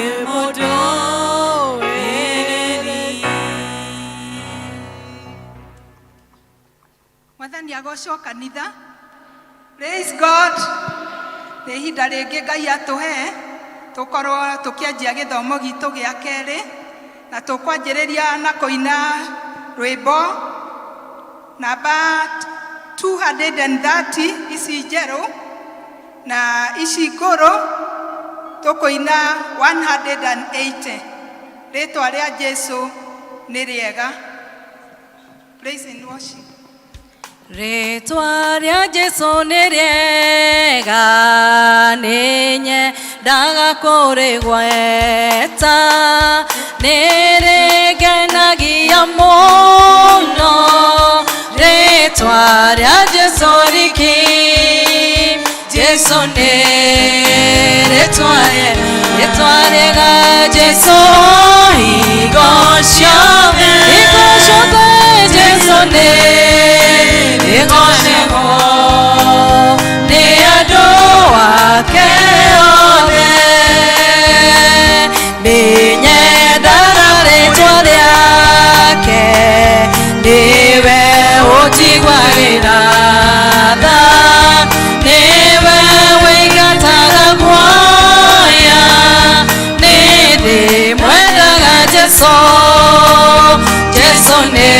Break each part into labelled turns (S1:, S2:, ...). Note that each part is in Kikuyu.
S1: Nĩ mũndũ wĩ riri.
S2: Mwathani agocwo kanitha. Praise God. Nĩ ihinda rĩngĩ Ngai atũhe tũkorwo tũkĩanjia gĩthomo gitũ gĩa kerĩ na tũkwanjĩrĩria na kũina rwĩmbo namba 230 ici njerũ na ici ngũrũ tũkũina 180. Rĩtwa rĩa Jesu nĩ rĩega. Praise and worship.
S1: Rĩtwa rĩa Jesu nĩ rĩega, nĩ nyendaga kũrĩgweta, nĩ rĩngenagia mũno, rĩtwa rĩa Jesu riki. Jesu nĩ rĩtwa rĩega, rĩtwa rĩega Jesu, hingo ciothe, hingo ciothe Jesu nĩ rĩgocagwo nĩ andũ ake othe. Nĩ nyendaga rĩtwa rĩake, nĩwe ũnjiguagĩra tha, nĩwe wĩingataga guoya, nĩ ndĩmwendaga Jesu. Jesu nĩ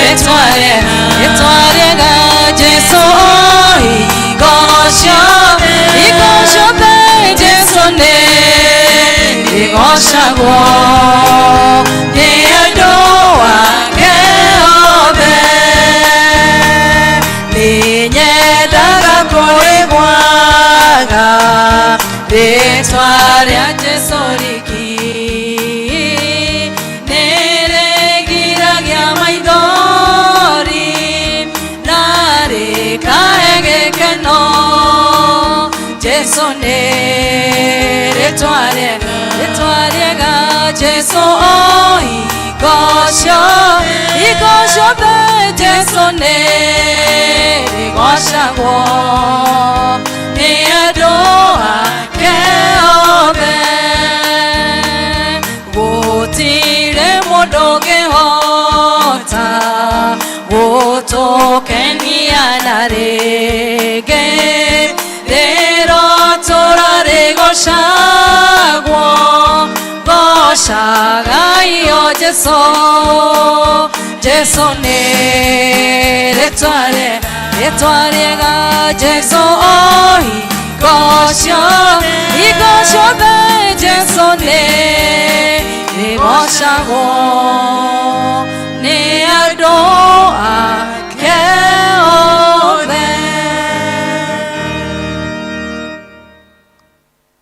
S1: rĩtwa rĩega, rĩtwa rĩega Jesu, hingo ciothe, hingo ciothe Jesu nĩ rĩgocagwo nĩ andũ ake othe. Nĩ nyendaga kũrĩgwaga rĩtwa rĩa Jesu riki, nĩ rĩgiragia maithori na rĩkahe gĩkeno. Jesu nĩ rĩtwa rĩega, rĩtwa rĩega Jesu, hingo ciothe, hingo ciothe Jesu nĩ rĩgocagwo nĩ andũ ake othe. Gũtirĩ mũndũ ũngĩhota gũtũkenia na rĩngĩ, rĩrotũra rĩgocagwo, gocagai o Jesu. Jesu nĩ rĩtwa rĩega, rĩtwa rĩega Jesu, hingo ciothe, hingo ciothe Jesu nĩ rĩgocagwo nĩ andũ ake othe.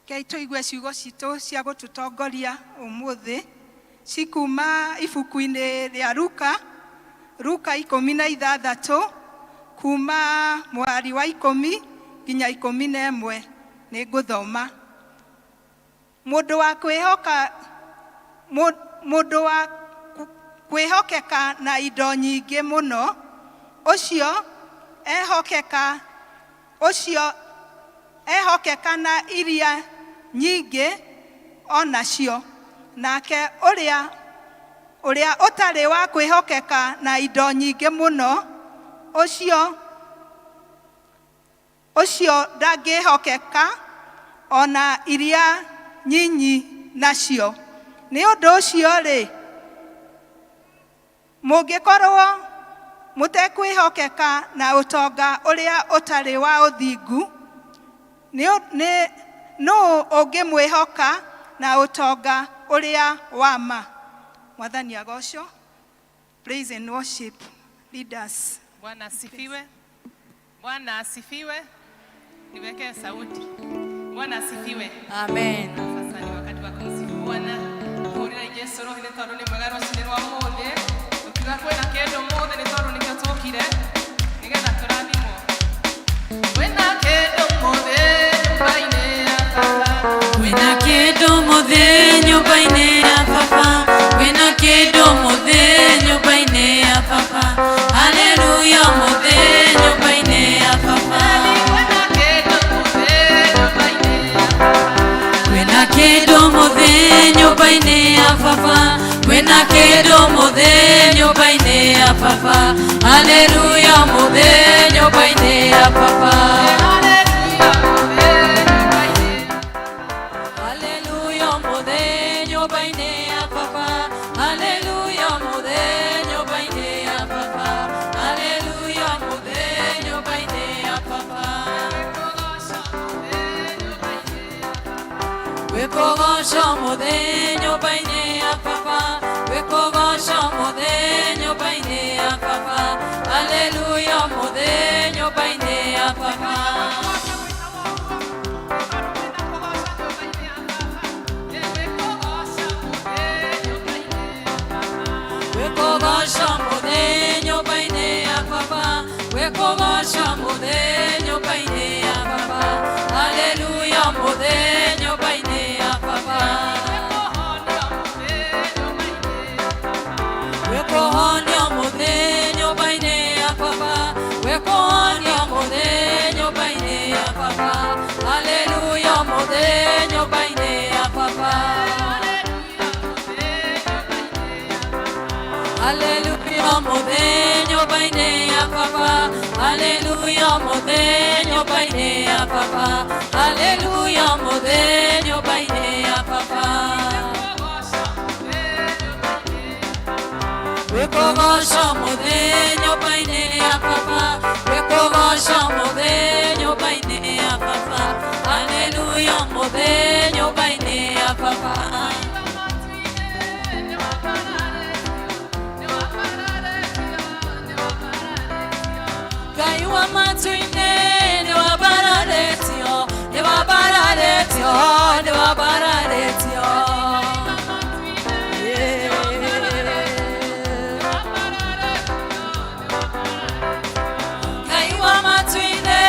S2: Rekei tũigue ciugo citũ cia gũtũtongoria ũmũthĩ cikuma ibuku-inĩ rĩa Luka, Luka 16, kuma mũhari wa 10 nginya 11. Nĩ ngũthoma. Mũndũ wa kwĩhoka, mũndũ wa kwĩhokeka na indo nyingĩ mũno, ũcio ehokeka, ũcio ehokeka na iria nyingĩ o nacio, nake ũrĩa ũtarĩ wa kwĩhokeka na indo nyingĩ mũno, ũcio ndangĩhokeka ona iria nyinyi nacio. Nĩ ũndũ ũcio rĩ, mũngĩkorwo mũtekwĩhokeka na ũtonga ũrĩa ũtarĩ wa ũthingu, nĩ nũ ũngĩmwĩhoka na ũtonga ũrĩa wa ma? Mwathani agocwo. Praise and worship leaders.
S3: Bwana asifiwe. Bwana asifiwe. Niwekee sauti. Bwana asifiwe.
S1: Amen.
S3: Sasa ni wakati wa kumsifu Bwana. Hũrĩrai Jesu rũhĩ nĩ tondũ nĩ mwega rũcinĩ rwa ũmũthĩ. Tũkiuga kwĩna kĩndũ ũmũthĩ nĩ tondũ nĩkĩo tũkire nĩgetha tũrathimwo. Kwĩna kĩndũ ũmũthĩ nyũmba-inĩ ya baba.
S1: Kwĩna kĩndũ mũthĩ nyũmba-inĩ ya baba, kwĩna kĩndũ mũthĩ nyũmba-inĩ ya baba, haleluya, mũthĩ nyũmba-inĩ ya baba.
S3: Kwĩna kĩndũ ũmũthĩ nyũmba-inĩ ya baba.
S1: Kwĩna kĩndũ Kwĩna kĩndũ mũthĩ nyũmba-inĩ ya baba. Haleluya mũthĩ nyũmba-inĩ ya baba. Haleluya mũthĩ nyũmba-inĩ ya baba. Haleluya mũthĩ nyũmba-inĩ ya baba. Haleluya mũthĩ nyũmba-inĩ ya baba. Wĩkũgoco mũthĩ nyũmba-inĩ ya baba. Wĩkũgoco mũthĩ nyũmba-inĩ ya baba. Haleluya mũthĩ nyũmba-inĩ ya baba. Wĩkũgoco mũthĩ nyũmba-inĩ ya baba. Wĩkũgoco mũthĩ nyũmba-inĩ ya baba. Haleluya mũthĩ nyũmba-inĩ ya baba. Wĩkũhonio mũthĩ nyũmba-inĩ ya baba. Wĩkũhonio mũthĩ nyũmba-inĩ ya baba. Haleluya mũthĩ nyũmba-inĩ ya baba. Haleluya mũthĩ nyũmba-inĩ ya baba. Haleluya mũthĩ nyũmba-inĩ ya baba. Haleluya mũthĩ nyũmba-inĩ ya baba. Wĩkũgoco mũthĩ nyũmba-inĩ ya baba. Wĩkũgoco mũthĩ nyũmba-inĩ ya baba. Haleluya mũthĩ nyũmba-inĩ ya baba. Ngai wa matu-inĩ nĩwambararetio, nĩwambararetio, nĩwambararetio. Yeah. Ngai wa matu-inĩ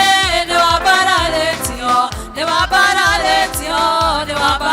S1: nĩwambararetio, nĩwambararetio, nĩwambararetio.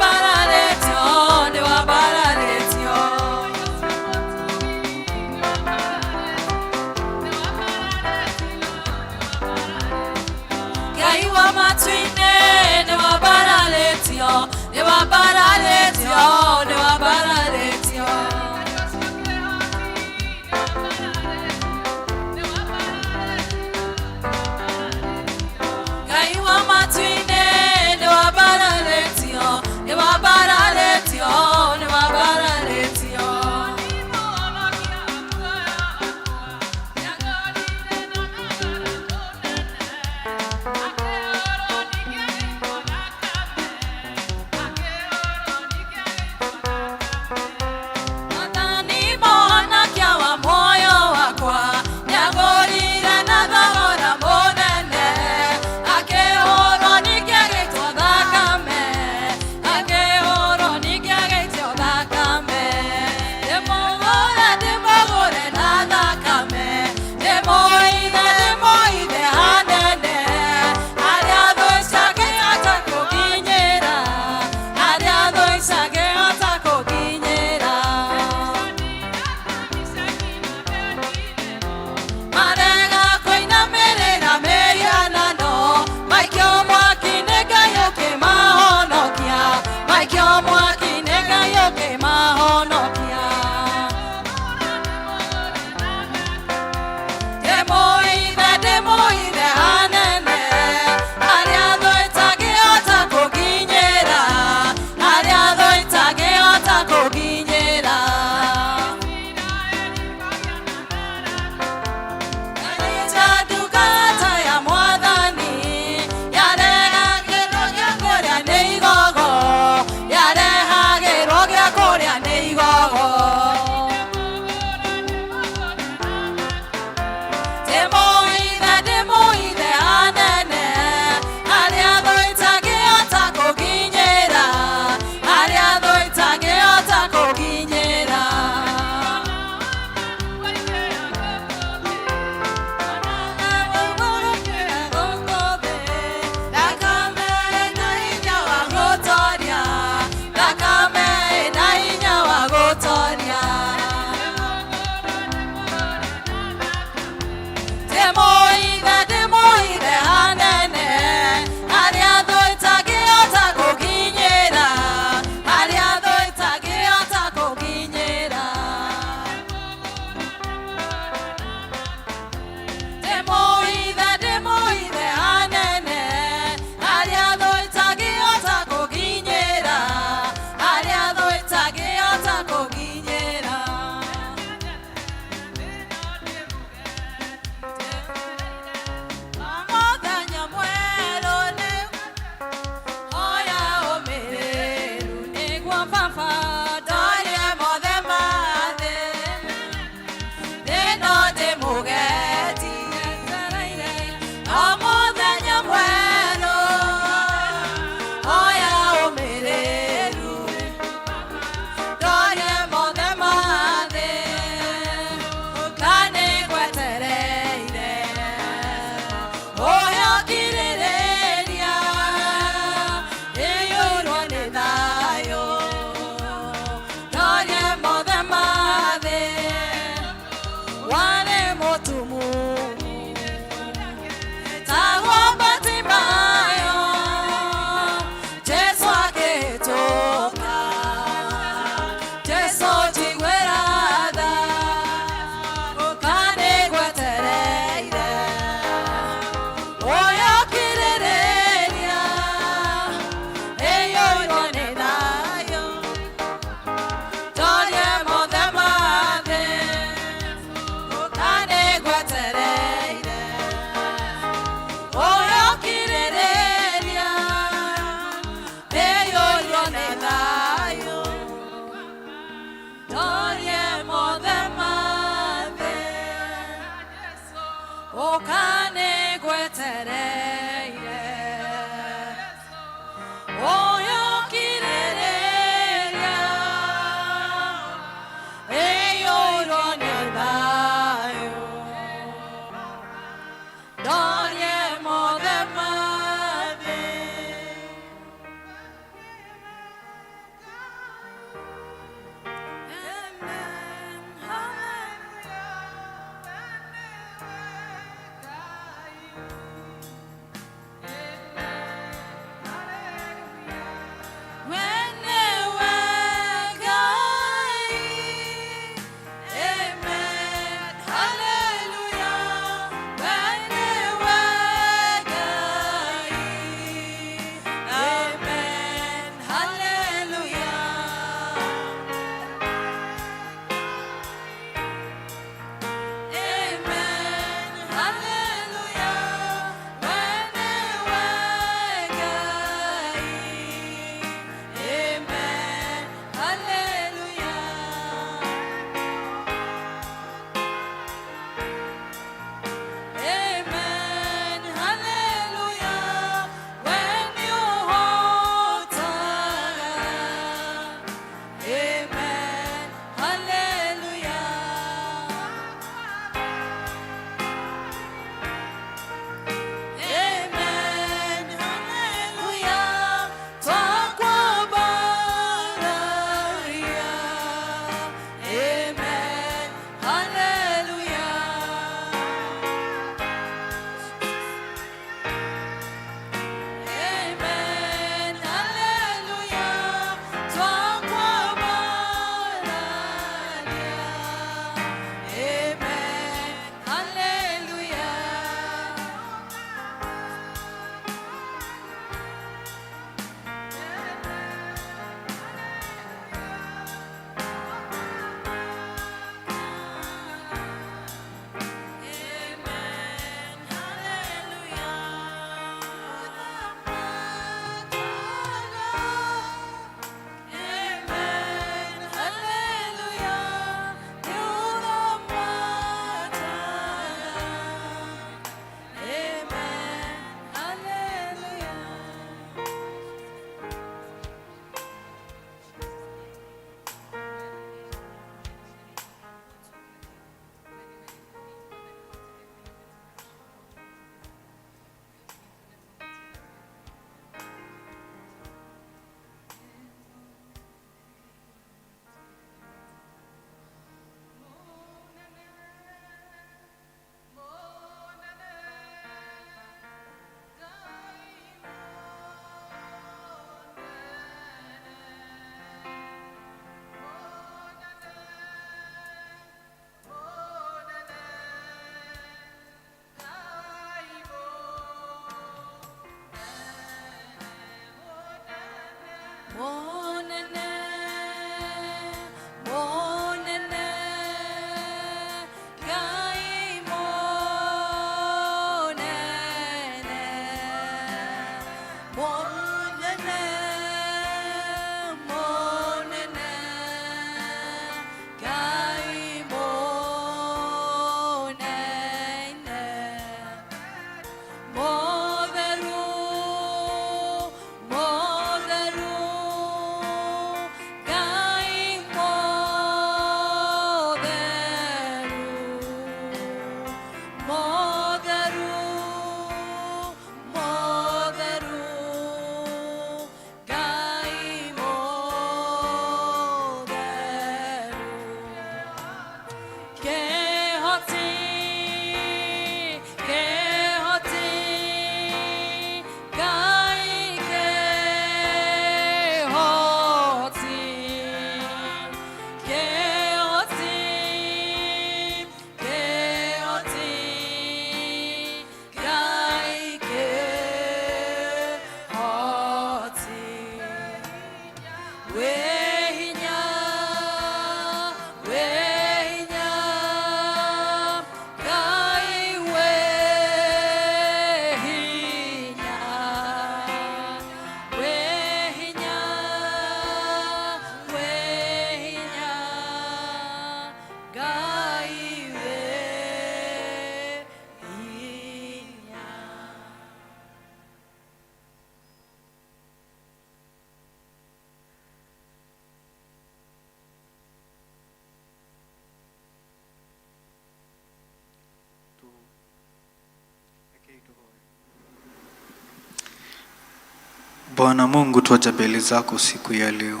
S4: Bwana Mungu, twaja mbele zako siku ya leo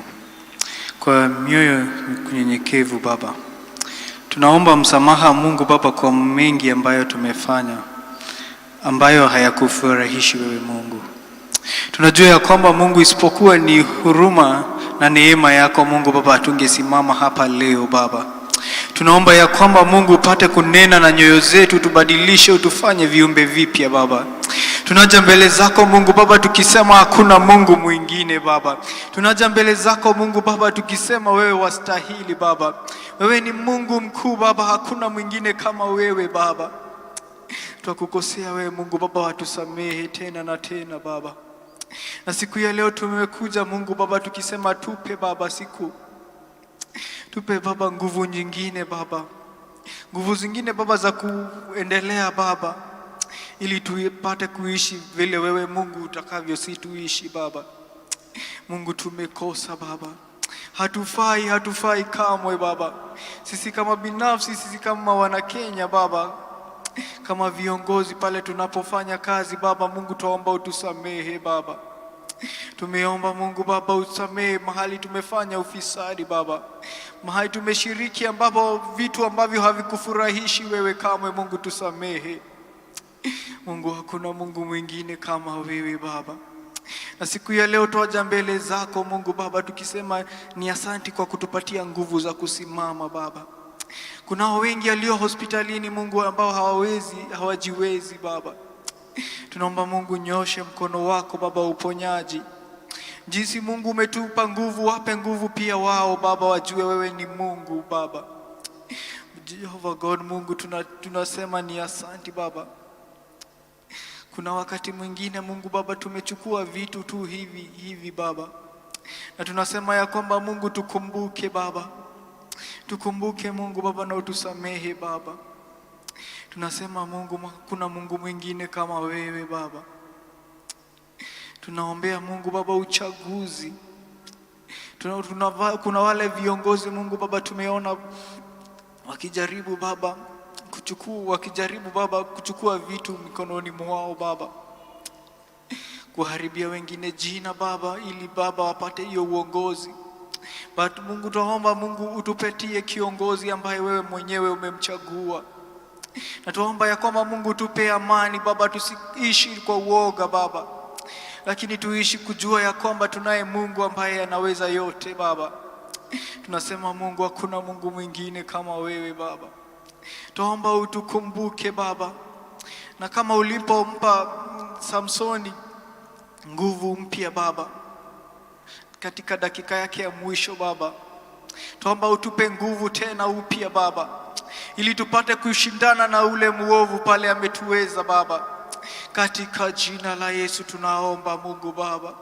S4: kwa mioyo kunyenyekevu Baba. Tunaomba msamaha, Mungu Baba, kwa mengi ambayo tumefanya ambayo hayakufurahishi wewe, Mungu. Tunajua ya kwamba, Mungu, isipokuwa ni huruma na neema yako, Mungu Baba, hatungesimama hapa leo, Baba. Tunaomba ya kwamba, Mungu, upate kunena na nyoyo zetu, tubadilishe, utufanye viumbe vipya, Baba. Tunaja mbele zako, Mungu Baba, tukisema hakuna Mungu mwingine, Baba. Tunaja mbele zako, Mungu Baba, tukisema wewe wastahili, Baba. Wewe ni Mungu mkuu, Baba, hakuna mwingine kama wewe, Baba. Twakukosea wewe, Mungu Baba, watusamehe tena na tena, Baba. Na siku ya leo tumekuja, Mungu Baba, tukisema tupe, Baba, siku tupe, Baba, nguvu nyingine, Baba, nguvu zingine, Baba, za kuendelea, Baba, ili tupate kuishi vile wewe, Mungu, utakavyo si tuishi, Baba. Mungu, tumekosa, Baba, hatufai, hatufai kamwe, Baba. Sisi kama binafsi, sisi kama wana Kenya, Baba, kama viongozi pale tunapofanya kazi, Baba Mungu, tuomba utusamehe, Baba. Tumeomba, Mungu Baba, usamehe mahali tumefanya ufisadi, Baba, mahali tumeshiriki ambapo vitu ambavyo havikufurahishi wewe kamwe. Mungu, tusamehe. Mungu, hakuna Mungu mwingine kama wewe, Baba. Na siku ya leo twaja mbele zako, Mungu Baba, tukisema ni asanti kwa kutupatia nguvu za kusimama, Baba. Kunao wengi walio hospitalini, Mungu, ambao hawawezi, hawajiwezi, Baba. Tunaomba, Mungu, nyoshe mkono wako, Baba, uponyaji. Jinsi, Mungu, umetupa nguvu, wape nguvu pia wao, Baba, wajue wewe ni Mungu, Baba. Jehovah God, Mungu, tunasema ni asanti, Baba. Kuna wakati mwingine, Mungu Baba, tumechukua vitu tu hivi hivi, Baba, na tunasema ya kwamba, Mungu, tukumbuke, Baba, tukumbuke, Mungu Baba, na utusamehe, Baba. Tunasema, Mungu, kuna Mungu mwingine kama wewe, Baba. Tunaombea, Mungu Baba, uchaguzi. Kuna wale viongozi, Mungu Baba, tumeona wakijaribu, Baba, kuchukua, wakijaribu, Baba, kuchukua vitu mikononi mwao, Baba, kuharibia wengine jina, Baba, ili, Baba, wapate hiyo uongozi. But Mungu, tunaomba, Mungu, utupatie kiongozi ambaye wewe mwenyewe umemchagua, na tuomba ya kwamba, Mungu, tupe amani, Baba, tusiishi kwa uoga, Baba, lakini tuishi kujua ya kwamba tunaye Mungu ambaye anaweza yote, Baba. Tunasema, Mungu, hakuna Mungu mwingine kama wewe, Baba. Tuomba utukumbuke, Baba, na kama ulipompa Samsoni nguvu mpya, Baba, katika dakika yake ya mwisho, Baba, tuomba utupe nguvu tena upya, Baba, ili tupate kushindana na ule muovu pale ametuweza, Baba. Katika jina la Yesu tunaomba, Mungu Baba.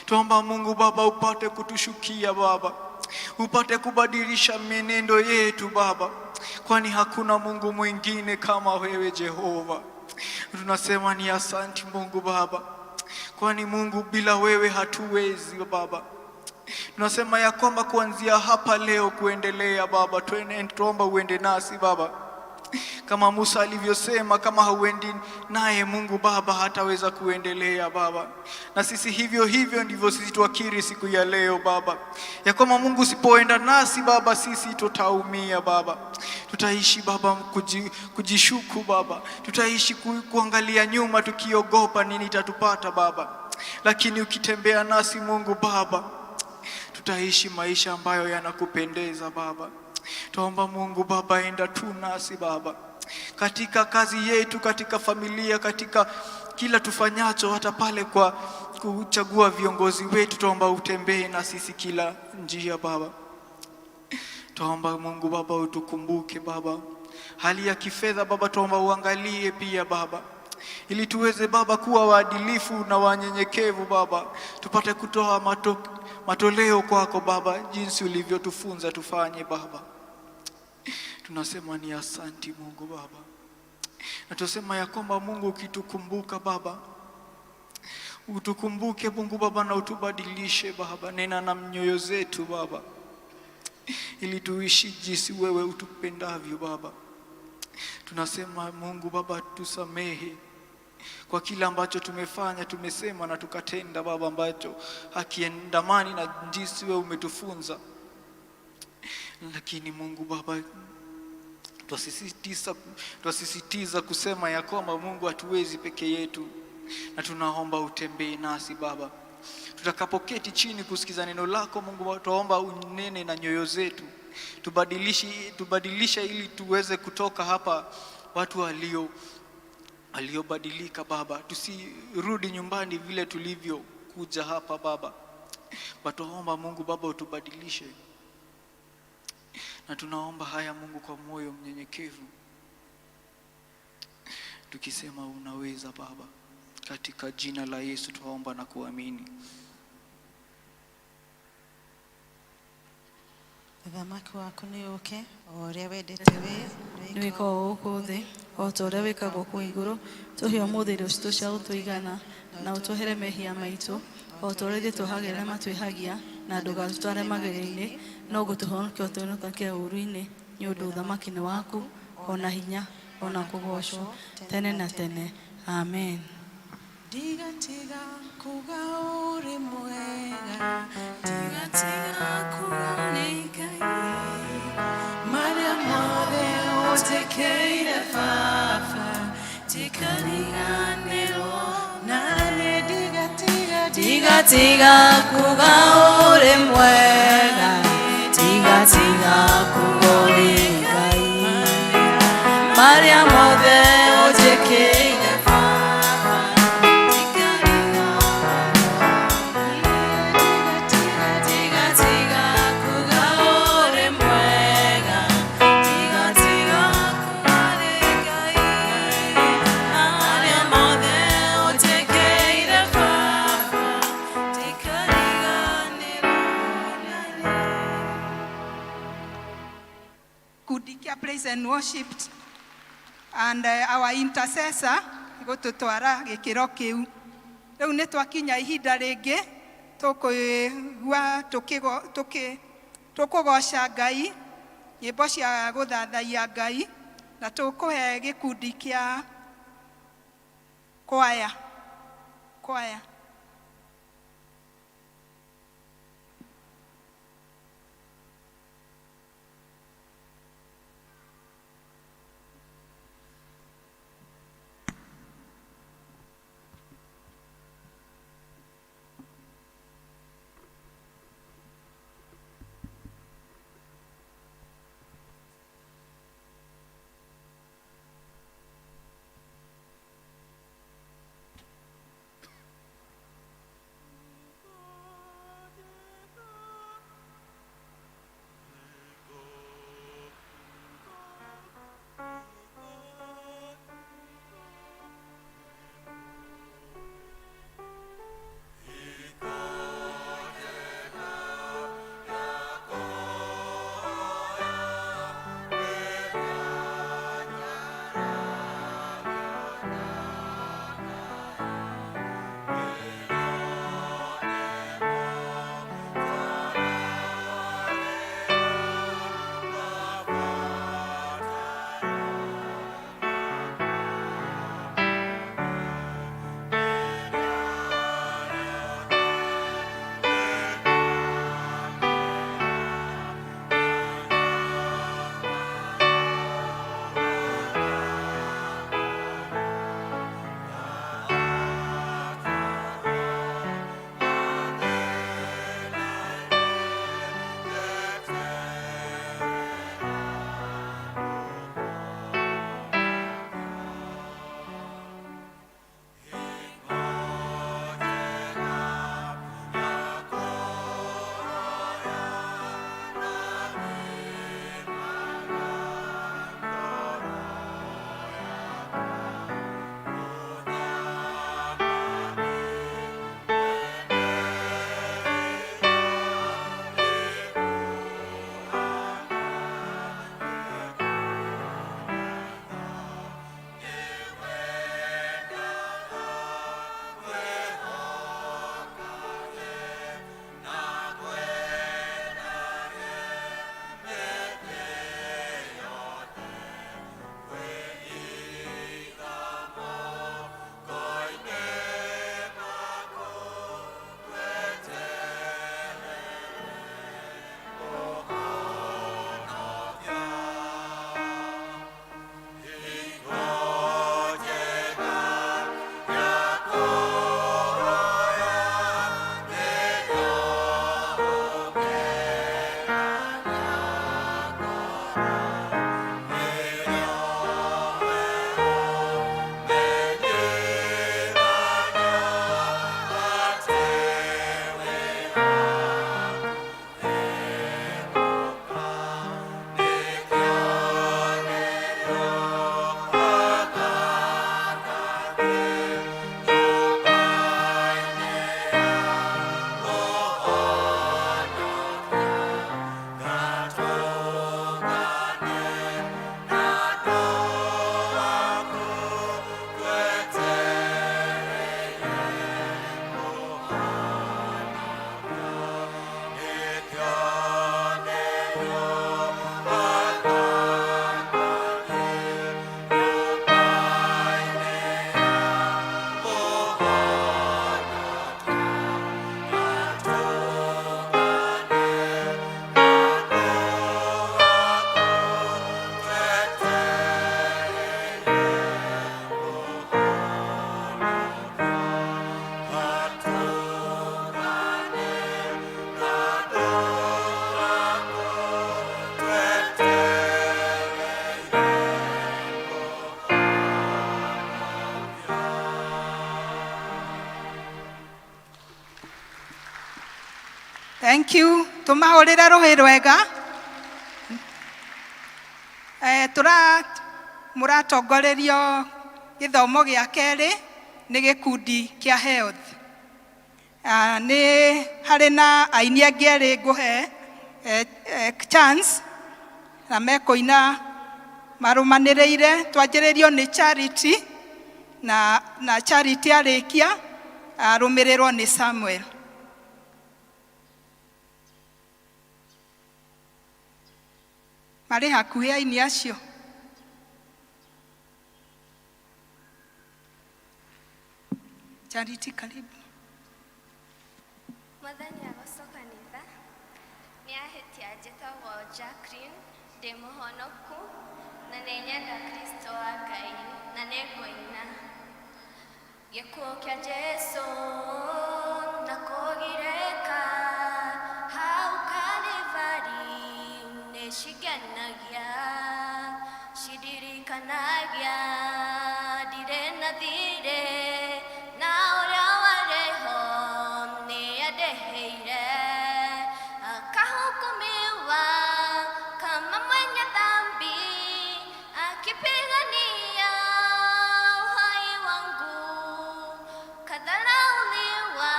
S4: Tuomba, Mungu Baba, upate kutushukia, Baba, upate kubadilisha mienendo yetu, Baba, kwani hakuna Mungu mwingine kama wewe, Jehova. Tunasema ni asanti, Mungu Baba, kwani, Mungu, bila wewe hatuwezi, Baba. Tunasema ya kwamba kuanzia hapa leo kuendelea, Baba, twende, tuomba uende nasi, Baba, kama Musa alivyosema, kama hauendi naye, Mungu Baba, hataweza kuendelea, Baba. Na sisi hivyo hivyo ndivyo sisi tuakiri siku ya leo, Baba, ya kwamba, Mungu, usipoenda nasi, Baba, sisi tutaumia, Baba, tutaishi, Baba, kujishuku, Baba, tutaishi kuangalia nyuma tukiogopa nini itatupata, Baba, lakini ukitembea nasi, Mungu Baba, tutaishi maisha ambayo yanakupendeza, Baba. Tuomba, Mungu Baba, enda tu nasi, Baba, katika kazi yetu, katika familia, katika kila tufanyacho, hata pale kwa kuchagua viongozi wetu, tuomba utembee na sisi kila njia, Baba. Tuomba, Mungu Baba, utukumbuke, Baba. Hali ya kifedha, Baba, tuomba uangalie pia, Baba, ili tuweze, Baba, kuwa waadilifu na wanyenyekevu, Baba, tupate kutoa matoleo kwako, Baba, jinsi ulivyotufunza tufanye, Baba. Tunasema ni asanti, Mungu Baba, na tunasema ya kwamba, Mungu, ukitukumbuka, Baba, utukumbuke, Mungu Baba, na utubadilishe, Baba. Nena na mioyo zetu, Baba, ili tuishi jinsi wewe utupendavyo, Baba. Tunasema, Mungu Baba, tusamehe. kwa kila ambacho tumefanya, tumesema na tukatenda Baba, ambacho hakiendamani na jinsi wewe umetufunza. Lakini Mungu Baba, twasisitiza kusema ya kwamba Mungu hatuwezi peke yetu, na tunaomba utembee nasi Baba. Tutakapoketi chini kusikiza neno lako Mungu, twaomba unene na nyoyo zetu, tubadilishe ili tuweze kutoka hapa watu waliobadilika Baba, tusirudi nyumbani vile tulivyokuja hapa Baba. Twaomba Mungu Baba utubadilishe, na tunaomba haya Mungu kwa moyo mnyenyekevu, tukisema unaweza Baba. Katika jina la Yesu twaomba na kuamini.
S5: Ũthamaki waku nĩ ũke o ũrĩa wendete we.
S6: Nĩ wĩkagwo gũkũ thĩ o ta ũrĩa wĩkagwo kũu igũrũ. Tũhe ũmũthĩ irio citũ cia gũtũigana, na ũtwohere mehia maitũ o ta ũrĩa ithuĩ tuohagĩra arĩa matwĩhagia, na ndũgatũtware magerio-inĩ, no gũtũhonokia ũtũhonokie ũũru-inĩ, nĩ ũndũ ũthamaki nĩ waku, ona hinya, ona kũgoocwo tene na tene. Amen.
S5: Ndigatiga kuga ũrĩ mwega.
S1: Ndigatiga kuga nĩ Ngai.
S5: Marĩa mothe ũnjĩkĩire Baba,
S1: ndikariganĩrwo.
S5: Na niĩ ndigatiga.
S1: Ndigatiga kuga ũrĩ mwega, ndigatiga kuga ũrĩ Ngai. Marĩa mothe ũnjĩkĩire Baba, ndigatiga kuga ũrĩ mwega, ndigatiga kuga ũrĩ Ngai. Marĩa mothe ũnjĩkĩire Baba, ndikariganĩrwo na niĩ.
S2: Kundi kia praise and worship and our intercessor gũtũtwara gĩkĩro kĩu. Rĩu nĩ twakinya ihinda rĩngĩ tũkũigua tũkũgoca Ngai, nyĩmbo cia gũthathaiya Ngai, na tũkũhe gĩkundi kĩa kwaya kwaya. Thank you. Tũmahũrĩre rũhĩ rwega. Tũra mũratongorerio gĩthomo gĩa kerĩ nĩ gĩkundi kĩa health. Nĩ harĩ na aini angĩ erĩ ngũhe chance na mekũina marũmanĩrĩire. Twanjĩrĩrio nĩ Charity na Charity arĩkia arũmĩrĩrwo nĩ Samuel. Marĩ hakuhĩ aini acio. Charity, karibu.
S7: Mwathani agocwo kanitha. Nĩ ahĩtia, njĩtagwo Jacqueline, ndĩ mũhonoku na nĩ nyenda Kristo wa Ngai na nĩ ngũina. Gĩkuũ kĩa Jesu na kũgirĩka hau Kalivari nĩ cingenagia, cindirikanagia ndirĩ na thirĩ na ũrĩa warĩ ho nĩ andĩhĩire, akahukumiwa kama mwenye dhambi, akipigania uhai wangu, kadharauliwa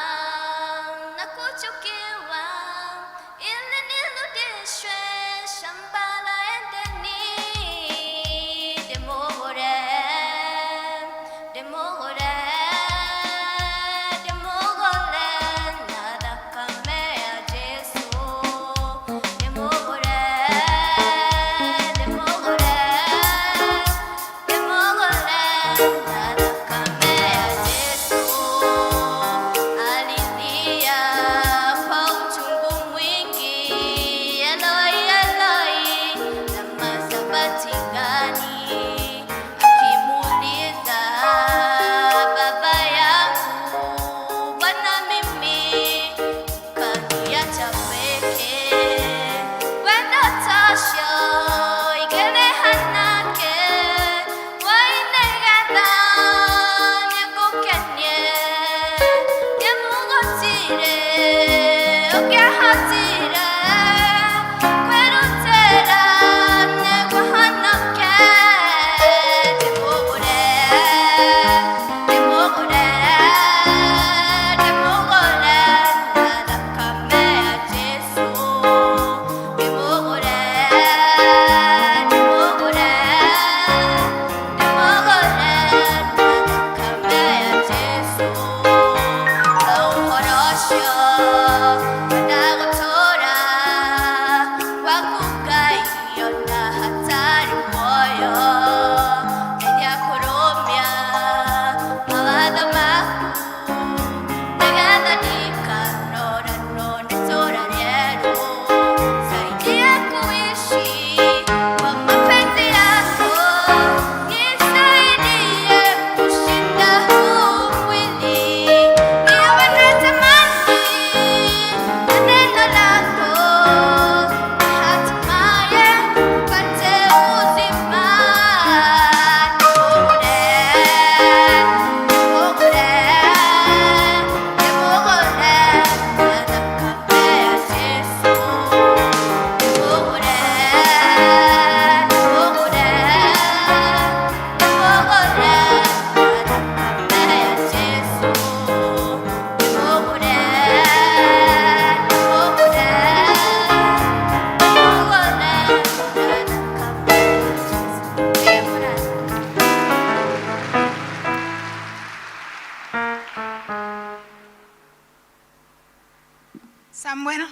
S7: na kuchukiwa, ili nirudishwe shamba la Edeni. Ndĩmũgũre, ndĩmũgũre, ndĩmũgũre na thakame ya Jesu. Ndĩmũgũre, ndĩmũgũre, ndĩmũgũre na thakame ya Jesu. Alilia kwa uchungu mwingi, Eloi, Eloi, lama sabachthani, akimuuliza baba yangu, mbona mimi ukaniacha peke? Wendo tocio igĩrĩha nake, wainĩgetha nĩngũkenie, ngĩmũgũtire ũngĩahotire kwĩrutĩra nĩguo honoke. Ndĩmũgũre, ndĩmũgũre, ndĩmũgũre na thakame ya Jesu. Ndĩmũgũre, ndĩmũgũre, ndĩmũgũre na thakame ya Jesu. Ũhoro ũcio ngwenda gũtũũra waku Ngai ona hatarĩ muoyo, ngeria kũrũmia mawatho maku nĩgetha ndikanoranwo nĩ itũũra rĩerũ. Saidia kuishi kwa mapenzi yako, nisaidie kushinda huu mwili, niwe natamani na neno lako, na hatimaye nipate uzima. Ndĩmũgũre, ndĩmũgũre, ndĩmũgũre na thakame ya Jesu. Ndĩmũgũre, ndĩmũgũre, ndĩmũgũre na thakame ya Jesu. Ndĩmũgũre, ndĩmũgũre, ndĩmũgũre na thakame ya Jesu. Ndĩmũgũre.
S2: Samuel.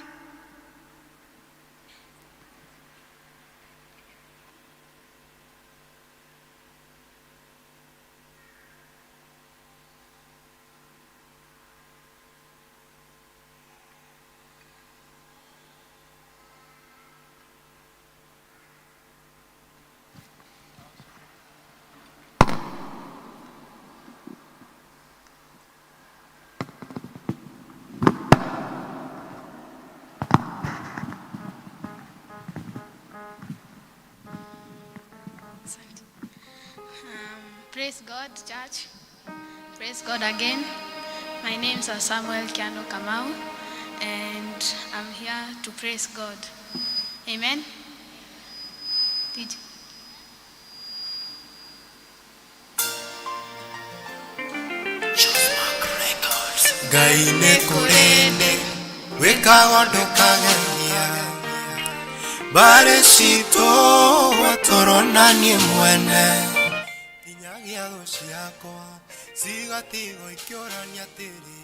S8: Asante. Praise God, church. Praise God again. My name is Samuel Kiano Kamau, and I'm here to praise God. Amen. DJ.
S9: Ngai nĩ kũrĩndĩ wĩkaga ndũkageria mbarĩ citũ tũrona niĩ mwene nginyagia thũ ciakwa cigatigwo ikĩũrania atĩrĩ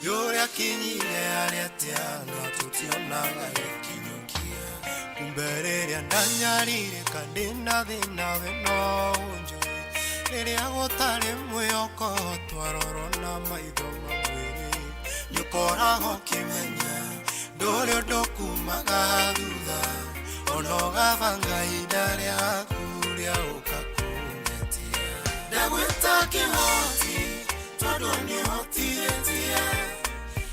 S9: yũrĩa kinyire arĩa atĩa na tũtionaga gĩkinyũkia kumbe rĩrĩa ndanyarirĩka ndĩna thĩna we no ũnjũĩ rĩrĩa gũtarĩ mwĩhoko twarorwo na maitho ma mwĩrĩ nĩũkoragwo ũkĩmenya ndũrĩ ũndũ kumaga thutha ona ũgabanga ihinda rĩaku rĩa ũka kũngetia ndagwĩta kĩhoti tondũ nĩũhotithĩtie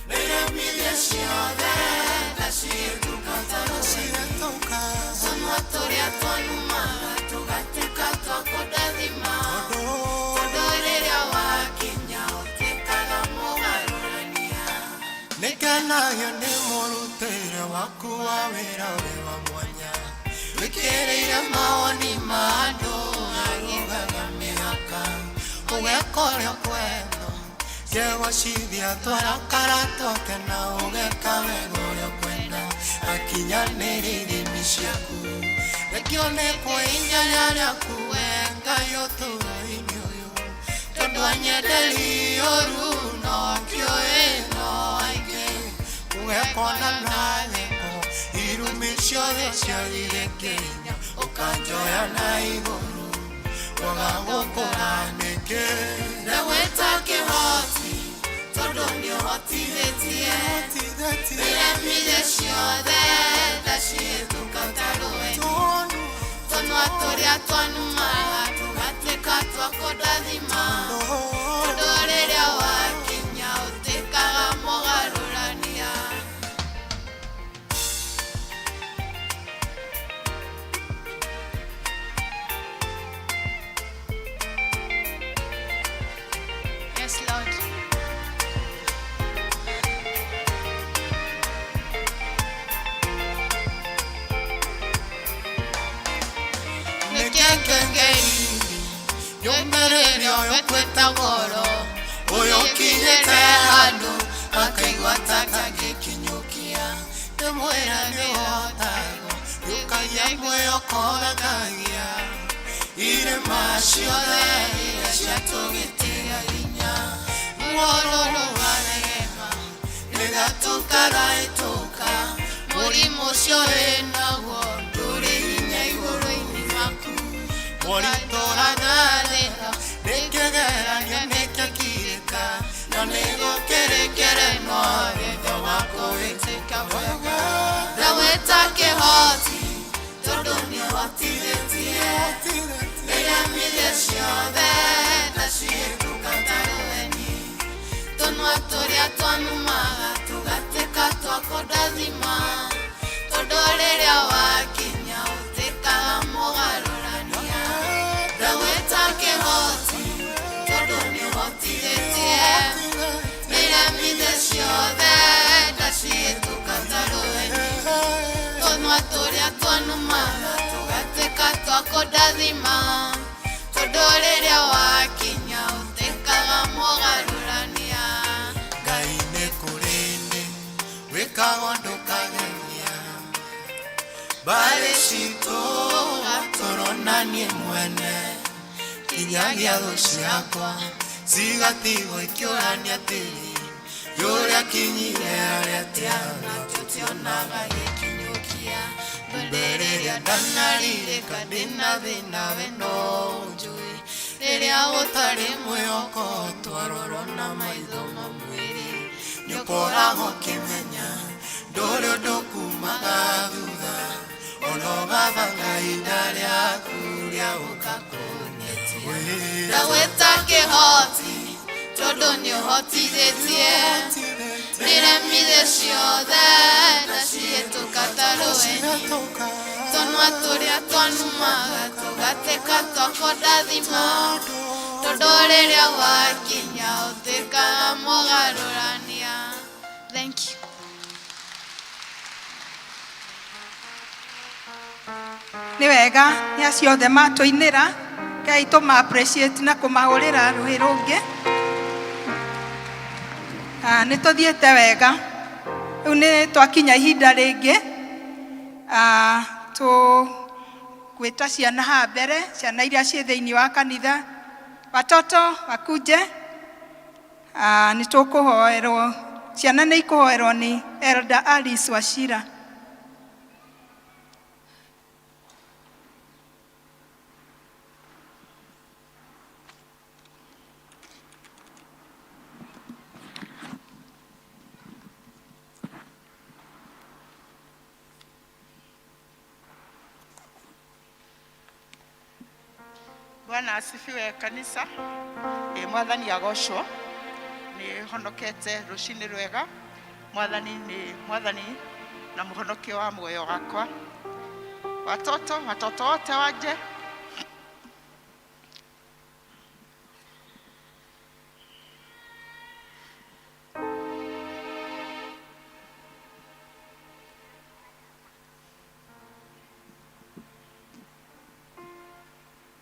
S9: nĩiremithie ciothe ndacihĩtũka ta rũcihetũka
S7: Tũnua tũrĩa twanumaga tũgatuĩka twa kũndathima tondũ rĩrĩa wakinya ũtuĩkaga mũgarũrania
S9: nĩngenagio nĩ mũrutĩre waku wa wĩra wĩ wa mwanya wĩkĩrĩire mawoni ma andũ arũgaga mĩhaka ũgeka ũrĩa ũkwenda ngegocithia twarakara twakena ũgeka wega ũrĩa ũkwenda akinyanĩria ithimi ciaku rekio nĩ kwĩinyanya rĩaku we Ngai ũtũũro-inĩ ũyũ tondũ anyenderi ũru no kĩũĩ no aingĩ ũgekona nathĩko irumi ciothe ciagire Kenya ũkanjoya na igũrũ waga gũkũra nĩkĩ
S7: ndagwĩta kĩhoti tondũ nĩũhotithĩtie iremithie ciothe ndacihĩtũka ta rũĩ tũnua tũrĩa twanumaga tũgatuĩka twa kũndathima tondũ rĩrĩa wakinya ũtuĩkaga mũgarũrania.
S8: Yes, Lord.
S9: Nĩkĩngengeirie yũmĩrĩria ũyũ kwĩta goro ũyũ ũkinyĩte handũ akaigua ta atangĩkinyũkia ndĩmwĩra nĩũhotagwo nĩũkagia mwĩhoko ũgakagia irĩma ciothe iria ciatũgĩtĩra hinya muororo wa rehema rĩrĩa tũkarahĩtũka
S7: Mũrimũ ũcio wĩnaguo ndũrĩ hinya igũrũ-inĩ maku
S9: moritũragathĩra nĩkĩgeranio nĩkĩakirĩka na nĩgũkĩrĩkĩrĩnwo thutha wa kũhĩtĩka wega
S7: ndagwĩta kĩhoti tondũ nĩũhotithĩtie iremithie ciothe ndacihĩtũka ta rũheni tũnua tũrĩa twanumaga tũgatuĩka twa kũndathima tondũ rĩrĩa wakinya ũtuĩkaga mũgarũrania ndagwĩta kĩhoti tondũ nĩũhotithĩtie iremithie ciothe ndacihĩtũka ta rũheni tũnua tũrĩa twanumaga tũgatuĩka twa kũndathima tondũ rĩrĩa wakinya ũtuĩkaga mũgarũrania.
S9: Ngai nĩ kũrĩndĩ wĩkaga ndũkageria mbarĩ citũ tũrona niĩ mwene nginyagia thũ ciakwa cigatigwo ikĩũrania atĩrĩ yũrĩa kinyire arĩa atĩa na tũtionaga gĩkinyũkia kumbe rĩrĩa ndanarirĩka ndĩna thĩna we no ũnjũĩ rĩrĩa gũtarĩ mwĩhoko twarorwo na maitho ma mwĩrĩ nĩũkoragwo ũkĩmenya ndũrĩ ũndũ kumaga thutha ona ũgabanga ihinda rĩaku rĩa gũka kũngetia
S7: Ndagwĩta kĩhoti tondũ nĩũhotithĩtie iremithie ciothe ndacihĩtũka ta rũheni tũnua tũrĩa twanumaga tũgatuĩka twa kũndathima tondũ rĩrĩa wakinya ũtuĩkaga mũgarũrania.
S8: Thank you.
S2: Nĩ wega nĩ acio othe matũinĩra, Ngai tũma appreciate na kũmahũrĩra rũhĩ rũngĩ. Ah, nĩ tũthiĩte wega. Rĩu nĩ twakinya ihinda rĩngĩ. Ah, tũgwĩta ciana haha mbere, ciana iria ciĩ thĩinĩ wa kanitha. Watoto wakuje. Ah, nĩ tũkũhoerwo, ciana nĩ ikũhoerwo nĩ Elder Alice Wachira.
S10: Bwana asifiwe kanisa. Ĩ Mwathani agocwo. Nĩ honokete rũcinĩ rwega. Mwathani nĩ Mwathani na mũhonokia wa muoyo wakwa. Watoto, watoto wote waje.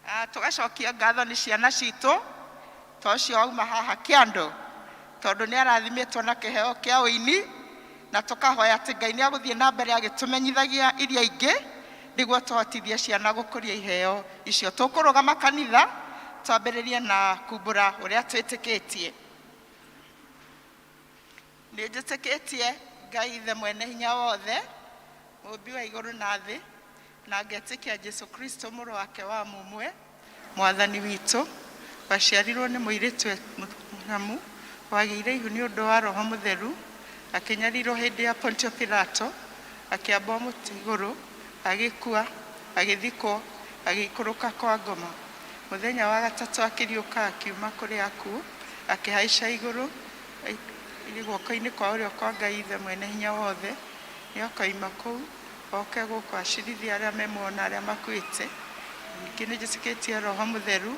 S10: Ah, tũgacokia ngatho nĩ ciana citũ ta ũcio wauma haha kĩando tondũ nĩ arathimĩtwo na kĩheo kĩa ũini na tũkahoya atĩ Ngai nĩ agũthiĩ na mbere agĩtũmenyithagia iria ingĩ nĩguo tũhotithie ciana gũkũria iheo icio. Tũkũrũgama kanitha twambĩrĩrie na kumbũra ũrĩa twĩtĩkĩtie. Nĩ njĩtĩkĩtie Ngai Ithe mwene hinya wothe, mũmbi wa igũrũ na thĩ, na ngetĩkia Jesu Kristo mũrũ wake wa mũmwe, Mwathani witũ, waciarirwo nĩ mũirĩtu Mariamu, wagĩire ihu nĩ ũndũ wa Roho Mũtheru, akĩnyarirwo hĩndĩ ya Pontio Pilato, akĩambwo mũtĩ igũrũ, agĩkua, agĩthikwo, agĩikũrũka kwa ngoma. Mũthenya wa gatatũ akĩriũka akiuma kũrĩ akuũ, akĩhaica igũrũ, irĩ guoko-inĩ kwa ũrĩo kwa Ngai Ithe mwene hinya wothe, nĩ akoima kũu oke gũkũ acirithie arĩa me muoyo na arĩa makuĩte. Ningĩ nĩ njĩtĩkĩtie Roho Mũtheru,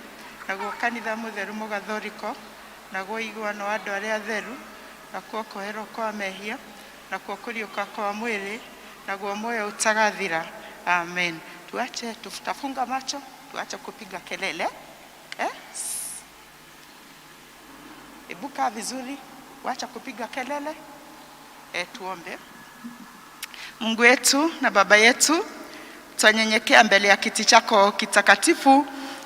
S10: naguo kanitha mũtheru mũgathoriko, naguo ũiguano wa andũ arĩa atheru, nakuo kuoherwo kwa mehia, nakuo kũriũka kwa mwĩrĩ, naguo muoyo utagathira. Amen. Tuache, tutafunga macho, tuache kupiga kelele. Eh? Ebuka vizuri, wacha kupiga kelele. Eh, tuombe. Mungu wetu na Baba yetu, twanyenyekea mbele ya kiti chako kitakatifu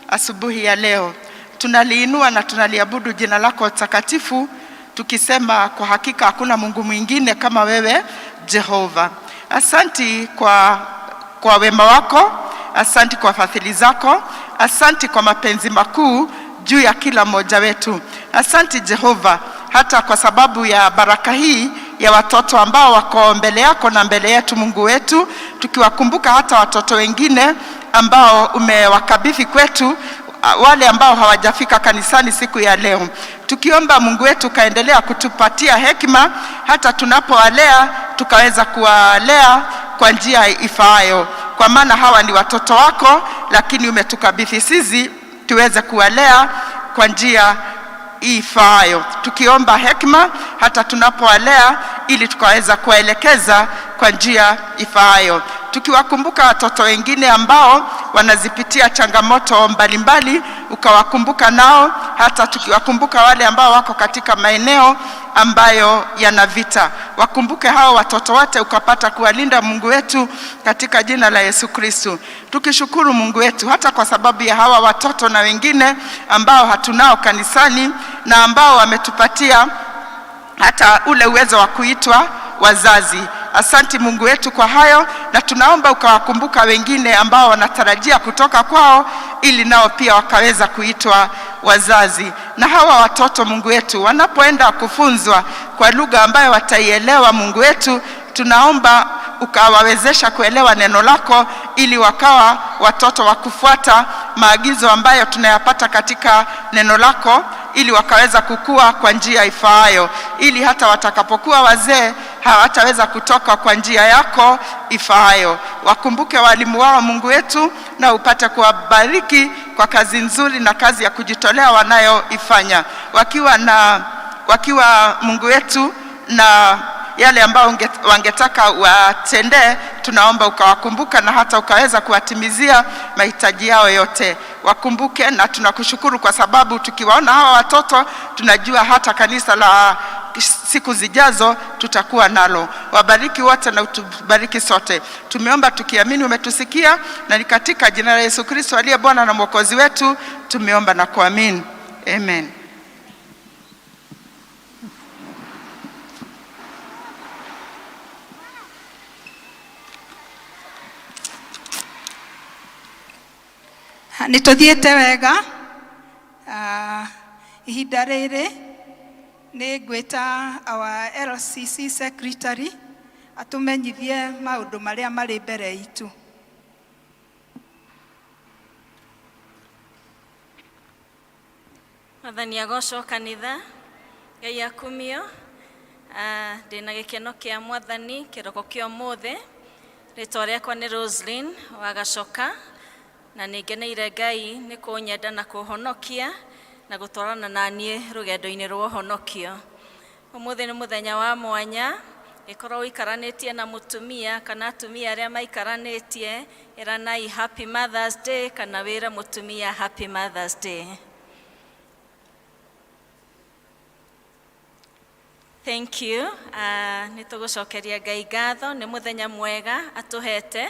S10: asubuhi ya leo. Tunaliinua na tunaliabudu jina lako takatifu, tukisema kwa hakika hakuna Mungu mwingine kama wewe Jehova. Asanti kwa wema wako, asanti kwa fadhili zako, asanti kwa mapenzi makuu juu ya kila mmoja wetu. Asanti Jehova, hata kwa sababu ya baraka hii ya watoto ambao wako mbele yako na mbele yetu, Mungu wetu, tukiwakumbuka hata watoto wengine ambao umewakabidhi kwetu, wale ambao hawajafika kanisani siku ya leo, tukiomba Mungu wetu kaendelea kutupatia hekima hata tunapowalea tukaweza kuwalea kwa njia ifaayo, kwa maana hawa ni watoto wako, lakini umetukabidhi sisi tuweze kuwalea kwa njia ifaayo, tukiomba hekima hata tunapowalea ili tukaweza kuwaelekeza kwa njia ifaayo, tukiwakumbuka watoto wengine ambao wanazipitia changamoto mbalimbali, ukawakumbuka nao, hata tukiwakumbuka wale ambao wako katika maeneo ambayo yana vita, wakumbuke hao watoto wote, ukapata kuwalinda Mungu wetu katika jina la Yesu Kristo. Tukishukuru Mungu wetu hata kwa sababu ya hawa watoto na wengine ambao hatunao kanisani na ambao wametupatia hata ule uwezo wa kuitwa wazazi. Asanti Mungu wetu kwa hayo, na tunaomba ukawakumbuka wengine ambao wanatarajia kutoka kwao, ili nao pia wakaweza kuitwa wazazi. Na hawa watoto Mungu wetu wanapoenda kufunzwa kwa lugha ambayo wataielewa, Mungu wetu, tunaomba ukawawezesha kuelewa neno lako, ili wakawa watoto wa kufuata maagizo ambayo tunayapata katika neno lako, ili wakaweza kukua kwa njia ifaayo, ili hata watakapokuwa wazee hawataweza kutoka kwa njia yako ifaayo. Wakumbuke walimu wao Mungu wetu, na upate kuwabariki kwa kazi nzuri na kazi ya kujitolea wanayoifanya wakiwa Mungu wetu na yale ambayo wangetaka watendee, tunaomba ukawakumbuka na hata ukaweza kuwatimizia mahitaji yao yote. Wakumbuke, na tunakushukuru kwa sababu tukiwaona hawa watoto tunajua hata kanisa la siku zijazo tutakuwa nalo. Wabariki wote na utubariki sote. Tumeomba tukiamini umetusikia, na ni katika jina la Yesu Kristo aliye Bwana na Mwokozi wetu tumeomba na kuamini. Amen.
S2: Nĩ tũthiĩte wega. Ihinda rĩrĩ nĩ ngwĩta our LCC secretary atũmenyithie maũndũ marĩa marĩ mbere itũ.
S11: Mwathani agocwo kanitha, Ngai akumio. Ndĩna gĩkeno kĩa Mwathani kĩroko kĩa ũmũthĩ. Rĩtwa rĩakwa nĩ Roslyn wa Gacoka, na nĩ ngeneire Ngai nĩ kũnyenda na kũhonokia na gũtwarana na niĩ rũgendo-inĩ rwa ũhonokio. Ũmũthĩ nĩ mũthenya wa mwanya, ĩkorwo ũikaranĩtie na mũtumia kana atumia arĩa maikaranĩtie, ĩranai Happy Mother's Day kana wĩre mũtumia Happy Mother's Day. Thank you. Nĩ tũgũcokeria Ngai ngatho, nĩ mũthenya mwega atũhete,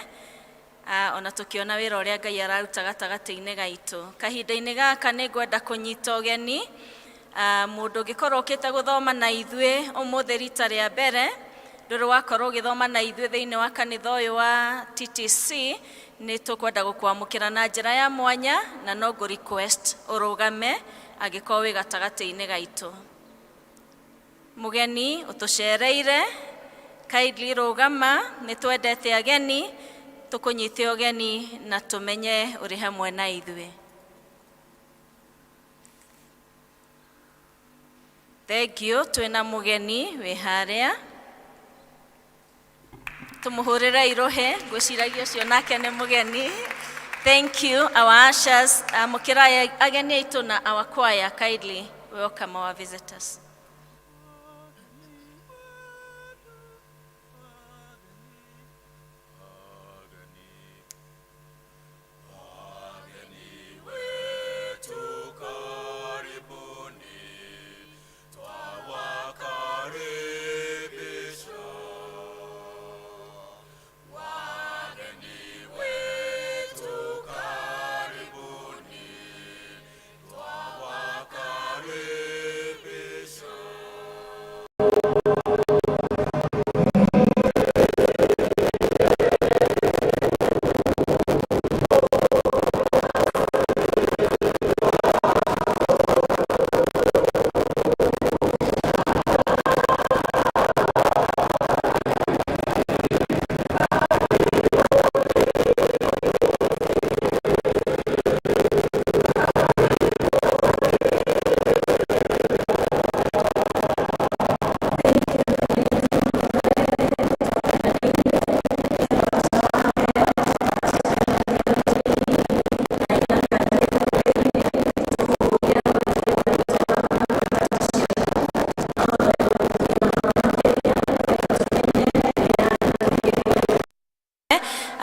S11: ona tũkĩona wĩra ũrĩa Ngai araruta gatagatĩ-inĩ gaitũ. Kahinda-inĩ gaka nĩ ngwenda kũnyita ũgeni mũndũ ũngĩkorwo ũkĩte gũthoma na ithuĩ ũmũthĩ rita rĩa mbere, ndũrĩ wakorwo ũgĩthoma na ithuĩ thĩinĩ wa kanitha ũyũ wa TTC, nĩ tũkwenda gũkwamũkĩra na njĩra ya mwanya, na no ngũ request ũrũgame angĩkorwo wĩ gatagatĩ-inĩ gaitũ. Mũgeni ũtũcereire, kindly rũgama, nĩ twendete ageni, tũkũnyite ũgeni na tũmenye ũrĩ hamwe na ithuĩ. Thank you, twĩna mũgeni wĩ harĩa. Tũmũhũrĩre irohe, ngwĩciragia ũcio nake nĩ mũgeni. Thank you, our ushers, amũkĩra ageni aitũ na our choir, kindly welcome our visitors.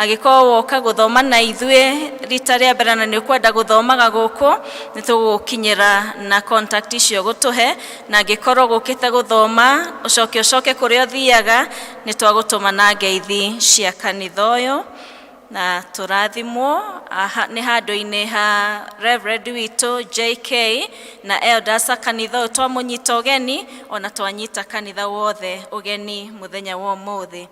S11: Angĩkorwo woka gũthoma na ithuĩ rita rĩa mbere na nĩ ũkwenda gũthomaga gũkũ, nĩ tũgũgũkinyĩra na contact icio gũtũhe, na angĩkorwo gũkĩte gũthoma ũcoke ũcoke kũrĩa ũthiaga, nĩ twagũtũma na ngeithi cia kanitha ũyũ. Na tũrathimwo nĩ handũ-inĩ ha Reverend witũ JK na elders a kanitha ũyũ, twamũnyita ũgeni ona twanyita kanitha wothe ũgeni mũthenya wa ũmũthĩ.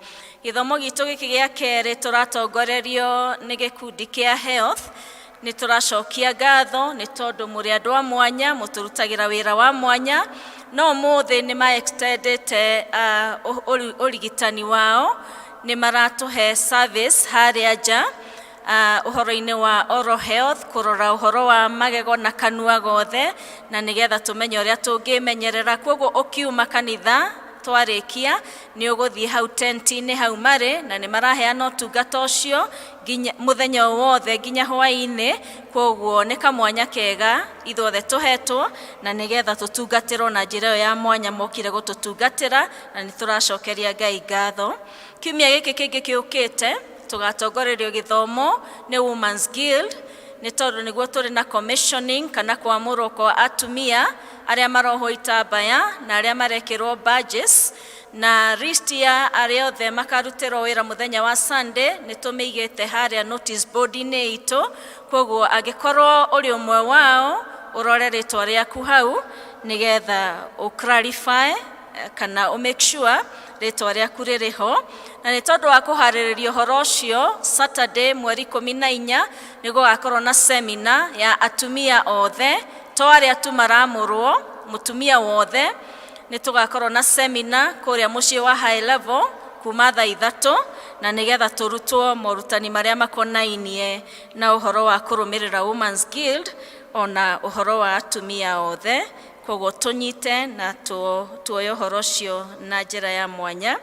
S11: Gĩthomo gitũ gĩkĩ gĩa kerĩ tũratongorerio nĩ gĩkundi kĩa health. Nĩ tũracokia ngatho nĩ tondũ mũrĩ andũ a mwanya, mũtũrutagĩra wĩra wa mwanya, no ũmũthĩ nĩ ma extendete ũrigitani wao, nĩ maratũhe service harĩa nja, ũhoro-inĩ wa oral health, kũrora ũhoro wa magego na kanua gothe, na nĩgetha tũmenye ũrĩa tũngĩmenyerera. Koguo ũkiuma kanitha Twarĩkia nĩ ũgũthiĩ hau tent-inĩ hau marĩ, na nĩ maraheana ũtungata ũcio nginya mũthenya o wothe nginya hwaĩ-inĩ. Kwoguo nĩ kamwanya kega ithuothe tũhetwo na nĩgetha tũtungatĩrwo na njĩra ĩyo ya mwanya mokire gũtũtungatĩra, na nĩ tũracokeria Ngai ngatho. Kiumia gĩkĩ kĩngĩ kĩũkĩte tũgatongorerio gĩthomo nĩ Women's Guild, nĩ tondũ nĩguo tũrĩ na commissioning kana kwamũrwo kwa atumia arĩa marohwo itambaya na arĩa marekĩrwo badges, na list ya arĩa othe makarutĩrwo wĩra mũthenya wa Sunday nĩ tũmĩigĩte harĩa notice board-inĩ itũ. Koguo angĩkorwo ũrĩ ũmwe wao, ũrore rĩtwa rĩaku hau nĩgetha ũ clarify kana ũ make sure rĩtwa rĩaku rĩrĩ ho. Na nĩ tondũ wa kũharĩrĩria ũhoro ũcio, Saturday mweri 14 nĩ gũgakorwo na seminar ya atumia othe, to arĩa tu maramũrwo, mũtumia wothe. Nĩ tũgakorwo na seminar kũrĩa mũciĩ wa High Level kuma thaa 3, na nĩgetha tũrutwo morutani marĩa makonainie na ũhoro wa kũrũmĩrĩra Women's Guild ona ũhoro wa atumia othe. Koguo tũnyite na tuoye ũhoro ũcio na njĩra ya mwanya.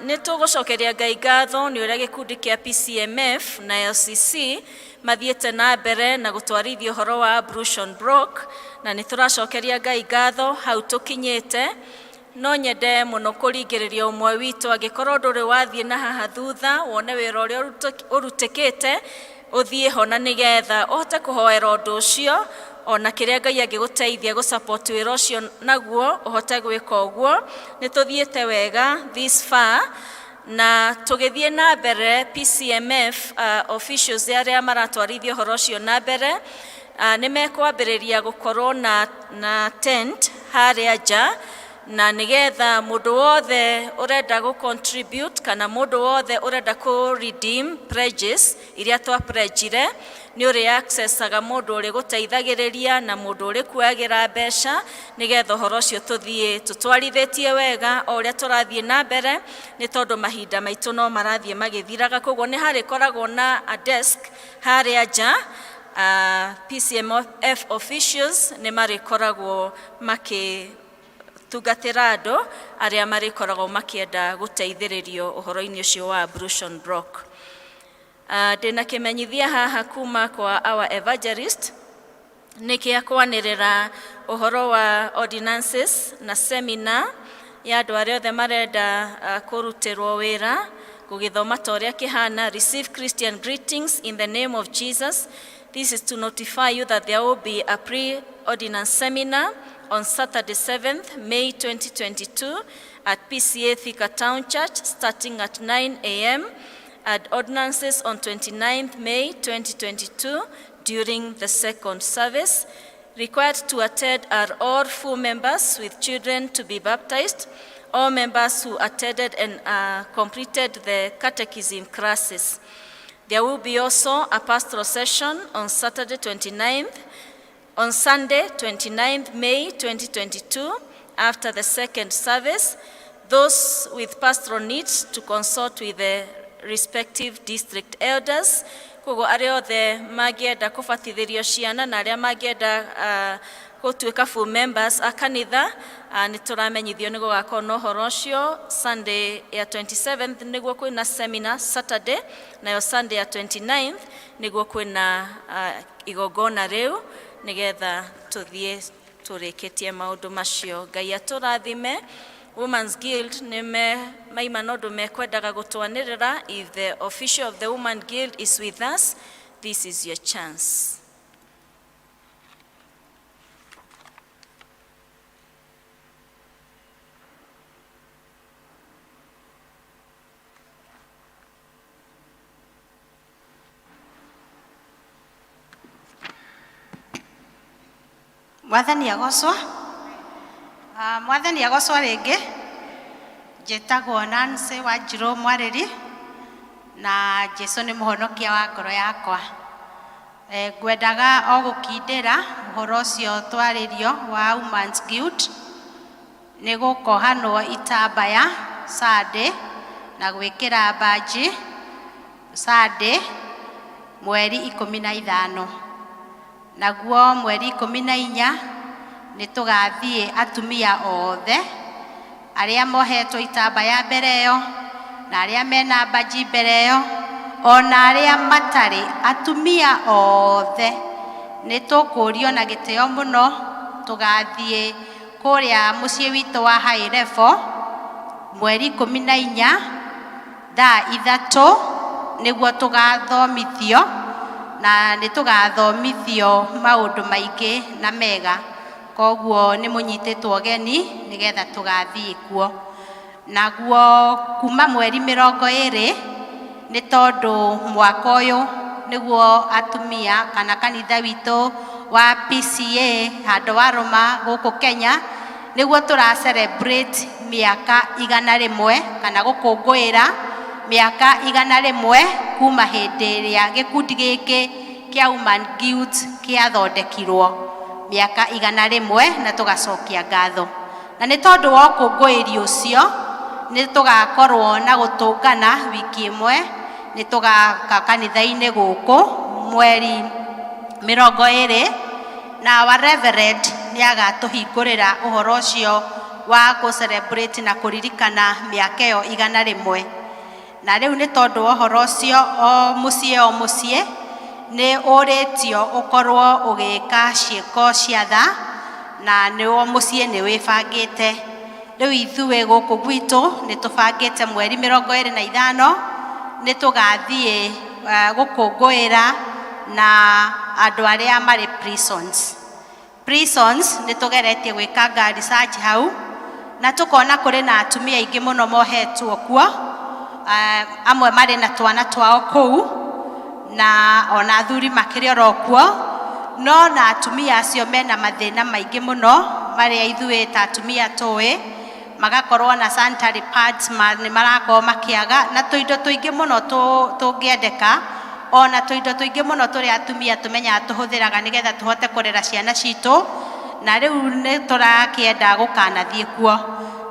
S11: Nĩ tũgũcokeria Ngai ngatho nĩ ũrĩa gĩkundi kĩa PCMF na LCC mathiĩte na mbere na gũtwarithia ũhoro wa Ablution Block, na nĩ tũracokeria Ngai ngatho hau tũkinyĩte. No nyende mũno kũringĩrĩria ũmwe witũ, angĩkorwo ndũrĩ wathiĩ na haha thutha wone wĩra ũrĩa ũrutĩkĩte, ũthiĩ ho na nĩgetha ũhote kũhoera ũndũ ũcio, ona kĩrĩa Ngai angĩgũteithia gũ support wĩra ũcio naguo ũhote gwĩka ũguo. Nĩ tũthiĩte wega this far, na tũgĩthiĩ na mbere PCMF officials arĩa maratwarithia ũhoro ũcio na mbere nĩ mekwambĩrĩria gũkorwo na tent harĩa nja, na nĩgetha mũndũ wothe ũrenda gũ contribute kana mũndũ wothe ũrenda kũ redeem pledges iria twa pledgire, nĩ ũrĩ accessaga mũndũ ũrĩ gũteithagĩrĩria na mũndũ ũrĩ kuagĩra mbeca, nĩgetha ũhoro ũcio tũthiĩ tũtwarithĩtie wega o ũrĩa tũrathiĩ na mbere, nĩ tondũ mahinda maitũ no marathiĩ magĩthiraga. Koguo nĩ harĩkoragwo na a desk harĩa nja. PCMF officials nĩ marĩkoragwo makĩtungatĩra andũ arĩa marĩkoragwo makĩenda gũteithĩrĩrio ũhoro-inĩ ũcio wa Ablution Block. Ndĩna kĩmenyithia haha kuma kwa our evangelist, nĩ kĩa kwanĩrĩra ũhoro wa ordinances na seminar ya andũ arĩa othe marenda kũrutĩrwo wĩra gũgĩthoma ta ũrĩa kĩhana. Receive Christian greetings in the name of Jesus. This is to notify you that there will be a pre-ordinance seminar on Saturday 7th May 2022 at PCA Thika Town Church starting at 9 a.m. at ordinances on 29th May 2022 during the second service. Required to attend are all full members with children to be baptized, all members who attended and completed the catechism classes. There will be also a pastoral session on Saturday 29th, on Sunday 29th May 2022, after the second service. Those with pastoral needs to consult with the respective district elders. Koguo arĩa othe mangĩenda kũbatithĩrio ciana na arĩa mangĩenda gũtuĩka full members a kanitha, nĩ tũramenyithio nĩ gũgakorwo na ũhoro ũcio Sunday ya 27th nĩguo kwĩna seminar Saturday, nayo Sunday ya 29th nĩguo kwĩna igongona rĩu, nĩgetha tũthiĩ tũrĩkĩtie maũndũ macio. Ngai atũrathime. Women's Guild nĩ maima na ũndũ mekwendaga gũtwanĩrĩra. If the official of the Women Guild is with us, this is your chance.
S5: Mwathani agocwo. Mwathani agocwo rĩngĩ. Njĩtagwo Nancy Wanjirũ Mwarĩri, na Jesu nĩ mũhonokia wa ngoro yakwa. Ngwendaga o gũkindĩra ũhoro ũcio twarĩrio wa Women's Guild. Nĩ gũkohanwo itambaya Sunday na gwĩkĩra mbanji Sunday mweri 15. Naguo mweri 14 nĩ tũgathiĩ atumia othe Arĩa mohetwo itambaya mbere ĩyo na arĩa mena mbanji mbere ĩyo ona arĩa matarĩ, atumia othe nĩ tũkũrio na gĩtĩo mũno tũgathiĩ kũrĩa mũciĩ witũ wa High Level mweri 14 thaa 3 nĩguo tũgathomithio, na nĩ tũgathomithio maũndũ maingĩ na mega. Koguo nĩ mũnyitĩtwo ũgeni nĩgetha tũgathiĩ kuo. Naguo kuma mweri 20 nĩ tondũ mwaka ũyũ nĩguo atumia kana kanitha witũ wa PCA handũ wa Roma gũkũ Kenya nĩguo tũra celebrate mĩaka 100 kana gũkũngũĩra mĩaka 100 kuma hĩndĩ ĩrĩa gĩkundi gĩkĩ kĩa Women Guild kĩathondekirwo mĩaka 100, na tũgacokia ngatho. Na nĩ tondũ wa ũkũngũĩri ũcio nĩ tũgakorwo na gũtũngana wiki ĩmwe, nĩ tũgaka kanitha-inĩ gũkũ mweri 20, na our reverend nĩ agatũhingũrĩra ũhoro ũcio wa gũ celebrate na kũririkana mĩaka ĩyo 100. Na rĩu nĩ tondũ wa ũhoro ũcio, o mũciĩ o mũciĩ nĩ ũrĩtio ũkorwo ũgĩka ciĩko cia tha, na nĩ o mũciĩ nĩ wĩbangĩte. Rĩu ithuĩ gũkũ gwitũ nĩ tũbangĩte mweri 25 nĩ tũgathiĩ gũkũngũĩra na andũ arĩa marĩ prisons. Prisons nĩ tũgeretie gwĩkanga research hau na tũkona kũrĩ na atumia aingĩ mũno mohetwo kuo, amwe marĩ na twana twao kũu na ona athuri makĩrĩ oro kuo, no na atumia acio mena mathĩna maingĩ mũno marĩa ithuĩ ta atumia tũĩ, magakorwo na sanitary pads nĩ marakorwo makĩaga, na tũindo tũingĩ mũno tũngĩendeka, ona tũindo tũingĩ mũno tũrĩa atumia tũmenyaga tũhũthĩraga nĩgetha tũhote kũrera ciana citũ. Na rĩu nĩ tũrakĩenda gũkanathiĩ kuo,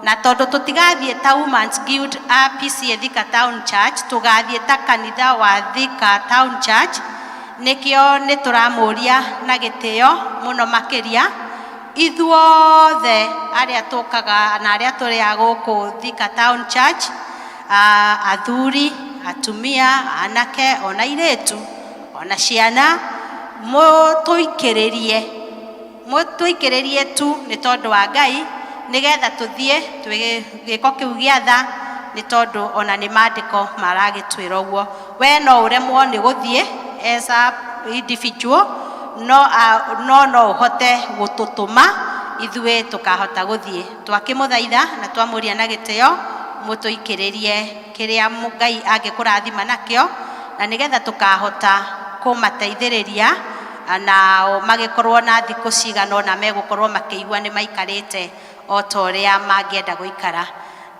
S5: na tondũ tũtigathiĩ ta Women's Guild a PCA Thika Town Church, tũgathiĩ ta kanitha wa Thika Town Church. Nĩkĩo nĩ tũramũria na gĩtĩo mũno makĩria ithuothe arĩa tũkaga na arĩa tũrĩ a gũkũ Thika Town Church, athuri, atumia, anake, ona airĩtu, ona ciana, mũtũikĩrĩrie, mũtũikĩrĩrie tu nĩ tondũ wa Ngai, nĩgetha tũthiĩ twĩ gĩko kĩu gĩa tha, nĩ tondũ ona nĩ maandĩko maragĩtwĩra ũguo. We no ũremwo nĩ gũthiĩ as a individual, no no ũhote gũtũtũma ithuĩ tũkahota gũthiĩ. Twakĩmũthaitha na twamũria na gĩtĩo mũtũikĩrĩrie kĩrĩa Ngai angĩkũrathima nakĩo, na nĩgetha tũkahota kũmateithĩrĩria nao magĩkorwo na thikũ cigana ũna megũkorwo makĩigua nĩ maikarĩte o ta ũrĩa mangĩenda gũikara.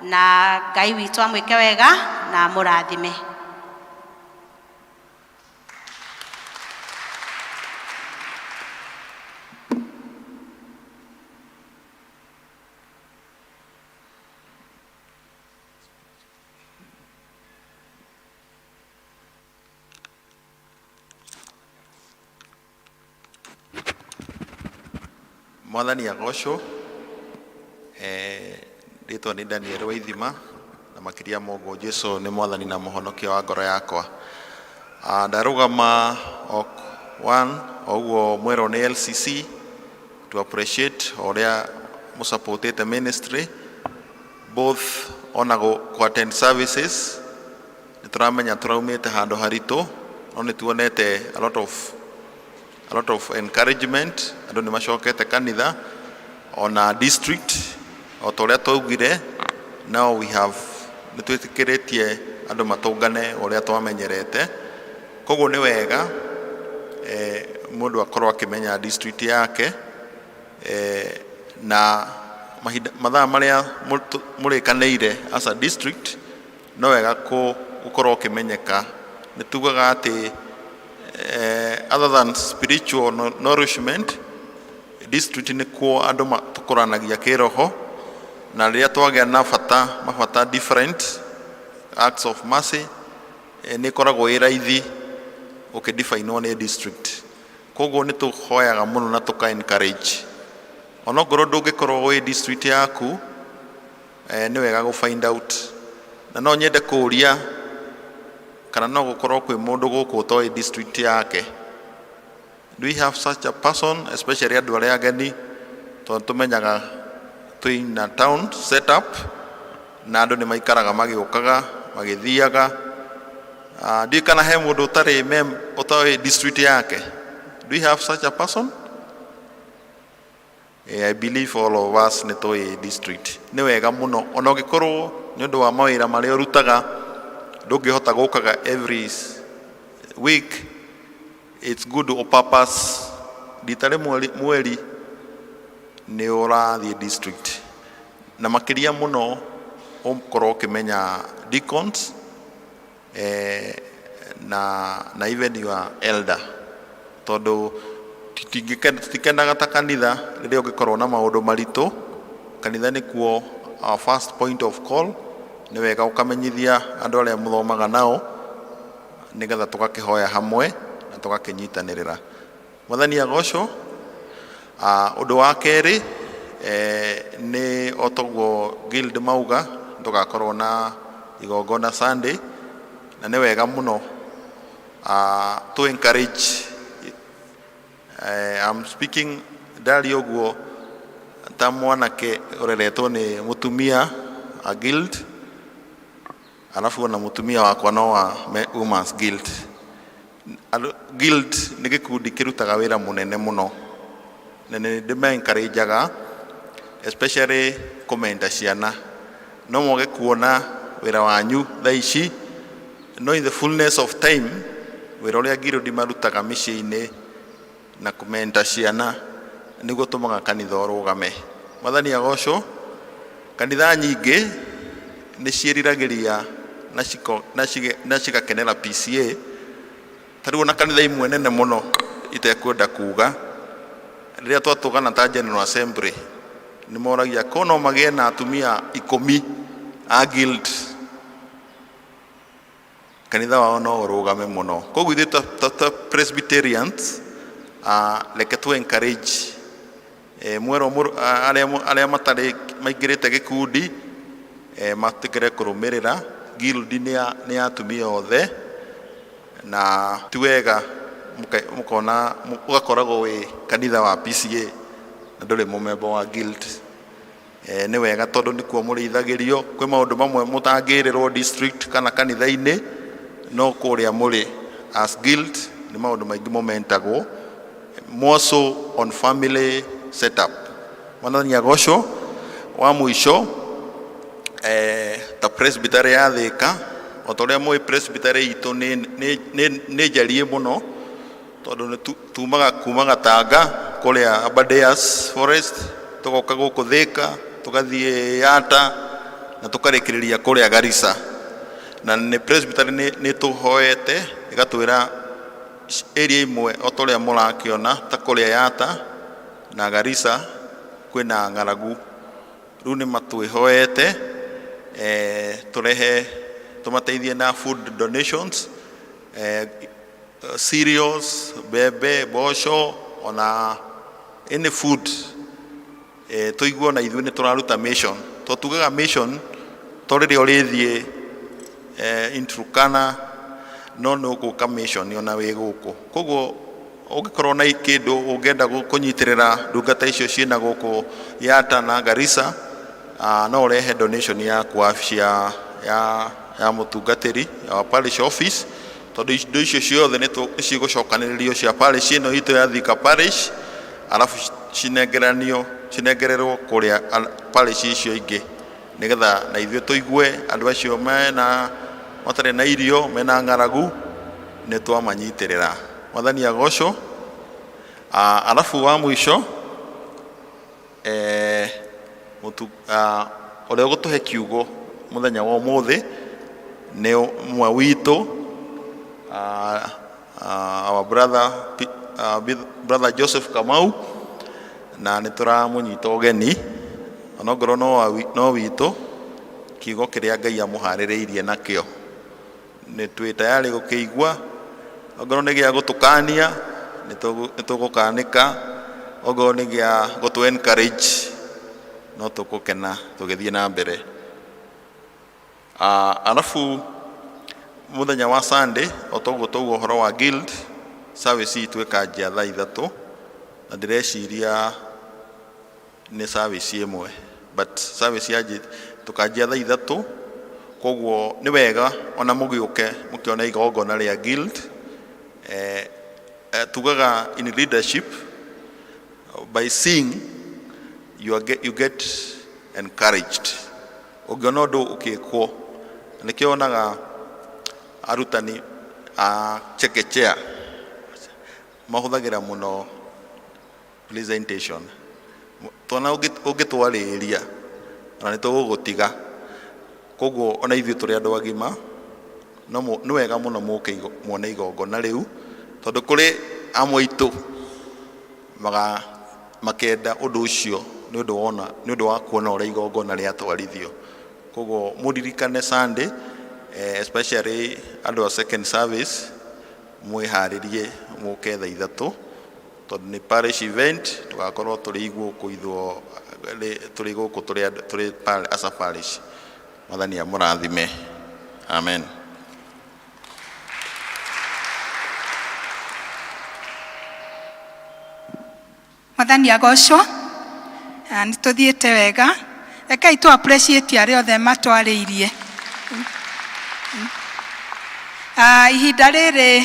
S5: Na Ngai witũ amwĩke wega na amũrathime.
S12: Mwathani agocwo. Rĩtwa nĩ Daniel Waithima, na makĩria ma ũguo Jesu nĩ mwathani na mũhonokia wa ngoro yakwa. Ndarũgama o one o ũguo mwerwo nĩ LCC to appreciate ũrĩa mũsupportĩte ministry both ona gũ attend services. Nĩ tũramenya tũraumĩte handũ haritũ, no nĩ tuonete a lot of encouragement. Andũ nĩ macokete kanitha ona district o ta ũrĩa twaugire. Now we have nĩ twĩtĩkĩrĩtie andũ matũngane ũrĩa twamenyerete, koguo nĩ wega mũndũ akorwo akĩmenya district yake na mahinda mathaa marĩa mũrĩkanĩire as a district. No wega gũkorwo ũkĩmenyeka. Nĩ tugaga atĩ other than spiritual nourishment, district nĩkuo andũ tũkũranagia kĩroho, na rĩrĩa twagĩa na bata mabata different acts of mercy, nĩ ĩkoragwo ĩ raithi ũkĩdefinwo nĩ district. Koguo nĩ tũhoyaga mũno na tũka encourage, onokorwo ndũngĩkorwo wĩ district yaku. Nĩ wega gũ find out. Na no nyende kũũria kana no gũkorwo kwĩ mũndũ gũkũ ũtoĩ district yake. Do we have such a person, especially andũ arĩa ageni, tondũ tũmenyaga twĩ in a town setup na andũ nĩ maikaraga magĩũkaga magĩthiaga. Ndiũĩ kana he mũndũ ũtarĩ mem ũtoĩ district yake. Do we have such a person? I believe all of us nĩ tũĩ district. Nĩ wega mũno ona ũngĩkorwo nĩ ũndũ wa mawĩra marĩa ũrutaga ndũngĩhota gũkaga every week, it's good o purpose rita rĩmwe mweri nĩ ũrathiĩ district, na makĩria mũno ũkorwo ũkĩmenya deacons na even your elder, tondũ tũtikenaga ta kanitha rĩrĩa ũngĩkorwo na maũndũ maritũ. Kanitha nĩkuo our first point of call. Nĩ wega ũkamenyithia andũ arĩa mũthomaga nao nĩgetha tũgakĩhoya hamwe na tũgakĩnyitanĩrĩra. Mwathani agocwo. Ũndũ wa kerĩ, nĩ o toguo guild mauga tũgakorwo na igongona Sunday, na nĩ wega mũno to encourage. I'm speaking ndaria ũguo ta mwanake ũreretwo nĩ mũtumia a guild, alafu ona mũtumia wakwa no wa Women's Guild. Guild nĩ gĩkundi kĩrutaga wĩra mũnene mũno, na nĩ ndĩma encourageaga especially kũmenda ciana. No mwage kuona wĩra wanyu thaa ici, no in the fullness of time wĩra ũrĩa guild marutaga mĩciĩ-inĩ na kũmenta ciana nĩguo tũmaga kanitha ũrũgame. Mwathani agocwo. Kanitha nyingĩ nĩ ciĩriragĩria na cigakenera PCA. Ta rĩu ona kanitha imwe nene mũno itekwenda kuga, rĩrĩa twatũgana ta General Assembly nĩ moragia ko no magĩe na atumia 10 a guild, kanitha wao no ũrũgame mũno. Koguo ithuĩ ta Presbyterians, reke tu encourage mwerwo arĩa matarĩ maingĩrĩte gĩkundi matikĩre kũrũmĩrĩra. Guild nĩ ya atumia othe, na ti wega mũkona ũgakoragwo wĩ kanitha wa PCA na ndũrĩ mũmemba wa guild. Nĩ wega tondũ nĩkuo mũrĩithagĩrio. Kwĩ maũndũ mamwe mũtangĩrĩrwo district kana kanitha-inĩ, no kũrĩa mũrĩ as guild nĩ maũndũ maingĩ mũmentagwo, more so on family setup. Mwathani agocwo. Wa mũico, ta presbytery ya Thĩka, o ta ũrĩa mũĩ, presbytery itũ nĩ njariĩ mũno, tondũ nĩ tumaga kuma Gatanga kũrĩa Aberdares Forest, tũgoka gũkũ Thĩka, tũgathiĩ Yata na tũkarĩkĩrĩria kũrĩa Garissa. Na nĩ presbytery nĩ tũhoete ĩgatwĩra area imwe o ta ũrĩa mũrakĩona ta kũrĩa Yata na Garissa kwĩna ng'aragu. Rĩu nĩ matwĩhoete tũrehe tũmateithie na food donations, cereals, mbembe, mboco, ona any food. Tũigue ona ithuĩ nĩ tũraruta mission, to tugaga mission to rĩrĩa ũrĩthiĩ in Turkana, no nĩ ũgũka mission ona wĩ gũkũ. Koguo ũngĩkorwo na kĩndũ ũngĩenda kũnyitĩrĩra ndungata icio ciĩna gũkũ Yata na Garissa, no ũrehe donation yaku wabici ya mũtungatĩri, ya parish office, tondũ indo icio ciothe nĩ cigũcokanĩrĩrio cia parish ĩno itũ ya Thika Parish, alafu cinengeranio cinengererwo kũrĩa parish icio ingĩ, nĩgetha na ithuĩ tũigue andũ acio mena matarĩ na irio, mena ng'aragu, nĩ twamanyitĩrĩra. Mwathani agocwo. Alafu wa mũico, ũrĩa ũgũtũhe kiugo mũthenya wa ũmũthĩ nĩ ũmwe witũ, our brother, brother Joseph Kamau, na nĩ tũramũnyita ũgeni onongorwo no witũ. Kiugo kĩrĩa Ngai amũharĩrĩirie nakĩo nĩ twĩ tayari gũkĩigua. Ongorwo nĩ gĩa gũtũkania, nĩ tũgũkanĩka. Ongorwo nĩ gĩa gũtũ encourage, no tũgũkena tũgĩthiĩ na mbere. Arabu muthenya wa Sunday o toguo tauga ũhoro wa guild service itũ ĩkanjia thaa 3 na ndĩreciria nĩ service ĩmwe, but service yanjĩ tũkanjia thaa 3. Koguo nĩ wega ona mũgĩũke mũkĩona igongona rĩa guild. Tugaga in leadership, by seeing you get encouraged. Ũngĩona ũndũ ũkĩkwo, nĩkĩo wonaga arutani a chekechea mahũthagĩra mũno presentation. Twana ũngĩtwarĩria ona nĩ tũgũgũtiga. Koguo ona ithuĩ tũrĩ andũ agima no nĩ wega mũno mũke muone igongona rĩu, tondũ kũrĩ amwe aitũ makenda ũndũ ũcio nĩ ũndũ wona, nĩ ũndũ wa kuona ũrĩa igongona rĩatwarithio. Koguo mũririkane Sunday, especially andũ a second service, mwĩharĩrie mũke thaa 3, tondũ nĩ parish event. Tũgakorwo tũrĩ gũkũ ithuo tũrĩ gũkũ tũrĩ andũ, tũrĩ as a parish. Mwathani amũrathime. Amen.
S2: Mwathani agocwo. Nĩ tũthiĩte wega. Rekei tũ appreciate arĩa othe matwarĩirie. Ihinda rĩrĩ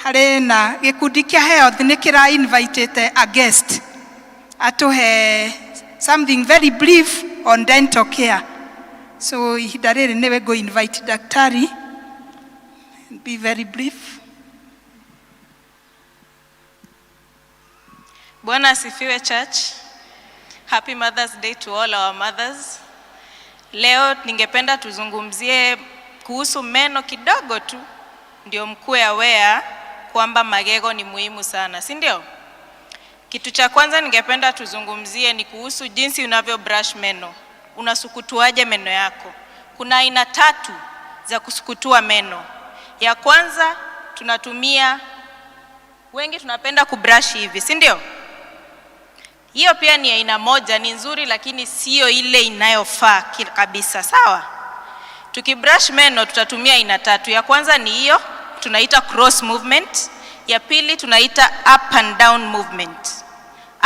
S2: harĩ na gĩkundi kĩa health nĩ kĩra invitĩte a guest atũhe something very brief on dental care. So ihinda rĩrĩ nĩwe ngũ invite daktari. Be very brief.
S3: Bwana asifiwe, church. Happy Mother's Day to all our mothers. Leo ningependa tuzungumzie kuhusu meno kidogo tu, ndio mkuwe aware kwamba magego ni muhimu sana, si ndio? Kitu cha kwanza ningependa tuzungumzie ni kuhusu jinsi unavyo brush meno. Unasukutuaje meno yako? Kuna aina 3 za kusukutua meno. Ya kwanza tunatumia, wengi tunapenda kubrush hivi, si ndio? Hiyo pia ni aina moja, ni nzuri lakini sio ile inayofaa kabisa, sawa? Tukibrush meno tutatumia aina 3. Ya kwanza ni hiyo, tunaita cross movement. Ya pili tunaita up and down movement.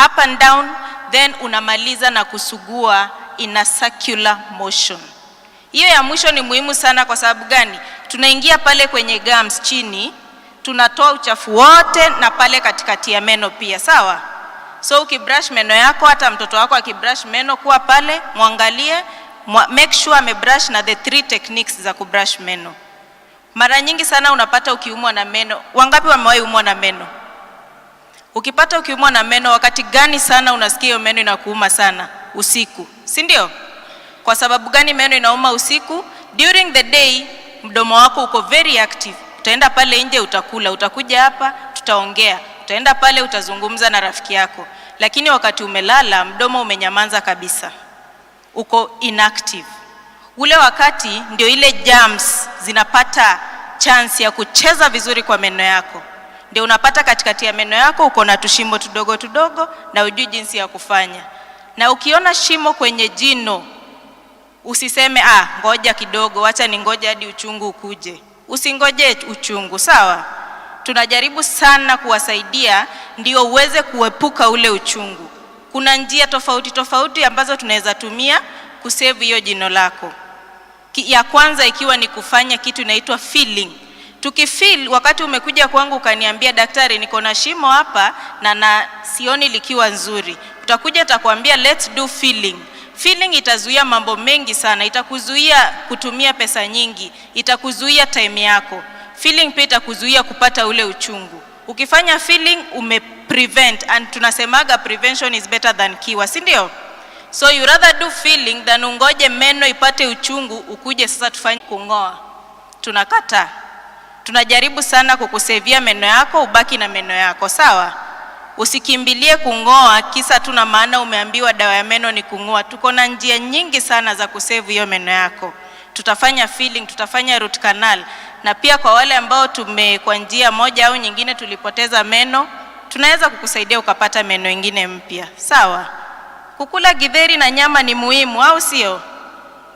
S3: Up and down, then unamaliza na kusugua in a circular motion. Hiyo ya mwisho ni muhimu sana kwa sababu gani? Tunaingia pale kwenye gums chini, tunatoa uchafu wote na pale katikati ya meno pia, sawa? So ukibrush meno yako, hata mtoto wako akibrush meno, kuwa pale, muangalie, make sure amebrush na the 3 techniques za kubrush meno. Mara nyingi sana unapata ukiumwa na meno. Wangapi wamewahi umwa na meno? Ukipata ukiumwa na meno, wakati gani sana unasikia hiyo meno inakuuma sana? Usiku, si ndio? Kwa sababu gani meno inauma usiku? During the day mdomo wako uko very active. Utaenda pale nje utakula, utakuja hapa tutaongea, utaenda pale utazungumza na rafiki yako. Lakini wakati umelala mdomo umenyamaza kabisa, uko inactive. Ule wakati ndio ile germs zinapata chance ya kucheza vizuri kwa meno yako. Ndio unapata katikati ya meno yako uko na tushimo tudogo tudogo na hujui jinsi ya kufanya. Na ukiona shimo kwenye jino usiseme ngoja kidogo, wacha ningoje hadi uchungu ukuje. Usingoje uchungu, sawa? Tunajaribu sana kuwasaidia ndio uweze kuepuka ule uchungu. Kuna njia tofauti tofauti ambazo tunaweza tumia kusave hiyo jino lako. Ya kwanza ikiwa ni kufanya kitu inaitwa filling. Tukifeel, wakati umekuja kwangu ukaniambia daktari niko na shimo hapa na sioni likiwa nzuri, utakuja takwambia let's do filling. Filling itazuia mambo mengi sana, itakuzuia kutumia pesa nyingi, itakuzuia time yako. Filling pia itakuzuia kupata ule uchungu. Ukifanya filling ume prevent, and tunasemaga prevention is better than cure, si ndio? So you rather do filling than ungoje meno ipate uchungu ukuje sasa tufanye kungoa. Tunakataa. Tunajaribu sana kukusevia meno yako, ubaki na meno yako, sawa? Usikimbilie kungoa kisa tu na maana umeambiwa dawa ya meno ni kungoa. Tuko na njia nyingi sana za kusave hiyo meno yako. Tutafanya filling, tutafanya root canal, na pia kwa wale ambao kwa njia moja au nyingine tulipoteza meno, tunaweza kukusaidia ukapata meno ingine mpya, sawa? Kukula githeri na nyama ni muhimu, au sio?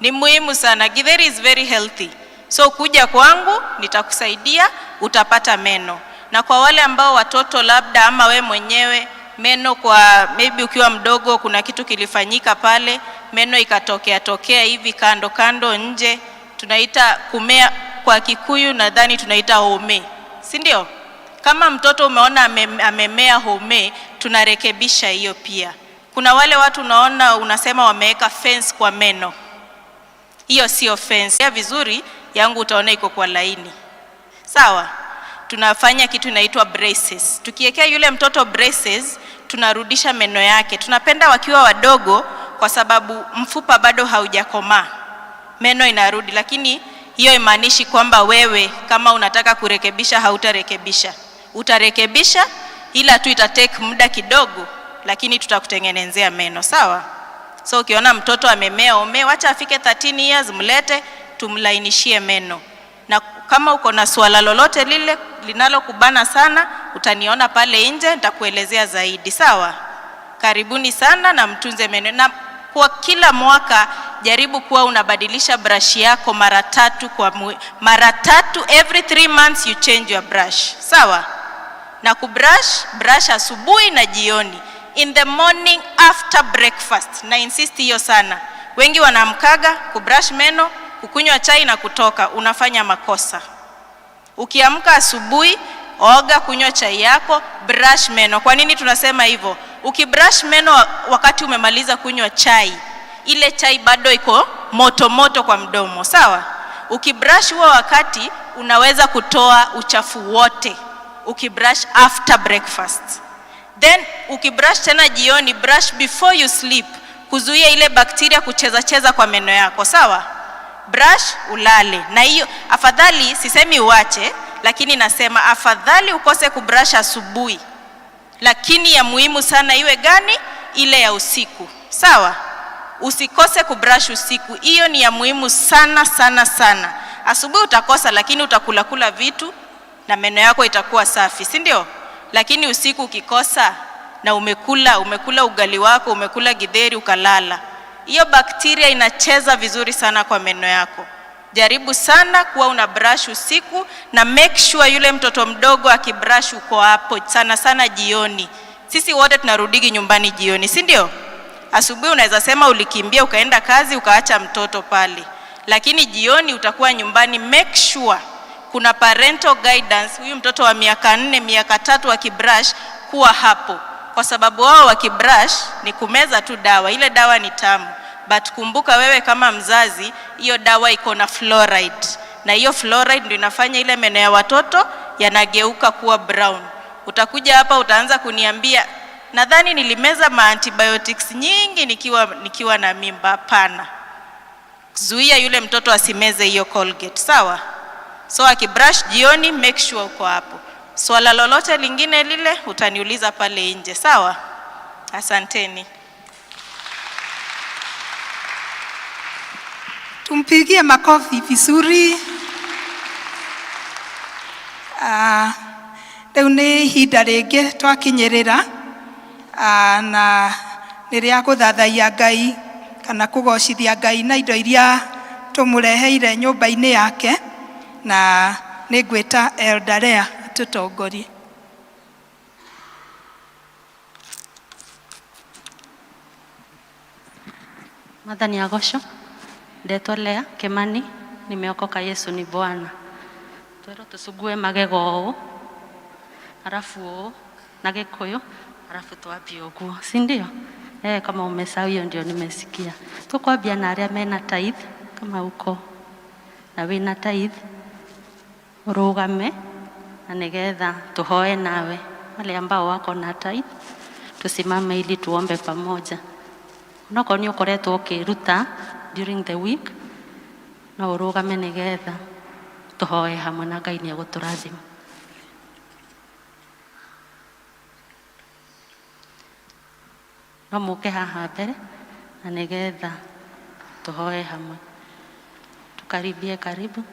S11: Ni muhimu sana. Githeri is very healthy. So kuja kwangu nitakusaidia, utapata meno. Na kwa wale ambao watoto labda ama we mwenyewe meno, kwa maybe ukiwa mdogo kuna kitu kilifanyika pale, meno ikatokea tokea hivi kando kando nje, tunaita kumea kwa Kikuyu nadhani tunaita home, si ndio? Kama mtoto umeona amemea home, tunarekebisha hiyo pia. Kuna wale watu unaona unasema wameweka fence kwa meno, hiyo sio fence. Ya vizuri yangu utaona iko kwa laini, sawa? Tunafanya kitu inaitwa braces. Tukiwekea yule mtoto braces, tunarudisha meno yake. Tunapenda wakiwa wadogo, kwa sababu mfupa bado haujakomaa, meno inarudi, lakini hiyo imaanishi kwamba wewe kama unataka kurekebisha hautarekebisha. Utarekebisha, ila tu itatake muda kidogo, lakini tutakutengenezea meno, sawa? So ukiona mtoto amemea ome, wacha afike 13 years, mlete tumlainishie meno. Na kama uko na suala lolote lile linalokubana sana, utaniona pale nje, nitakuelezea zaidi, sawa? Karibuni sana na mtunze meno. Na kwa kila mwaka jaribu kuwa unabadilisha brush yako mara tatu kwa mara tatu, every 3 months you change your brush, sawa? Na kubrush, brush asubuhi na jioni, in the morning after breakfast. Na insist hiyo sana. Wengi wanaamkaga kubrush meno, kukunywa chai na kutoka. Unafanya makosa. Ukiamka asubuhi, oga, kunywa chai yako, brush meno. Kwa nini tunasema hivyo? Ukibrush meno wakati umemaliza kunywa chai, ile chai bado iko moto moto kwa mdomo, sawa? Ukibrush huo wakati unaweza kutoa uchafu wote. Ukibrush after breakfast. Then ukibrush tena jioni, brush before you sleep, kuzuia ile bakteria kucheza cheza kwa meno yako, sawa? Brush ulale. Na hiyo afadhali, sisemi uache, lakini nasema afadhali ukose kubrush asubuhi, lakini ya muhimu sana iwe gani? Ile ya usiku, sawa? Usikose kubrush usiku, hiyo ni ya muhimu sana sana sana. Asubuhi utakosa, lakini utakula kula vitu na meno yako itakuwa safi, si ndio? Lakini usiku ukikosa na umekula ugali wako, umekula githeri ukalala, hiyo bakteria inacheza vizuri sana kwa meno yako. Jaribu sana kuwa una brush usiku, na make sure yule mtoto mdogo akibrush uko hapo, sana sana jioni. Sisi wote tunarudigi nyumbani jioni, si ndio? Asubuhi unaweza sema ulikimbia ukaenda kazi ukaacha mtoto pale, lakini jioni utakuwa nyumbani. Make sure kuna parental guidance, huyu mtoto wa miaka 4, miaka 3 akibrush kuwa hapo, kwa sababu wao wakibrush ni kumeza tu dawa, ile dawa ni tamu, but kumbuka wewe kama mzazi, hiyo dawa iko na fluoride, na hiyo fluoride ndio inafanya ile meno ya watoto yanageuka kuwa brown. Utakuja hapa utaanza kuniambia nadhani nilimeza ma antibiotics nyingi nikiwa na mimba. Hapana, zuia yule mtoto asimeze hiyo Colgate, sawa? So akibrush jioni, make sure uko hapo. Swala lolote lingine lile utaniuliza pale nje, sawa? Asanteni.
S2: Tumpigie makofi vizuri. Rĩu nĩ ihinda rĩngĩ twakinyĩrĩra, na nĩ rĩa gũthathaiya Ngai kana kũgocithia Ngai na indo iria tũmũreheire nyũmba-inĩ yake, na nĩ ngwĩta Elder Lea atũtongorie.
S5: Mwathani agocwo. Ndetwo Lea Kimani, nimeokoka, Yesu ni Bwana. Twĩrwo tũcugue magego ũũ, alafu ũũ na Gĩkũyũ, alafu twambie ũguo, si ndio? Kama umesahau hiyo ndio nimesikia. Tukwambia na arĩa mena tithe, kama uko na wĩna tithe ũrũgame na nĩgetha tũhoe nawe. Wale ambao wako na tithe tusimame ili tuombe pamoja. Onokorwo nĩ ũkoretwo ũkĩruta during the week, no ũrũgame nĩgetha tũhoe hamwe na Ngai nĩ egũtũrathima. No mũke haha mbere na nĩgetha tũhoe hamwe. Tukaribie karibu,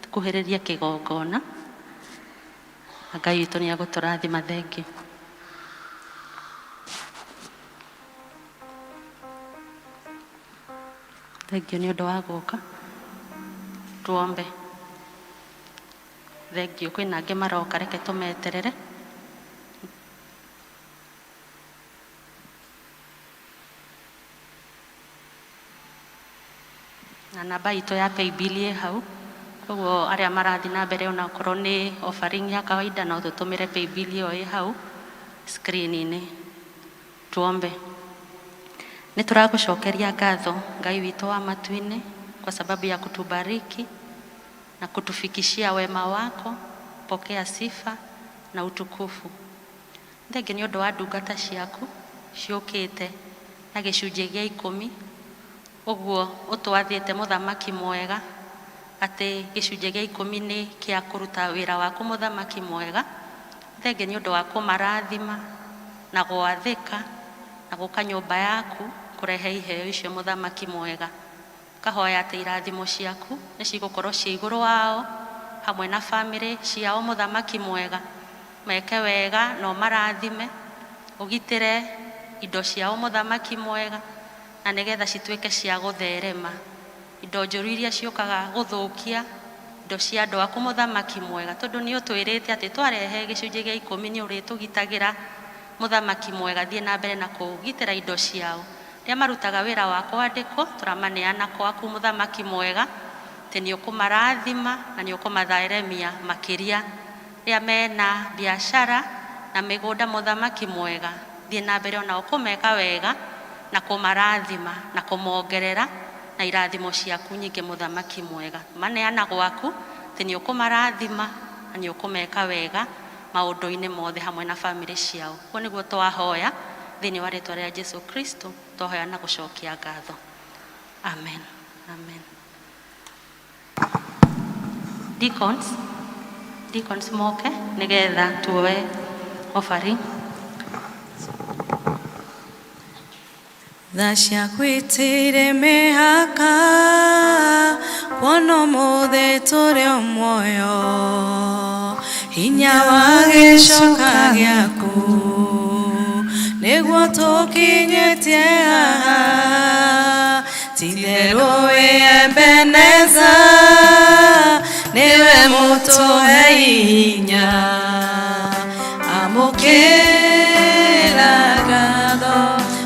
S5: tukuhĩrĩrie kĩgongona na Ngai witũ nĩ egũtũrathima. Thank you. Thengiũ nĩ ũndũ wa gũka. Tuombe. Thengiũ, kwĩna angĩ maroka, reke tũmeterere. Na namba itũ ya paybill ĩ hau, koguo arĩa marathiĩ na mbere onakorwo nĩ offering ya kawaida no tũtũmĩre paybill ĩyo ĩ hau screen-inĩ. Tuombe. Nĩ tũragũcokeria ngatho Ngai witũ wa matu-inĩ kwa sababu ya kutubariki na kutufikishia wema wako. Pokea sifa na utukufu. Thengiũ nĩ ũndũ wa ndungata ciaku ciũkĩte na gĩcunjĩ gĩa ikũmi, ũguo ũtwathĩte mũthamaki mwega atĩ gĩcunjĩ gĩa ikũmi nĩ kĩa kũruta wĩra waku mũthamaki mwega. Thengiũ nĩ ũndũ wa kũmarathima na gwathĩka na gũka nyũmba yaku kũrehe iheo icio mũthamaki mwega. Kahoya atĩ irathimo ciaku nĩ cigũkorwo ciĩ igũrũ wao hamwe na bamĩrĩ ciao mũthamaki mwega. Meke wega na ũmarathime, ũgitĩre indo ciao mũthamaki mwega, na nĩgetha cituĩke cia gũtherema. Indo njũru iria ciũkaga gũthũkia indo cia andũ aku mũthamaki mwega, tondũ nĩ ũtwĩrĩte atĩ twarehe gĩcunjĩ gĩa ikũmi nĩ ũrĩtũgitagĩra mũthamaki mwega. Thiĩ na mbere na kũgitĩra indo ciao. Rĩrĩa marutaga wĩra wa kwandĩkwo, tũramaneana gwaku mũthamaki mwega, atĩ nĩ ũkũmarathima na nĩ ũkũmatheremia makĩria. Rĩrĩa mena biacara na mĩgũnda mũthamaki mwega, thiĩ na mbere onao kũmeka wega na kũmarathima na kũmongerera na irathimo ciaku nyingĩ mũthamaki mwega. Maneana gwaku atĩ nĩ ũkũmarathima na nĩ ũkũmeka wega maũndũ-inĩ mothe hamwe na bamĩrĩ ciao. Ũguo nĩguo twahoya thĩinĩ wa rĩtwa rĩa Jesu Kristo, twahoya na gũcokia ngatho. Amen. Amen. Deacons, deacons moke nĩgetha tuoe offering.
S1: Tha ciaku itirĩ mĩhaka, kuona ũmũthĩ tũrĩ o muoyo, hinya wa gĩcoka gĩaku nĩguo tũkinyĩtie haha. Ti-itherũ wĩ Ebeneza, nĩwe mũtũhei hinya. Amũkĩra ngatho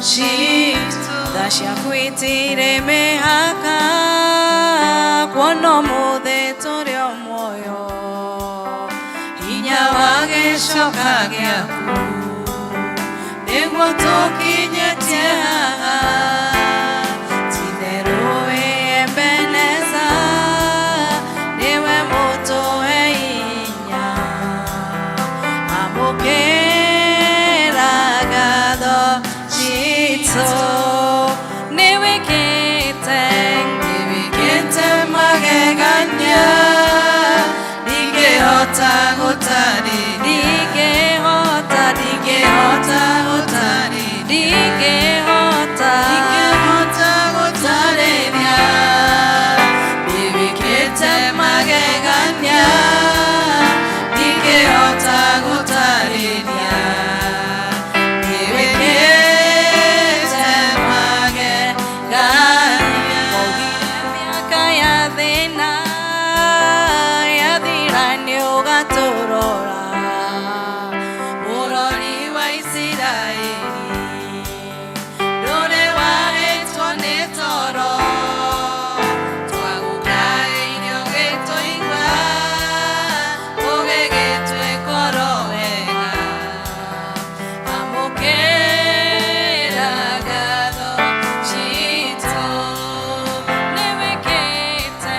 S1: citũ. Tha ciaku itirĩ mĩhaka, kuona ũmũthĩ tũrĩ o muoyo, hinya wa gĩcoka gĩaku nĩguo tũkinyĩtie haha. Ti-itherũ wĩ Ebeneza, nĩwe mũtũhei hinya. Amũkĩra ngatho citũ. Nĩwĩkĩte, nĩwĩkĩte magegania, ndingĩhota gũtarĩria, ndingĩhota, ndingĩhota gũtarĩria, ndingĩhota, ndingĩhota gũtarĩria. Nĩwĩkĩte magegania, ndingĩhota gũtarĩria. Nĩwĩkĩte magegania. Mĩaka ya thĩna yathira nĩũgatũrora, mũrori wa Isiraeli, ndũrĩ warĩtwo nĩ toro. Twagũkaĩire ũgĩtũigua, ũgĩgĩtwĩka oro wega. Amũkĩra ngatho citũ. Nĩwĩkĩte,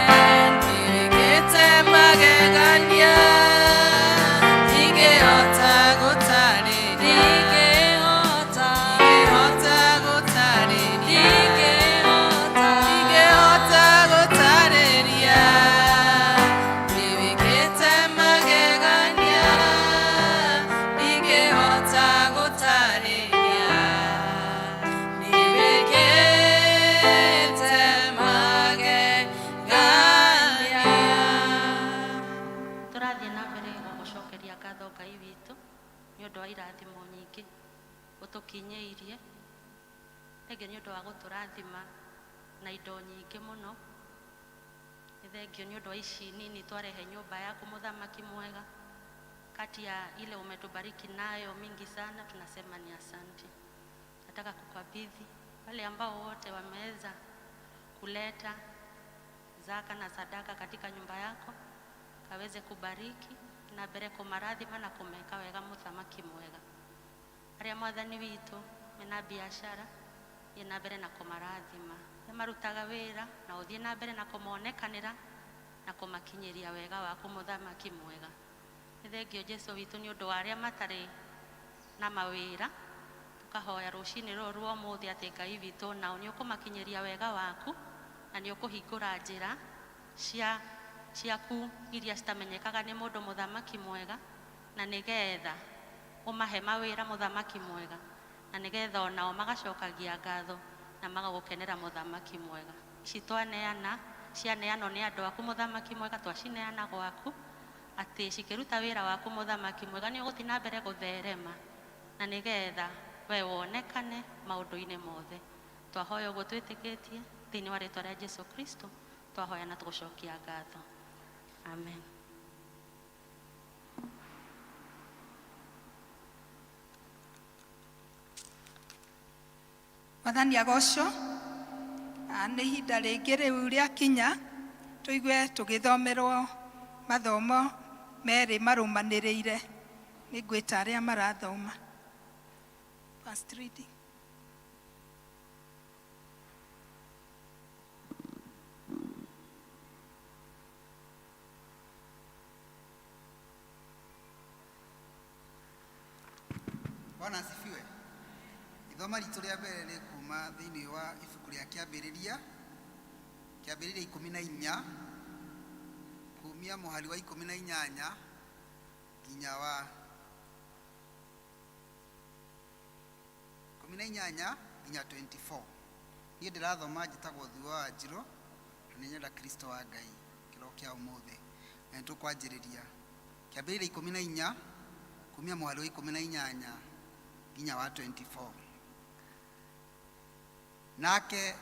S1: nĩwĩkĩte magegania, ndingĩhota gũtarĩria, ndingĩhota, ndingĩhota gũtarĩria, ndingĩhota, ndingĩhota gũtarĩria. Nĩwĩkĩte magegania, ndingĩhota gũtarĩria. Nĩwĩkĩte magegania.
S5: Tũrathiĩ na mbere gũgũcokeria ngatho Ngai witũ nĩ ũndũ wa irathimo nyingĩ ũtũkinyĩirie. Thengiũ nĩ ũndũ wa gũtũrathima. na indo nyingĩ mũno. Nĩ thengio nĩ ũndũ wa ici nini twarehe nyũmba yaku mũthamaki mwega. Kati ya ile umetubariki nayo mingi sana, tunasema ni asante. Nataka kukabidhi wale ambao wote wameweza kuleta zaka na sadaka katika nyumba yako, kaweze kubariki na mbere kũmarathima na kũmeka wega mũthamaki mwega. Arĩa mwathani witũ mena biashara, thiĩ na mbere na kũmarathima. Arĩa marutaga wĩra na ũthiĩ na mbere na kũmonekanĩra na kũmakinyĩria wega waku mũthamaki mwega. Nĩ thengio Jesũ witũ nĩ ũndũ wa arĩa matarĩ na mawĩra, tũkahoya rũcinĩ rũrũ rwa ũmũthĩ atĩ Ngai witũ nao nĩ ũkũmakinyĩria wega waku na nĩ ũkũhingũra njĩra cia ciaku iria citamenyekaga nĩ mũndũ mũthamaki mwega, na nĩgetha ũmahe mawĩra mũthamaki mwega, na nĩgetha onao magacokagia ngatho na magagũkenera mũthamaki mwega. Ici twaneana cianeanwo nĩ andũ aku mũthamaki mwega, twacineana gwaku atĩ cikĩruta wĩra waku mũthamaki mwega nĩ ũgũthiĩ na mbere gũtherema na nĩgetha we wonekane maũndũ-inĩ mothe. Twahoya ũguo twĩtĩkĩtie thĩinĩ wa rĩtwa rĩa Jesu Kristo, twahoya na tũgũcokia ngatho. Amen.
S2: Mwathani agocwo. Nĩ ihinda rĩngĩ rĩu rĩakinya tũigue tũgĩthomerwo mathomo merĩ marũmanĩrĩire. Nĩ ngwĩta arĩa marathoma. First reading.
S13: Bwana asifiwe. Ithoma ritũ rĩa mbere rĩ kuma thĩinĩ wa ibuku rĩa Kĩambĩrĩria, Kĩambĩrĩria 14, kumia mũhari wa 18 nginya wa 18 nginya 24. Niĩ ndĩrathoma njĩtagwo Thuo wa Njirũ na nĩ nyenda Kristo wa Ngai kĩro kĩa ũmũthĩ. Na nĩ tũkwanjĩrĩria Kĩambĩrĩria 14 kumia mũhari wa 18 nginya wa 24. Nake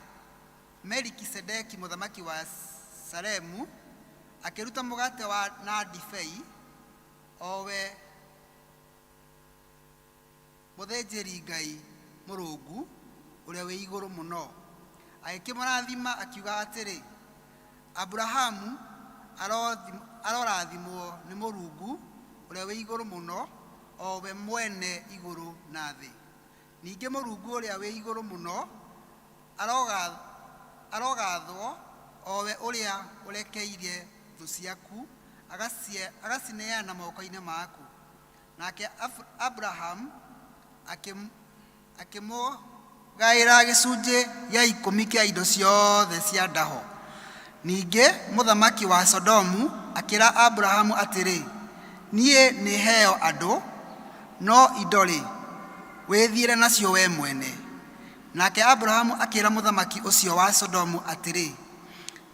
S13: Melikisedeki mũthamaki wa Salemu akĩruta mũgate wa na ndibei, o we mũthĩnjĩri-Ngai Mũrungu ũrĩa wĩ igũrũ mũno. Agĩkĩmũrathima akiuga atĩrĩ, Aburahamu arorathimwo nĩ Mũrungu ũrĩa wĩ igũrũ mũno, o we mwene igũrũ na thĩ. Ningĩ Mũrungu ũrĩa wĩ igũrũ mũno arogathwo, o we ũrĩa ũrekeire thũ ciaku agacineana moko-inĩ maku. Nake Abrahamu akĩmũgaĩra gĩcunjĩ gĩa ikũmi kĩa indo ciothe cia ndaho. Ningĩ mũthamaki wa Sodomu akĩra Abrahamu atĩrĩ, Niĩ nĩheo andũ, no indo-rĩ, wĩthiĩre nacio wee mwene. Nake Abrahamu akĩra mũthamaki ũcio wa Sodomu atĩrĩ,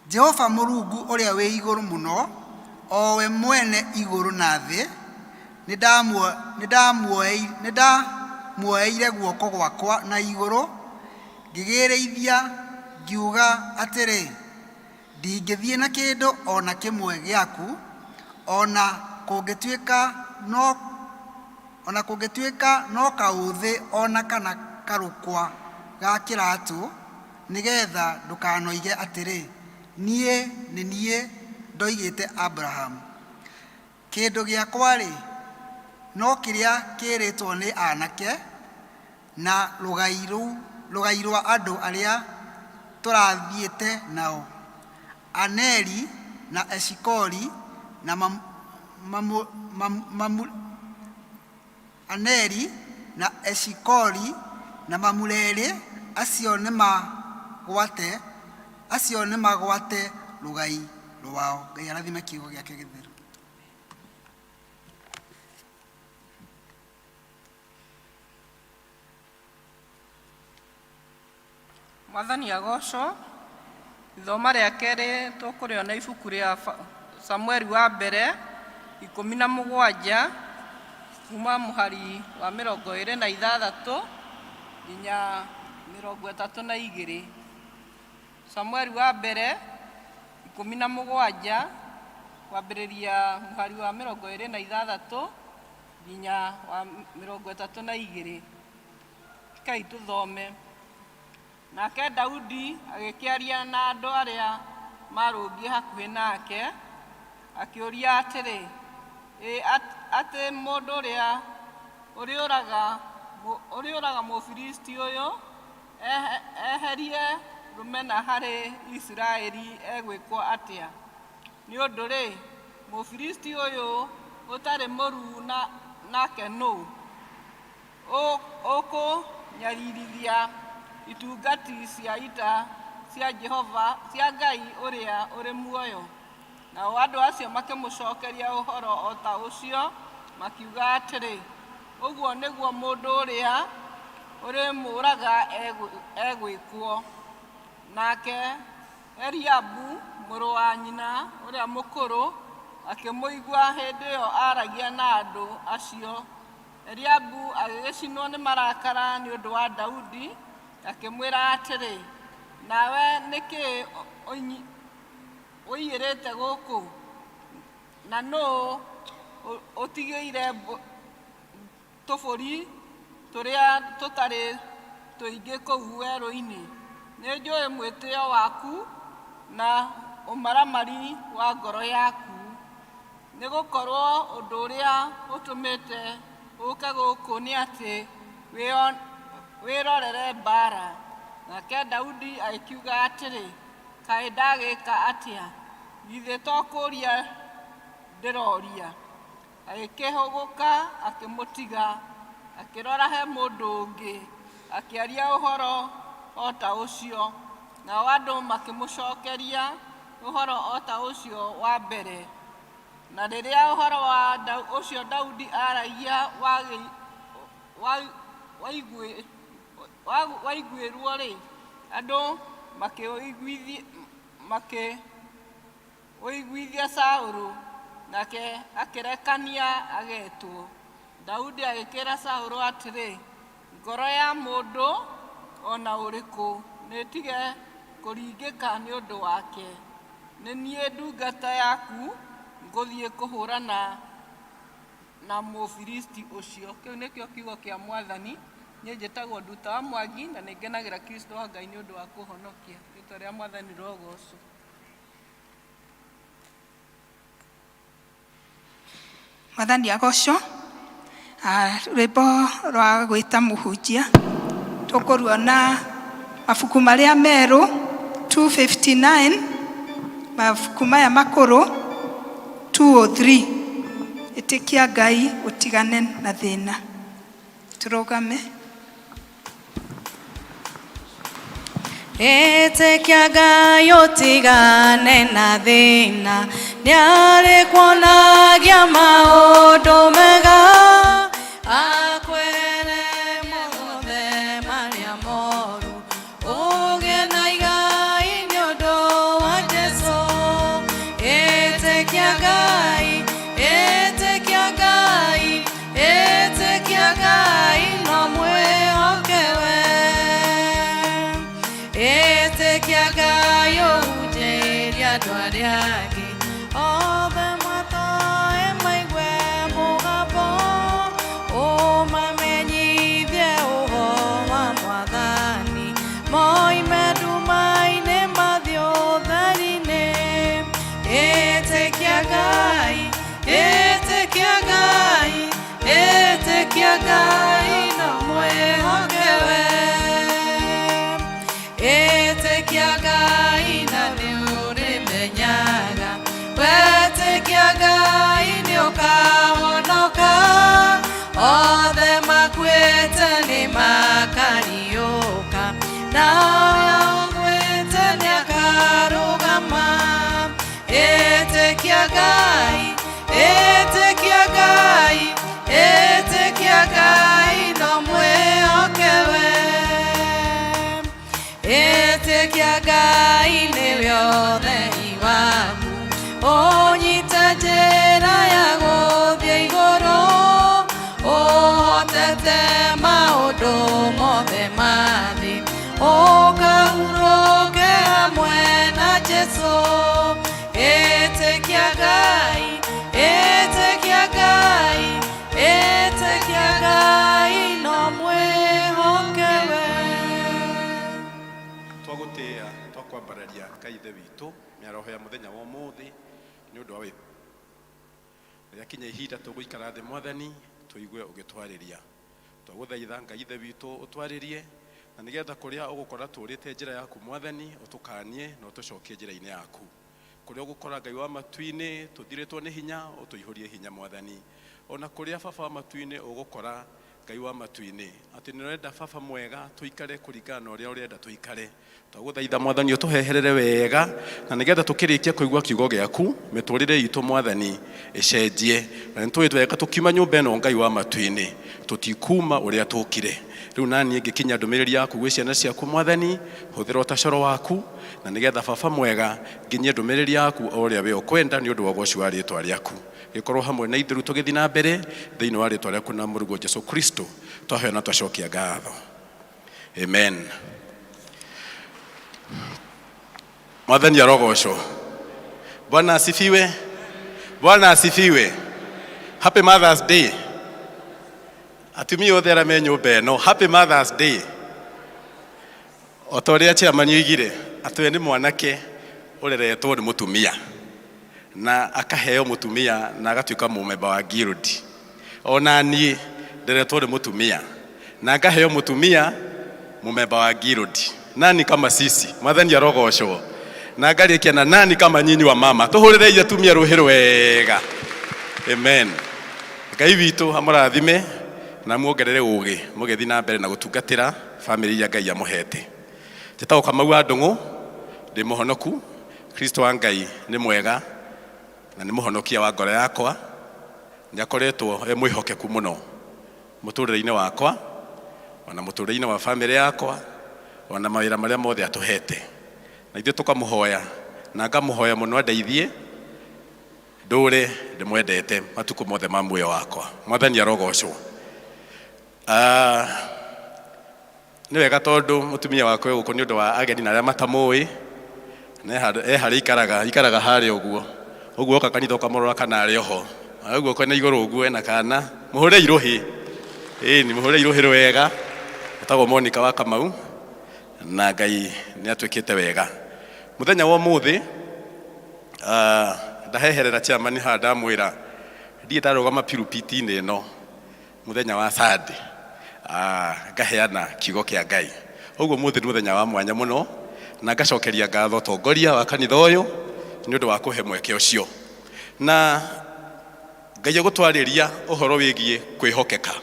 S13: Jehova Mũrungu ũrĩa wĩ igũrũ mũno, o we mwene igũrũ na thĩ, nĩndamuoeire guoko gwakwa na igũrũ, ngĩgĩrĩithia ngiuga atĩrĩ, Ndingĩthiĩ na kĩndũ o na kĩmwe gĩaku, o na kũngĩtuĩka no o na kũngĩtuĩka no kaũthĩ o na kana karũkwa ga kĩratũ, nĩgeetha ndũkanoige atĩrĩ, 'Niĩ nĩ niĩ ndoigĩte Abrahamu. Kĩndũ gĩakwa-rĩ, no kĩrĩa kĩĩrĩtwo nĩ aanake, na rũgai rũu rũgai rwa andũ arĩa tũrathiĩte nao, Aneri na Eshikoli na Aneri na Eshikoli na Mamureri, acio nĩmagwate acio nĩmagwate rũgai rwao. Ngai arathime kiugo gĩake gĩtheru.
S14: Mwathani agocwo. Ithoma rĩa kerĩ tũkũrĩona ibuku rĩa Samueli wa mbere 17 kuma mũhari wa 26 nginya 32. Samueli wa mbere 17 kwambĩrĩria mũhari wa 26 nginya wa 32. Rekei tũthome. Nake Daudi agĩkĩaria na andũ arĩa marũngiĩ hakuhĩ nake, akĩũria atĩrĩ, ĩ atĩ mũndũ ũrĩa ũrĩũraga Mũfilisti ũyũ eherie rũmena harĩ Isiraeli egwĩkwo atĩa? Nĩ ũndũ-rĩ, Mũfilisti ũyũ ũtarĩ mũruu nake nũ, ũkũnyaririthia itungati cia ita cia Jehova cia Ngai ũrĩa ũrĩ muoyo? Nao andũ acio makĩmũcokeria ũhoro o ta ũcio, makiuga atĩrĩ, ũguo nĩguo mũndũ ũrĩa ũrĩmũũraga egwĩkwo. Nake Eliabu mũrũ wa nyina ũrĩa mũkũrũ akĩmũigua hĩndĩ ĩyo aaragia na andũ acio. Eliabu agĩgĩcinwo nĩ marakara nĩ ũndũ wa Daudi, akĩmwĩra atĩrĩ, nawe nĩkĩ ũiyĩrĩte gũkũ? Na nũũ ũtigĩire tũbũri tũrĩa tũtarĩ tũingĩ kũu werũ-inĩ? Nĩnjũĩ mwĩtĩo waku na ũmaramari wa ngoro yaku, nĩgũkorwo ũndũ ũrĩa ũtũmĩte ũke gũkũ nĩ atĩ wĩrorere mbaara. Nake Daudi agĩkiuga atĩrĩ, kaĩ ndagĩka atĩa? Githĩ to kũũria ndĩroria? Agĩkĩhũgũka akĩmũtiga, akĩrora he mũndũ ũngĩ, akĩaria ũhoro o ta ũcio. Nao andũ makĩmũcokeria ũhoro o ta ũcio wa mbere. Na rĩrĩa ũhoro wa ũcio Daudi aaragia waiguirwo-rĩ, andũ makĩũiguithia Saũlũ, nake akĩrekania agetwo. Daudi agĩkĩra Saũlũ atĩrĩ, ngoro ya mũndũ o na ũrĩkũ nĩĩtige kũringĩka nĩ ũndũ wake. Nĩ niĩ ndungata yaku ngũthiĩ kũhũrana na Mũfilisti ũcio. Kĩu nĩkĩo kiugo kĩa Mwathani. Niĩ njĩtagwo Nduta wa Mwangi na nĩ ngenagĩra Kristo wa Ngai nĩ ũndũ wa kũhonokia. Rĩtwa rĩa Mwathani rĩrogocwo.
S2: Mwathani agocwo. Rwĩmbo rwa gwĩta mũhunjia tũkũruona mabuku marĩa merũ 259, mabuku maya makũrũ 203. Ĩtĩkia Ngai ũtigane na thĩna. Tũrũgame.
S1: Ĩtĩkia Ngai ũtigane na thĩna, nĩarĩkuonagia maũndũ mega, akwĩre mothe marĩa moru, ũgĩe na igai nĩ ũndũ wa Jesũ. Ĩtĩkia Ngai, ĩtĩkia Ngai, ĩtĩkia Ngai no mwĩhoke we. Ĩtĩkia Ngai ũhunjĩrie andũ arĩa angĩ, othe matoĩ maigue mũgambo, ũmamenyithie ũhoro wa Mwathani, moime nduma-inĩ mathiĩ ũtheri-inĩ. Ĩtĩkia Ngai, ĩtĩkia Ngai, ĩtĩkia Ngai no mwĩhoke we. Ĩtĩkia Ngai na nĩũrĩmenyaga, wetĩkia Ngai nĩũkahonoka, othe makuĩte nĩmakariũka, na ũrĩa ũgwĩte nĩakarũgama. Ĩtĩkia Ngai, ĩtĩkia Ngai, ĩtĩkia Ngai no mwĩhoke we. Ĩtĩkia Ngai nĩwe ũtheri waku, ũnyite njĩra ya gũthiĩ igũrũ, ũhotete maũndũ mothe ma thĩ, ũkahurũke hamwe Jesu. Ĩtĩkia Ngai, ĩtĩkia Ngai, ĩtĩkia Ngai no mwĩhoke we.
S15: Twagũtĩĩa, twakwambararia Ngai Ithe witũ mĩaraho ya mũthenya wa ũmũthĩ nĩ ũndũ wa wĩ rĩakinya ihinda tũgũikara thĩ Mwathani tũigue ũgĩtwarĩria. Twagũthaitha Ngai Ithe witũ ũtwarĩrie na nĩgetha kũrĩa ũgũkora tũrĩte njĩra yaku Mwathani ũtũkanie na ũtũcokie njĩra-inĩ yaku. Kũrĩa ũgũkora Ngai wa matu-inĩ tũthirĩtwo nĩ hinya ũtũihũrie hinya Mwathani. Ona kũrĩa Baba wa matu-inĩ ũgũkora Ngai wa matu-inĩ atĩ nĩ ũrenda Baba mwega tũikare kũringana na ũrĩa ũrenda tũikare. Twagũthaitha Mwathani ũtũheherere wega na nĩgetha tũkĩrĩkia kũigua kiugo gĩaku mĩtũrĩre itũ Mwathani ĩcenjie. Na nĩ tũĩ wega tũkiuma nyũmba ĩno Ngai wa matu-inĩ tũtikuma ũrĩa tũkire. Rĩu naniĩ ngĩkinya ndũmĩrĩri yaku gwĩ ciana ciaku Mwathani, hũthĩra ũtacoro waku na nĩgetha Baba mwega nginyie ndũmĩrĩri yaku o ũrĩa we ũkwenda nĩ ũndũ wa ũgoci wa rĩtwa rĩaku. Gĩkorwo hamwe na ithuĩ rĩu tũgĩthiĩ na mbere thĩinĩ wa rĩtwa rĩaku na mũrũguo Jesu Kristo twahoya na twacokia ngatho. Amen. Mwathani arogocwo. Bwana asifiwe. Bwana asifiwe. Happy Mother's Day. Atumia othe arĩa me nyũmba ĩno, Happy Mother's Day. O ta ũrĩa chairman oigire, atĩ we nĩ mwanake ũreretwo nĩ mũtumia na akaheo mũtumia na agatuĩka mũmemba wa guild. Ona niĩ nderetwo nĩ mũtumia na ngaheo mũtumia mũmemba wa guild. Nani kama sisi? Mwathani arogocwo. Na ngarĩkia na nani kama nyinyi wa mama. Tũhũrĩrei atumia rũhĩ rwega. Amen. Ngai witũ amũrathime na muongerere ũgĩ mũgĩthiĩ na mbere na gũtungatĩra bamĩrĩ iria Ngai amũhete. Njĩtagwo Kamau wa Ndũng'ũ, ndĩ mũhonoku. Kristo wa Ngai nĩ mwega na nĩ mũhonokia wa ngoro yakwa. Nĩ akoretwo e mwĩhokeku mũno mũtũrĩre-inĩ wakwa ona mũtũrĩre-inĩ wa bamĩrĩ yakwa ona mawĩra marĩa mothe atũhete. Na ithuĩ tũkamũhoya na ngamũhoya mũno andeithie ndũre ndĩmwendete matukũ mothe ma muoyo wakwa. Mwathani arogocwo. Nĩ wega tondũ mũtumia wakwa e gũkũ nĩ ũndũ wa ageni na arĩa matamũĩ, na e harĩa ikaraga, ikaraga harĩa ũguo. Ũguo oka kanitha ũkamũrora kana arĩ oho. Na ũguo na igũrũ ũguo ena kana, mũhũrei rũhĩ. Ĩni, mũhũrei rũhĩ rwega. Etagwo Monica wa Kamau, na Ngai nĩ atwĩkĩte wega. Mũthenya wa ũmũthĩ, ndaheherera chairman haha ndamwĩra, ndirĩ ndarũgama pulpit-inĩ ĩno mũthenya wa Sunday, ngaheana kiugo kĩa Ngai. Ũguo ũmũthĩ nĩ mũthenya wa mwanya mũno, na ngacokeria ngatho ũtongoria wa kanitha ũyũ nĩ ũndũ wa kũhe mweke ũcio. Na Ngai egũtwarĩria ũhoro wĩgiĩ kwĩhokeka,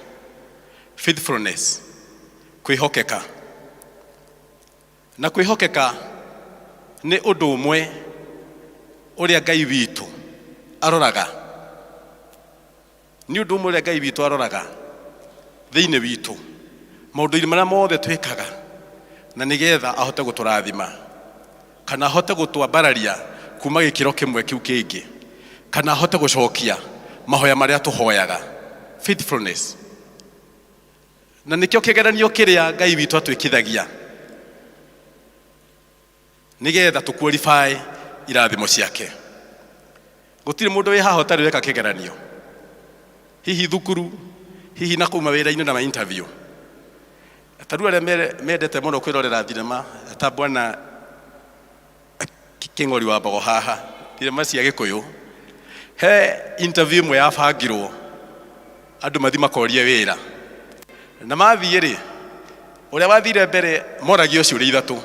S15: faithfulness, kwĩhokeka. Na kwĩhokeka nĩ ũndũ ũmwe ũrĩa Ngai witũ aroraga. Nĩ ũndũ ũmwe ũrĩa Ngai witũ aroraga thĩinĩ witũ, maũndũ-inĩ marĩa mothe twĩkaga, na nĩgetha ahote gũtũrathima kana ahote gũtwambararia kuma gĩkĩro kĩmwe kĩu kĩngĩ, kana ahote gũcokia mahoya marĩa tũhoyaga. Faithfulness. Na nĩkĩo kĩgeranio kĩrĩa Ngai witũ atwĩkithagia nĩgetha tũ qualify irathimo ciake. Gũtirĩ mũndũ wĩ haha ũtarĩ weka kĩgeranio, hihi thukuru, hihi na kũu mawĩra-inĩ na ma interview. Ta rĩu arĩa mendete mũno kwĩrorera thinema ta bwana Kĩng'ori wa Mbogo haha, thinema cia Gĩkũyũ, he interview ĩmwe yabangirwo andũ mathi makorie wĩra, na mathiĩ rĩ, ũrĩa wathire mbere moragio ciũria ithatũ.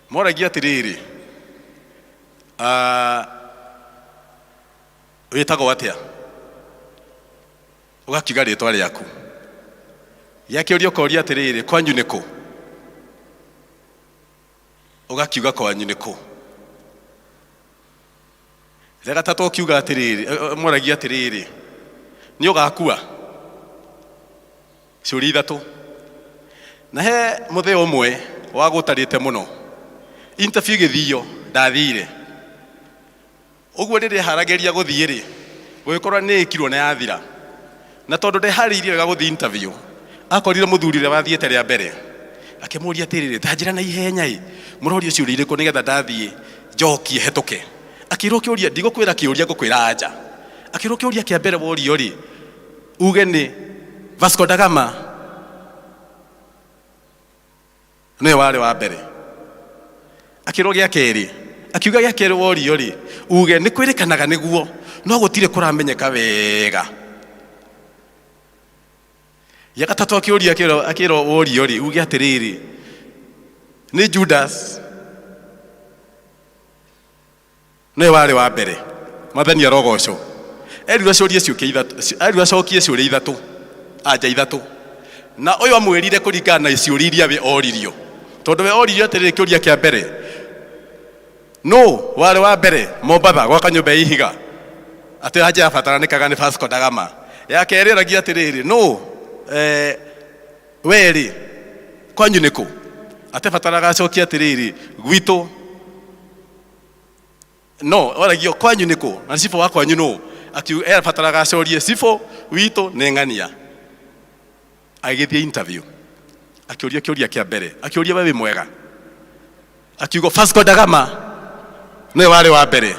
S15: Moragio atĩrĩrĩ, wĩtagwo atĩa? Ũgakiuga rĩtwa rĩaku. Gĩa kĩũria ũkoria atĩrĩrĩ, kwanyu nĩ kũ? Ũgakiuga kwanyu nĩ kũ? Rĩa gatatũ ũkiuga atĩrĩrĩ, moragia atĩrĩrĩ, nĩ ũgakua? Ciũria ithatũ. Na he mũthee ũmwe wagũtarĩte mũno, interview ĩgĩthio ndathire. Ũguo rĩrĩa eharagĩria gũthiĩ rĩ, gũgĩkorwo nĩ ĩkirwo na yathira. Na tondũ ndeharĩirie wega gũthiĩ interview, akorire mũthuri ũrĩa wathiĩte rĩa mbere Akĩmũria atĩrĩrĩ, ta njĩra na ihenya ĩ, mũrorio ciũria irĩkũ nĩgetha ndathiĩ njokie hetũke. Akĩrwo kĩũria, ndigũkwĩra kĩũria ngũkwĩra anja. Akĩrwo kĩũria kĩa mbere worio rĩ, uge nĩ Vasco da Gama nĩwe warĩ wa mbere. Akĩrwo gĩa kerĩ, akiuga gĩa kerĩ worio rĩ, uge nĩ kwĩrĩkanaga nĩguo, no gũtirĩ kũramenyeka wega. Gĩa gatatũ akĩũria akĩrwo akĩrwo worio rĩ, uge atĩrĩrĩ, nĩ Judas nĩwe warĩ wa mbere. Mwathani arogocwo. Erirwo acorie ciũkia ithatũ, erirwo acokie ciũria ithatũ, anja ithatũ. Na ũyũ amwĩrire kũringana na ciũria iria we oririo. Tondũ we oririo atĩrĩrĩ kĩũria kĩa mbere, nũ warĩ wa mbere Mombatha gwaka nyũmba ya ihiga? Atĩ anja yabataranĩkaga nĩ Vasco da Gama. Ya kerĩ oragia atĩrĩrĩ, nũ eh, we rĩ kwanyu nĩ kũ? Atebataraga acokie atĩrĩrĩ, gwitũ no oragio kwanyu nĩ kũ na cibũ wa kwanyu nũ akiuga erabataraga acorie cibũ witũ nĩ ng'ania. Agĩthiĩ interview akĩũria kĩũria kĩa mbere, akĩũria we wĩ mwega, akiuga Vasco da Gama nĩwe warĩ wa mbere.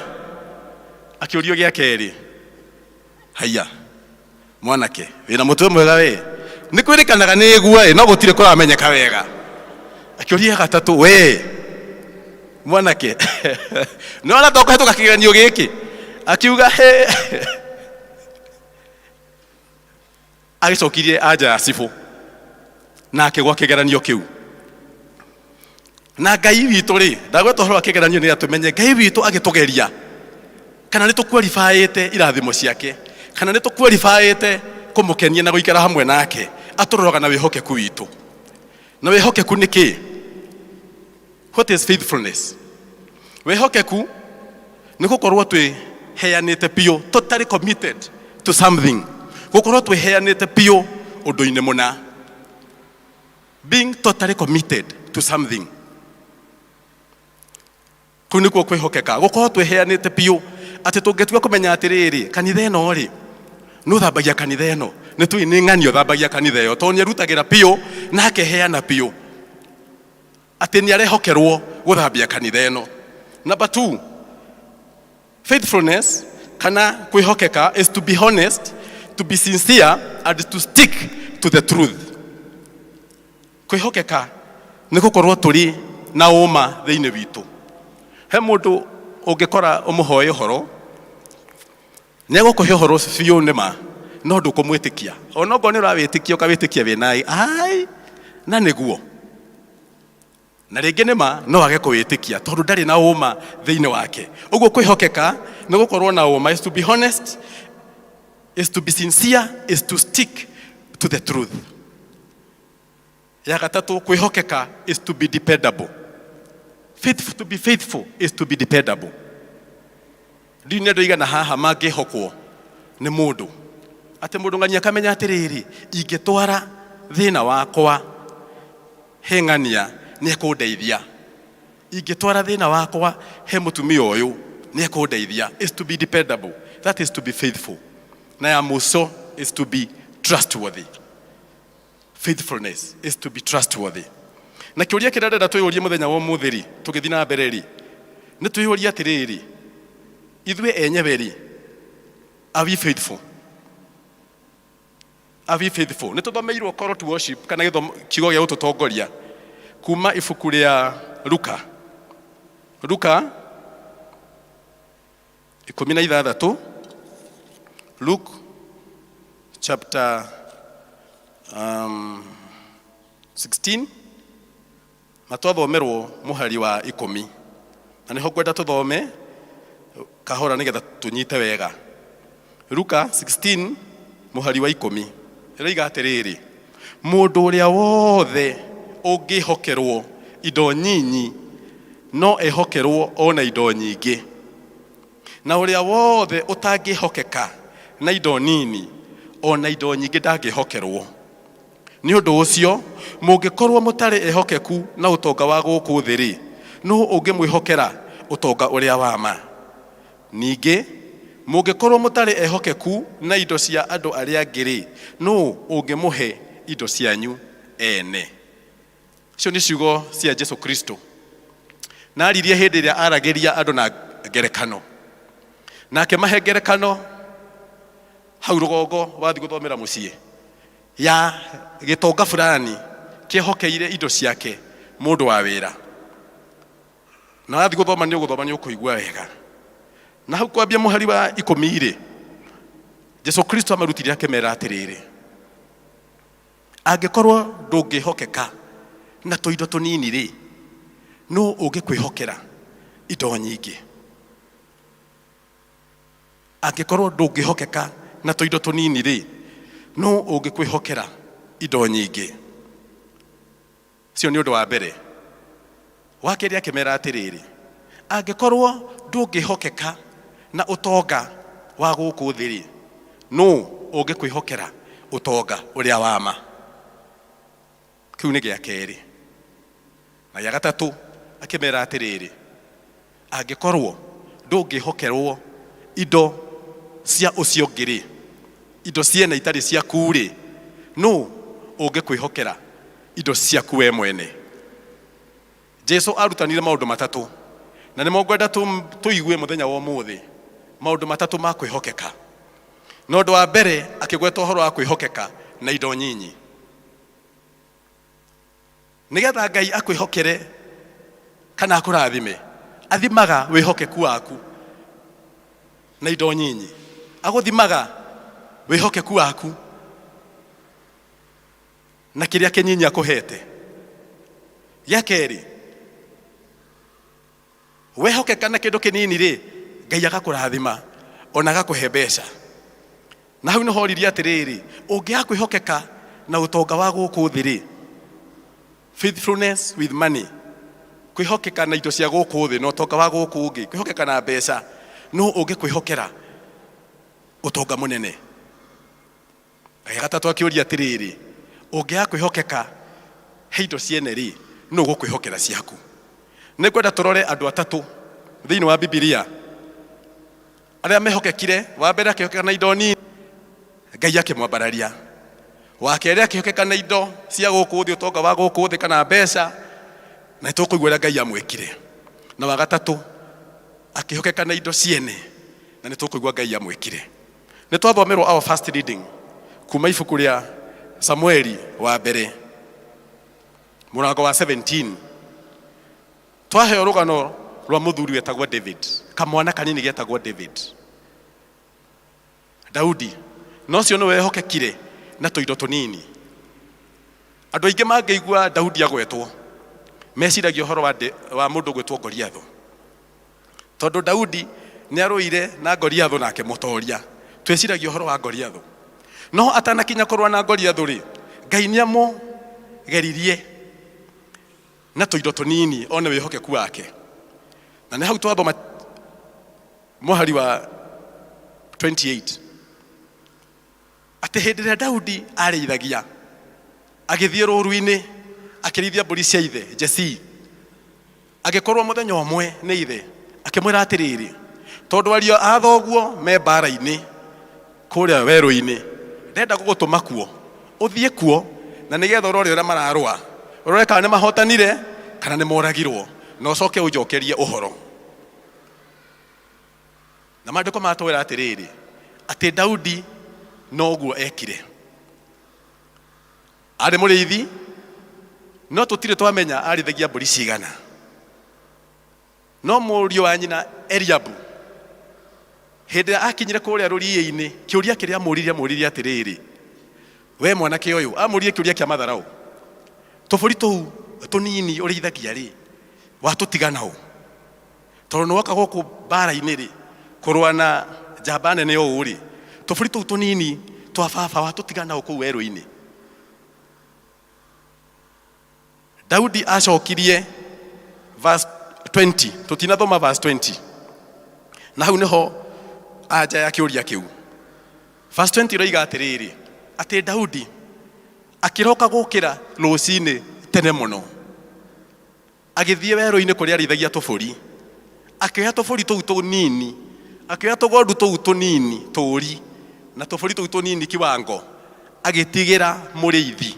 S15: Akĩũrio gĩa kerĩ, haiya mwanake wĩna mũtwe mwega we, nĩ kwĩrĩkanaga nĩ ĩgua ĩ, no gũtirĩ kũramenyeka wega. Akĩũria gatatũ, we mwanake nĩ wona to kũhetũka kĩgeranio gĩkĩ? Akiuga he agĩcokirie anja ya cibũ na akĩgwa kĩgeranio kĩu. Na Ngai witũ rĩ, ndagweta ũhoro wa kĩgeranio nĩ atũmenye Ngai witũ agĩtũgeria kana nĩ tũkwalifaĩte irathimo ciake, kana nĩ tũkwalifaĩte kũmũkenia na gũikara hamwe nake, atũroraga na wĩhokeku witũ. Na wĩhokeku nĩ kĩ? What is faithfulness? Wĩhokeku nĩ gũkorwo twĩheanĩte biũ, totally committed to something, gũkorwo twĩheanĩte biũ ũndũ-inĩ mũna, being totally committed to something. Kũu nĩkuo kwĩhokeka, gũkorwo twĩheanĩte biũ atĩ tũngĩtua kũmenya atĩrĩrĩ, kanitha ĩno rĩ, nĩ ũthambagia kanitha ĩno, nĩ tũĩ nĩ ng'ani ũthambagia kanitha ĩyo, tondũ nĩ arutagĩra biũ na akeheana biũ atĩ nĩ arehokerwo gũthambia kanitha ĩno. Number 2, faithfulness kana kwĩhokeka is to be honest, to be sincere and to stick to the truth. Kwĩhokeka nĩ gũkorwo tũrĩ na ũma thĩinĩ witũ. He mũndũ ũngĩkora ũmũhoe ũhoro, nĩ egũkũhe ũhoro biũ nĩ ma, no ndũkũmwĩtĩkia. Ona okorwo nĩ ũrawĩtĩkia, ũkawĩtĩkia wĩna ai na nĩguo. Na rĩngĩ nĩ ma no age kũwĩtĩkia tondũ ndarĩ na ũma thĩinĩ wake. Ũguo kwĩhokeka nĩ gũkorwo na ũma, is to be honest, is to be sincere, is to stick to the truth. Ya gatatũ, kwĩhokeka is to be dependable. Faithful, to be faithful is to be dependable. Ndiũĩ nĩ andũ aigana haha mangĩhokwo nĩ mũndũ, atĩ mũndũ ng'ania akamenya atĩrĩrĩ, ingĩtwara thĩna wakwa he ng'ania nĩ ekũndeithia, ingĩtwara thĩna wakwa he mũtumia ũyũ nĩ ekũndeithia. Is to be dependable, that is to be faithful. Na ya mũico is to be trustworthy. Faithfulness is to be trustworthy. Na kĩũria kĩrĩa ndĩrenda twĩyũrie mũthenya wa ũmũthĩ rĩ, tũgĩthiĩ na mbere rĩ, nĩ twĩyũrie atĩrĩrĩ, ithuĩ enyewe rĩ, are we faithful? Are we faithful? Nĩ tũthomeirwo call to worship kana gĩthomo kiugo gĩa gũtũtongoria kuma ibuku rĩa Luka. Luka 16, Luke chapter 16, na twathomerwo mũhari wa 10, na nĩho ngwenda tũthome kahora nĩgetha tũnyite wega. Luka 16 mũhari wa 10 ĩroiga atĩrĩrĩ, mũndũ ũrĩa wothe ũngĩhokerwo indo nyinyi no ehokerwo ona indo nyingĩ, na ũrĩa wothe ũtangĩhokeka na indo nini ona indo nyingĩ ndangĩhokerwo. Nĩ ũndũ ũcio mũngĩkorwo mũtarĩ ehokeku na ũtonga wa gũkũ thĩ rĩ, nũ ũngĩmwĩhokera ũtonga ũrĩa wa ma? Ningĩ mũngĩkorwo mũtarĩ ehokeku na indo cia andũ arĩa angĩ rĩ, nũ ũngĩmũhe indo cianyu ene? Icio nĩ ciugo cia Jesu Kristo. Na aririe hĩndĩ ĩrĩa aragĩria andũ na ngerekano. Na akĩmahe ngerekano hau rũgongo wathiĩ gũthomera mũciĩ ya gĩtonga fulani kĩehokeire indo ciake mũndũ wa wĩra. Na wathiĩ gũthoma nĩ ũgũthoma nĩ ũkũigua wega. Na hau kwambia mũhari wa ikũmi-rĩ, Jesu Kristo amarutire akĩmera atĩrĩrĩ, angĩkorwo ndũngĩhokeka na tũindo tũnini-rĩ, nũ ũngĩkwĩhokera indo nyingĩ? Angĩkorwo ndũngĩhokeka na tũindo tũnini-rĩ, nũ ũngĩkwĩhokera indo nyingĩ? Ũcio nĩ ũndũ wa mbere. Wa kerĩ akĩmera atĩrĩrĩ, angĩkorwo ndũngĩhokeka na ũtonga wa gũkũ thĩ-rĩ, nũ ũngĩkwĩhokera ũtonga ũrĩa wa ma? Kĩu nĩ gĩa kerĩ. Na gĩa gatatũ akĩmera atĩrĩrĩ, angĩkorwo ndũngĩhokerwo indo cia ũcio ũngĩ-rĩ, indo ciene itarĩ ciaku-rĩ, nũ ũngĩkwĩhokera indo ciaku we mwene? Jesu arutanire maũndũ matatũ na nĩmo ngwenda tũigue mũthenya wa ũmũthĩ, maũndũ matatũ ma kwĩhokeka. Na ũndũ wa mbere akĩgweta ũhoro wa kwĩhokeka na indo nyinyi. Nĩgetha Ngai akwĩhokere kana akũrathime, athimaga wĩhokeku waku na indo nyinyi. Agũthimaga wĩhokeku waku na kĩrĩa kĩnyinyi akũhete. Gĩa kerĩ, wehokeka na kĩndũ kĩnini rĩ, Ngai agakũrathima ona agakũhe mbeca. Na hau nĩho oririe atĩrĩrĩ, ũngĩaga kwĩhokeka na ũtonga wa gũkũ thĩ rĩ, faithfulness with money, kwĩhokeka na indo cia gũkũ thĩ na ũtonga wa gũkũ ũngĩ, kwĩhokeka na mbeca, nũ ũngĩkwĩhokera ũtonga mũnene? Na gĩa gatatũ akĩũria atĩrĩrĩ, ũngĩaga kwĩhokeka he indo ciene rĩ, nũ ũgũkwĩhokera ciaku? Nĩngwenda tũrore andũ atatũ thĩinĩ wa Bibilia arĩa mehokekire. Wa mbere akĩhokeka na indo nini, Ngai akĩmwambararia. Wa kerĩ akĩhokeka na indo cia gũkũ thĩ, ũtonga wa gũkũ thĩ kana mbeca, na nĩtũkũigua ũrĩa Ngai amwĩkire. Na wa gatatũ akĩhokeka na indo ciene, na nĩtũkũigua Ngai amwĩkire. Nĩ twathomerwo our first reading kuma ibuku rĩa Samueli wa mbere mũrango wa 17. Twaheo rũgano rwa mũthuri wetagwo David, kamwana kanini getagwo David, Daudi. Na ũcio nĩwe wehokekire na tũindo tũnini. Andũ aingĩ mangĩigua Daudi agwetwo meciragia ũhoro wa mũndũ gwĩtwo Goliathũ, tondũ Daudi nĩ arũire na Goliathũ na akĩmũtoria. Twĩciragia ũhoro wa Goliathũ, no atanakinya kũrũa na Goliathũ rĩ, Ngai nĩ amũgeririe na tũindo tũnini one wĩhokeku wake. Na nĩ hau twathoma mũhari wa 28 atĩ hĩndĩ ĩrĩa Daudi arĩithagia agĩthiĩ rũru-inĩ akĩrĩithia mbũri cia ithe Jesii, agĩkorwo mũthenya ũmwe nĩ ithe akĩmwĩra atĩrĩrĩ, tondũ ariũ a thoguo me mbara-inĩ kũrĩa werũ-inĩ, ndenda gũgũtũma kuo, ũthiĩ kuo na nĩgetha ũrore ũrĩa mararũa, ũrore kana nĩ mahotanire kana nĩ moragirwo, na ũcoke ũnjokerie ũhoro. Na maandĩko matwĩra atĩrĩrĩ, atĩ Daudi noguo ekire. Arĩ mũrĩithi, no tũtirĩ twamenya arĩithagia mbũri cigana. No mũriũ wa nyina Eliabu, hĩndĩ ĩrĩa akinyire kũrĩa rũriĩ-inĩ, kĩũria kĩrĩa amũririe, amũririe atĩrĩrĩ, we mwanake ũyũ, amũririe kĩũria kĩa matharau, tũbũri tũu tũnini ũrĩithagia rĩ, watũtiga naũ? Tondũ nĩ woka gũkũ mbara-inĩ rĩ, kũrũa na njamba nene ũũ rĩ, tũbũri tũu tũnini twa baba watũtiga naũ kũu werũ-inĩ? Daudi acokirie verse 20, tũtinathoma verse 20, na hau nĩho anja ya kĩũria kĩu. Verse 20 ĩroiga atĩrĩrĩ, atĩ Daudi akĩroka gũkĩra rũcinĩ tene mũno, agĩthiĩ werũ-inĩ kũrĩa arĩithagia tũbũri, akĩoya tũbũri tũu tũnini, akĩoya tũgondu tũu tũnini tũri na tũbũri tũu tũnini kiwango, agĩtigĩra mũrĩithi.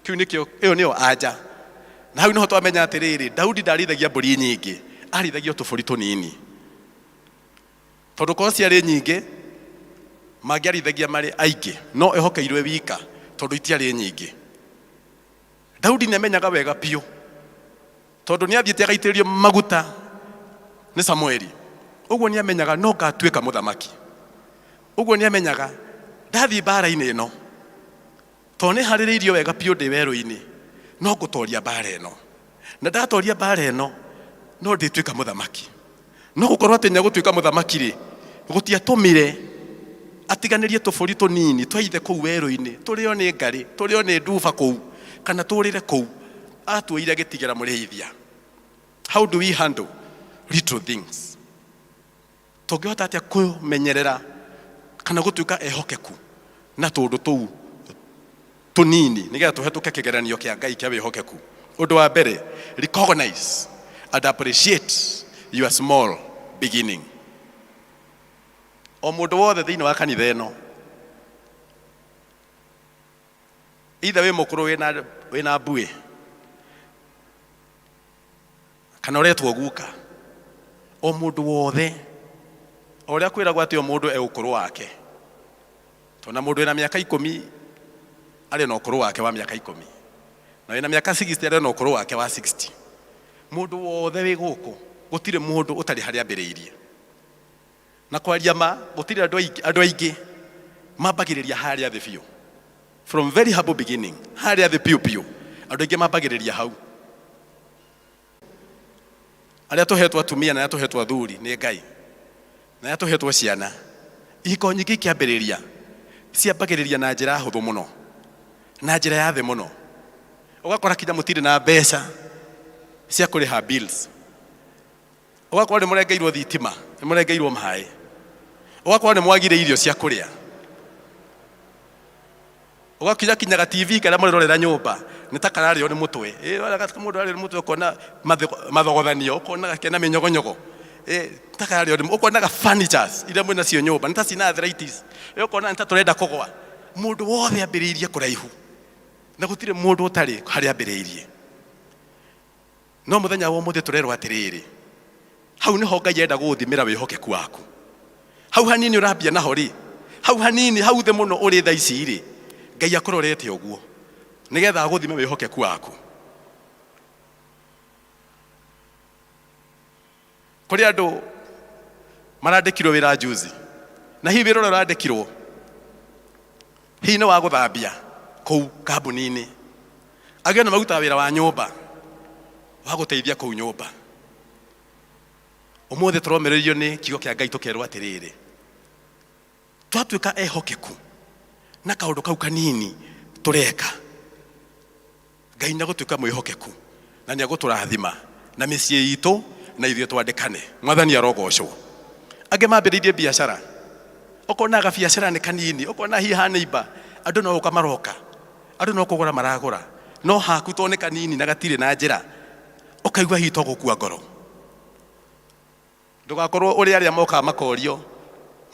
S15: Kĩu nĩkĩo, ĩyo nĩyo anja. Na hau nĩho twamenya atĩrĩrĩ, Daudi ndarĩithagia mbũri nyingĩ, arĩithagia o tũbũri tũnini. Tondũ korwo ciarĩ nyingĩ, mangĩarĩithagia marĩ aingĩ, no ehokeirwo e wika tondũ itiarĩ nyingĩ. Daudi nĩ amenyaga wega biũ, tondũ nĩ athiĩte agaitĩrĩrio maguta nĩ Samueli. Ũguo nĩ amenyaga no ngatuĩka mũthamaki. Ũguo nĩ amenyaga ndathiĩ mbara-inĩ ĩno, tondũ nĩ harĩrĩirio wega biũ ndĩ werũ-inĩ, no ngũtoria mbara ĩno. Na ndatoria mbara ĩno, no ndĩtuĩka mũthamaki. No gũkorwo atĩ nĩegũtuĩka mũthamaki-rĩ, gũtiatũmire atiganĩrie tũbũri tũnini twa ithe kũu werũ-inĩ, tũrĩo nĩ ngarĩ, tũrĩo nĩ nduba kũu, kana tũrĩre kũu. Atuoire agĩtigĩra mũrĩithia. How do we handle little things? Tũngĩhota atĩa kũmenyerera kana gũtuĩka ehokeku na tũũndũ tũu tũnini nĩgetha tũhetũke kĩgeranio kĩa Ngai kĩa wĩhokeku? Ũndũ wa mbere, recognize and appreciate your small beginning. O mũndũ wothe thĩinĩ wa kanitha ĩno, either wĩ mũkũrũ wĩna mbuĩ kana ũretwo guka, o mũndũ wothe, o ũrĩa kwĩragwo atĩ o mũndũ e ũkũrũ wake, tondũ na mũndũ wĩna mĩaka ikũmi arĩ na ũkũrũ wake wa mĩaka ikũmi, na wĩna mĩaka 60 arĩ na ũkũrũ wake wa 60. Mũndũ wothe wĩ gũkũ, gũtirĩ mũndũ ũtarĩ harĩa ambĩrĩirie. Na kwaria ma, gũtirĩ andũ aingĩ, andũ aingĩ mambagĩrĩria harĩa thĩ biũ. From very humble beginning, harĩa thĩ biũ biũ, andũ aingĩ mambagĩrĩria hau. Arĩa tũhetwo atumia na arĩa tũhetwo athuri nĩ Ngai, na arĩa tũhetwo ciana. Ihiko nyingĩ ikĩambĩrĩria, ciambagĩrĩria na njĩra hũthũ mũno, na njĩra ya thĩ mũno. Ũgakora kinya mũtirĩ na mbeca cia kũrĩha bills. Ũgakora nĩ mũrengeirwo thitima, nĩ mũrengeirwo maĩ. Ũgakora nĩ mwagire irio cia kũrĩa. Ũgakinya kinya ga TV karĩa mũrerorera nyũmba nĩ ta kararĩo nĩ mũtwe. Ĩ, wona mũndũ ararĩo nĩ mũtwe ũkona mathogothanio, ũkona kena mĩnyogonyogo. Ĩ, ta kararĩo nĩ, ũkonaga furnitures iria mwĩ nacio nyũmba nĩ ta cina arthritis. Ĩ, ũkona nĩ ta tũrenda kũgwa. Mũndũ wothe ambĩrĩirie kũraihu na gũtirĩ mũndũ ũtarĩ harĩa ambĩrĩirie. No mũthenya wa ũmũthĩ tũrerwo atĩrĩrĩ, hau nĩho Ngai enda gũgũthimĩra wĩhokeku waku. Hau hanini ũrambia naho rĩ, hau hanini, hau thĩ mũno ũrĩ thaa ici rĩ, Ngai akũrorete ũguo nĩgetha agũthime wĩhokeku waku. Kũrĩ andũ marandĩkirwo wĩra juzi, na hihi wĩra ũrĩa ũrandĩkirwo hihi nĩ wa gũthambia kũu kambuni-inĩ, angĩ ona marutaga wĩra wa nyũmba, wa gũteithia kũu nyũmba. Ũmũthĩ tũromĩrĩrio nĩ kiugo kĩa Ngai tũkerwo atĩrĩrĩ, twatuĩka ehokeku na kaũndũ kau kanini tũreka, Ngai nĩ agũtuĩka mwĩhokeku na nĩ agũtũrathima na mĩciĩ itũ na ithuĩ twandĩkane. Mwathani arogocwo. Angĩ mambĩrĩirie biacara, ũkona gabiacara nĩ kanini, ũkona hihi ha neighbor andũ no gũka maroka, andũ no kũgũra maragũra, no haku to nĩ kanini na gatirĩ na njĩra, ũkaigua hihi to gũkua ngoro. Ndũgakorwo ũrĩ arĩa mokaga makorio,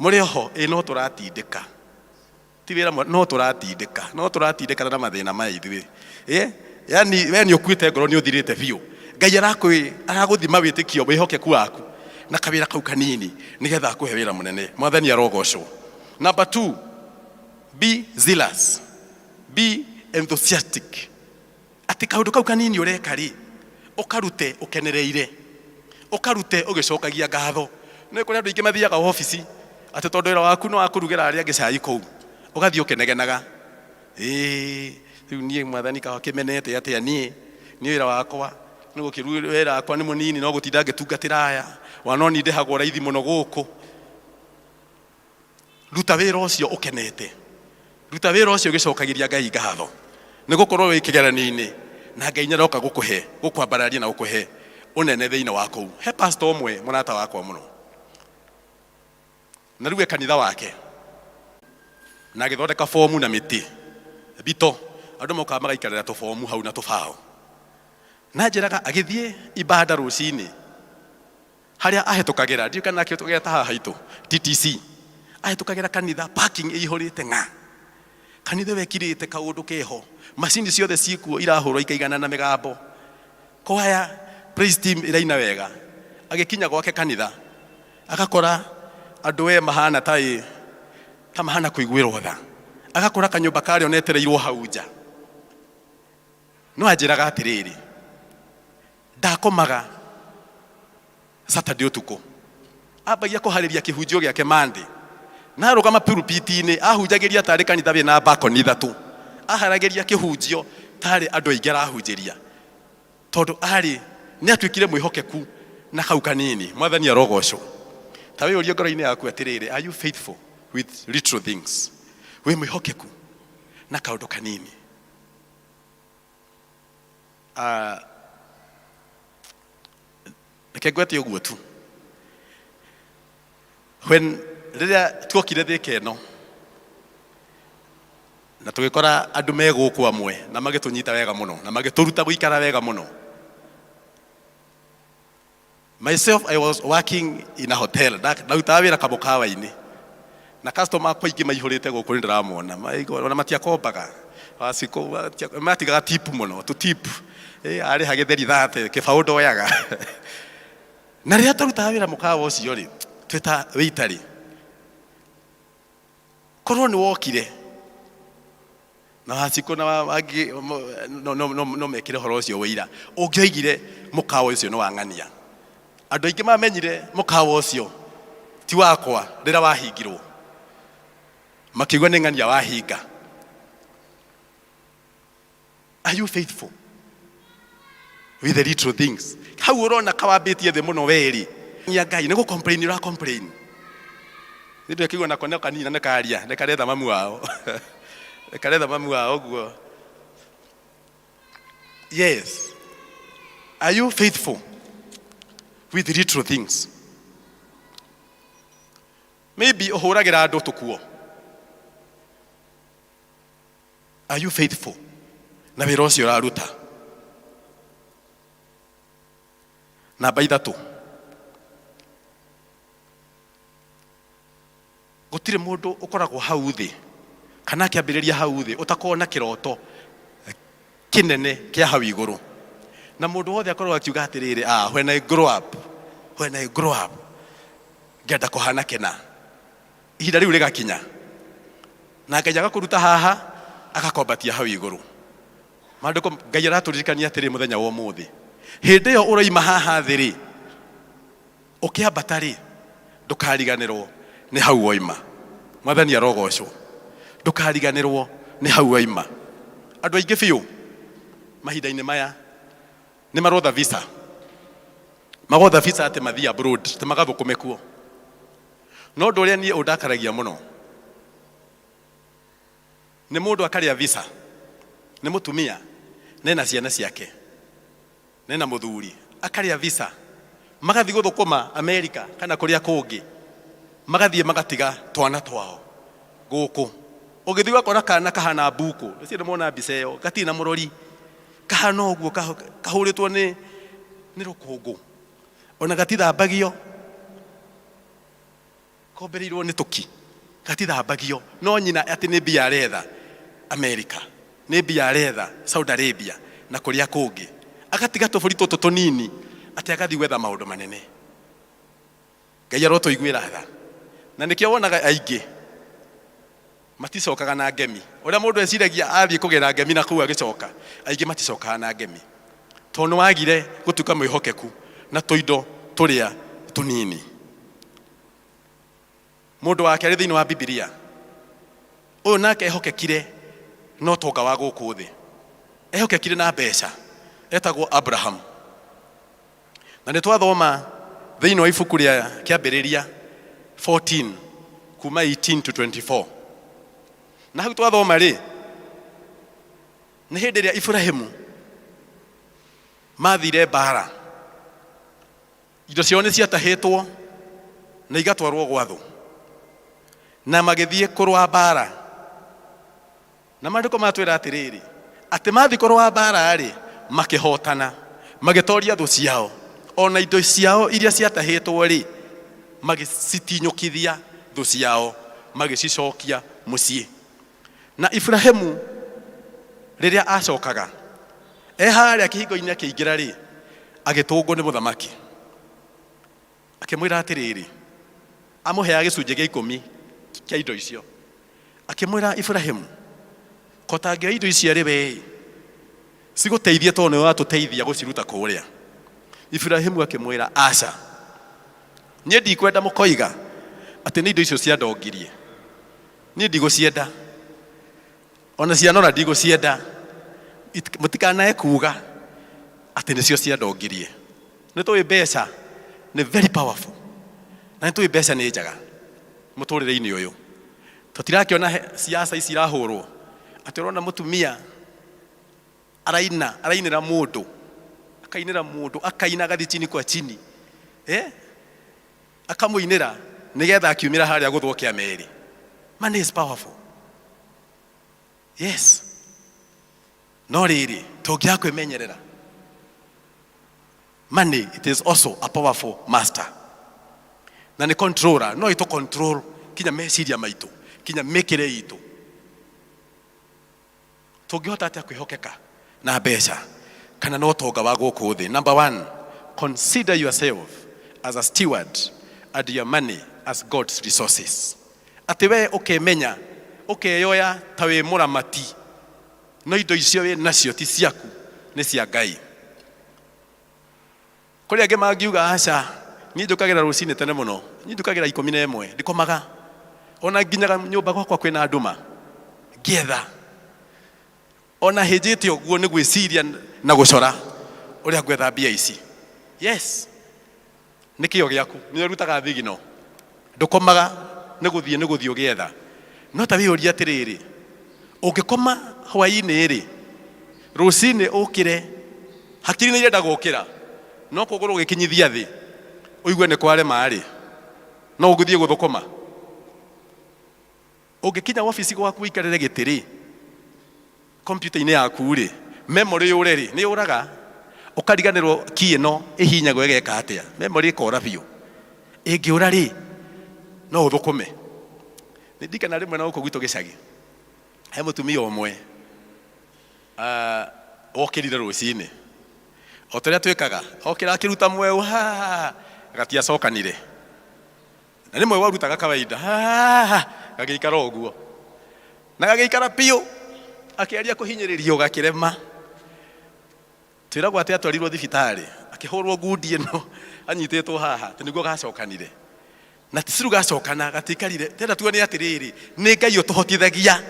S15: mũrĩ oho? Ĩ no tũratindĩka. Ti wĩra mwega, no tũratindĩka, no tũratindĩkana na mathĩna maya ithuĩ. Ĩ, yani we nĩ ũkuĩte ngoro nĩ ũthirĩte biũ. Ngai arakwĩ, aragũthima wĩtĩkio, wĩhokeku waku na kawĩra kau kanini nĩgetha akũhe wĩra mũnene. Mwathani arogocwo. Number 2, be zealous, be enthusiastic. Atĩ kaũndũ kau kanini ũreka rĩ, ũkarute ũkenereire, ũkarute ũgĩcokagia ngatho. Nĩ kũrĩ andũ aingĩ mathiaga obici atĩ tondũ wĩra waku nĩ wa kũrugĩra arĩa angĩ cai kũu, ũgathiĩ ũkĩnegenaga, ĩĩ rĩu niĩ mwathani kaĩ ũkĩmenete atĩa niĩ, niĩ wĩra wakwa nĩ gũkĩruga, wĩra wakwa nĩ mũnini no gũtinda ngĩtungatĩra aya, ona no niĩ ndĩhagwo raithi mũno gũkũ. Ruta wĩra ũcio ũkenete, ruta wĩra ũcio ũgĩcokagĩria Ngai ngatho, nĩ gũkorwo wĩ kĩgeranio-inĩ na Ngai nĩ aroka gũkũhe, gũkwambararia na gũkũhe ũnene thĩinĩ wa kũu. He pastor ũmwe mũrata wakwa mũno, na rĩu e kanitha wake, na agĩthondeka bomu na mĩtĩ thito, andũ mokaga magaikarĩra tũbomu hau na tũbaũ. Na anjĩraga agĩthiĩ ibada rũcinĩ, Harĩa ahĩtũkagĩra, ndiũĩ kana akĩhĩtũkagĩra ta haha haitũ, TTC, ahĩtũkagĩra kanitha, parking ĩihũrĩte ng'a. Kanitha ĩyo ĩkirĩte kaũndũ keho, macini ciothe ciĩkuo irahũrwo ikaiganana mĩgambo. Kwaya praise team ĩraina wega. Agĩkinya gwake kanitha agakora andũ we mahana ta ĩ ta mahana kũiguĩrwo tha. Agakora kanyũmba karĩa onetereirwo hau nja. No anjĩraga atĩrĩrĩ, ndakomaga Saturday ũtukũ. Ambagia kũharĩria kĩhunjio gĩake Monday. Na arũgama pulpit-inĩ ahunjagĩria tarĩ kanitha wĩna balcony ithatũ. Aharagĩria kĩhunjio tarĩ andũ aingĩ arahunjĩria. Tondũ arĩ nĩ atuĩkire mwĩhokeku na kau kanini. Mwathani arogocwo. Ta wĩyũrie ngoro-inĩ yaku atĩrĩrĩ, are you faithful with little things? Wĩ mwĩhokeku na kaũndũ kanini? Ah, reke ngwete ũguo tu. When rĩrĩa tuokire thĩka ĩno na tũgĩkora andũ me gũkũ amwe na magĩtũnyita wega mũno na magĩtũruta gũikara wega mũno. Myself, I was working in a hotel. Ndarutaga wĩra kamũkawa-inĩ na customer akwa aingĩ maihũrĩte gũkũ nĩ ndĩramona. Maigua ona matiakombaga. Wacikũ matigaga tip mũno, tũ tip. Arĩha gĩtheri 30, kĩbaũ ndoyaga. Na rĩrĩa twarutaga wĩra mũkawa ũcio rĩ, twĩ ta waiter rĩ, korwo nĩ wokire na Wacikũ na angĩ no mekĩre ũhoro ũcio ũira, ũngĩoigire mũkawa ũcio nĩ wa ng'ania. Andũ aingĩ mamenyire mũkawa ũcio ti wakwa rĩrĩa wahingirwo, makĩigua nĩ ng'ania wahinga. Are you faithful with the little things? Hau ũrona kawambĩtie thĩ mũno werĩ ya Ngai nĩ gũ complain ũra complain. Nĩ ndekĩigua nako nĩ kanini na nĩ karia nĩ karetha mamu wao nĩ karetha mamu wao ũguo. Yes. Are you faithful with little things? Maybe ũhũragĩra andũ tũkuo. Are you faithful na wĩra ũcio ũraruta? Namba ithatũ, gũtirĩ mũndũ ũkoragwo hau thĩ kana akĩambĩrĩria hau thĩ ũtakoragwo na kĩroto kĩnene kĩa hau igũrũ. Na mũndũ wothe akoragwo akiuga atĩrĩrĩ, ah, when I grow up, when I grow up, ngenda kũhana kĩna. Ihinda rĩu rĩgakinya na Ngai agakũruta haha agakwambatia hau igũrũ. Maandĩko Ngai aratũririkania atĩrĩ mũthenya wa ũmũthĩ, hĩndĩ ĩyo ũroima haha thĩ rĩ, ũkĩambata rĩ, ndũkariganĩrwo nĩ hau woima. Mwathani arogocwo. Ndũkariganĩrwo nĩ hau woima. Andũ aingĩ biũ mahinda-inĩ maya nĩ marotha visa, magotha visa atĩ mathiĩ abroad, atĩ magathũkũme kuo. No ũndũ ũrĩa niĩ ũndakaragia mũno nĩ mũndũ akarĩa visa, nĩ mũtumia na ena ciana ciake na ena mũthuri, akarĩa visa magathiĩ gũthũkũma Amerika kana kũrĩa kũngĩ, magathiĩ magatiga twana twao gũkũ. Ũgĩthiĩ ũgakora kana kahana mbũkũ, ũcio nĩ mwona mbica ĩyo, gatirĩ na mũrori, kahana ũguo kahũrĩtwo nĩ rũkũngũ, ona gatithambagio. Kombereirwo nĩ tũki, gatithambagio, no nyina atĩ nĩ mbia aretha Amerika, nĩ mbia aretha Saudi Arabia na kũrĩa kũngĩ, agatiga tũbũri tũtũ tũnini atĩ agathiĩ gwetha maũndũ manene. Ngai arotũiguĩra tha. Na nĩkĩo wonaga aingĩ maticokaga na ngemi. Ũrĩa mũndũ eciragia athiĩ kũgera ngemi na kũu agĩcoka, aingĩ maticokaga na ngemi. Tondũ nĩ wagire gũtuĩka mwĩhokeku na tũindo tũrĩa tũnini. Mũndũ wa kerĩ thĩinĩ wa Bibilia, ũyũ nake ehokekire na ũtonga wa gũkũ thĩ. Ehokekire na mbeca, etagwo Abraham. Na nĩ twathoma thĩinĩ wa ibuku rĩa Kĩambĩrĩria 14 kuma 18 to 24. Na hau twathoma rĩ, nĩ hĩndĩ ĩrĩa Iburahimu mathire mbara, indo ciao nĩ ciatahĩtwo na igatwarwo gwa thũ, na magĩthiĩ kũrũa mbara. Na maandĩko matwĩra atĩrĩrĩ, atĩ mathiĩ kũrũa mbara-rĩ, makĩhotana, magĩtoria thũ ciao, o na indo ciao iria ciatahĩtwo-rĩ, magĩcitinyũkithia thũ ciao, magĩcicokia mũciĩ. Na Iburahimu rĩrĩa acokaga, e harĩa kĩhingo-inĩ akĩingĩra-rĩ, Agĩtũngwo nĩ mũthamaki akĩmwĩra atĩrĩrĩ, amũheaga gĩcunjĩ gĩa ikũmi kĩa indo icio. Akĩmwĩra, Iburahĩmu, ko tangĩoya indo icio arĩ we cigũteithie tondũ nĩwe watũteithia gũciruta kũrĩa. Iburahĩmu akĩmwĩra, aca, niĩ ndikwenda mũkoiga atĩ nĩ indo icio ciandongirie, niĩ ndigũcienda, ona cianora ndigũcienda, mũtikanae kuga atĩ nĩcio ciandongirie. Nĩ tũĩ mbeca nĩ very powerful, na nĩ tũĩ mbeca nĩ njega mũtũrĩre-inĩ ũyũ. Tũtirakĩona siasa ici irahũrwo atĩ ũrona mũtumia araina, arainĩra mũndũ, akainĩra mũndũ, akaina agathiĩ chini kwa chini, akamũinĩra nĩgetha akiumĩra harĩa gũthwo kĩa merĩ. Money is powerful, yes, no rĩrĩ tũngĩaga kwĩmenyerera, money, it is also a powerful master na nĩ controller, no ĩtũ control kinya meciria maitũ, kinya mĩkĩre itũ. Tũngĩhota atĩa kwĩhokeka na mbeca kana na ũtonga wa gũkũ thĩ? Number one, consider yourself as a steward and your money as God's resources. Atĩ we ũkemenya, ũkeyoya ta wĩ mũramati, no indo icio wĩ nacio ti ciaku, nĩ cia Ngai. Kũrĩ angĩ mangiuga, aca, niĩ njũkagĩra rũcinĩ tene mũno, niĩ njũkagĩra 11, ndikomaga, ona nginyaga nyũmba gwakwa kwĩna nduma ngĩetha, ona hĩnjĩte ũguo nĩ gwĩciria na gũcora ũrĩa ngwetha mbia ici. Yes, nĩ kĩo gĩaku, nĩ ũrutaga thigino, ndũkomaga, nĩ gũthiĩ nĩ gũthiĩ ũgĩetha. No ta wĩyũrie atĩrĩrĩ, ũngĩkoma hwaĩ-inĩ rĩ, rũcinĩ ũkĩre, hakiri nĩ irenda gũkĩra, no kũgũrũ ũgĩkinyithia thĩ ũigue nĩ kwarema rĩ, no ũgĩthiĩ gũthũkũma. Ũngĩkinya wabici gwaku ũikarĩre gĩtĩ rĩ, kompiuta-inĩ yaku rĩ, memory yũre rĩ, nĩ yũraga, ũkariganĩrwo key ĩno ĩhihinyagwo ĩgeka atĩa, memory ĩkora biũ. Ĩngĩũra rĩ, no ũthũkũme. Nĩ ndirikana rĩmwe na gũkũ gwitũ gĩcagi, he mũtumia ũmwe okĩrire rũcinĩ o ta ũrĩa twĩkaga, okĩra akĩruta mweu ha, gatiacokanire. Na rĩmwe warutaga kawaida ha, gagĩikara ũguo, na gagĩikara biũ, akĩaria kũhinyĩrĩrio gakĩrema. Twĩragwo atĩ atwarirwo thibitarĩ, akĩhũrwo ngundi ĩno anyitĩtwo haha, atĩ nĩguo gacokanire. Na ti ciru gacokana, gatiikarire. Tena tuone atĩrĩrĩ, nĩ Ngai ũtũhotithagia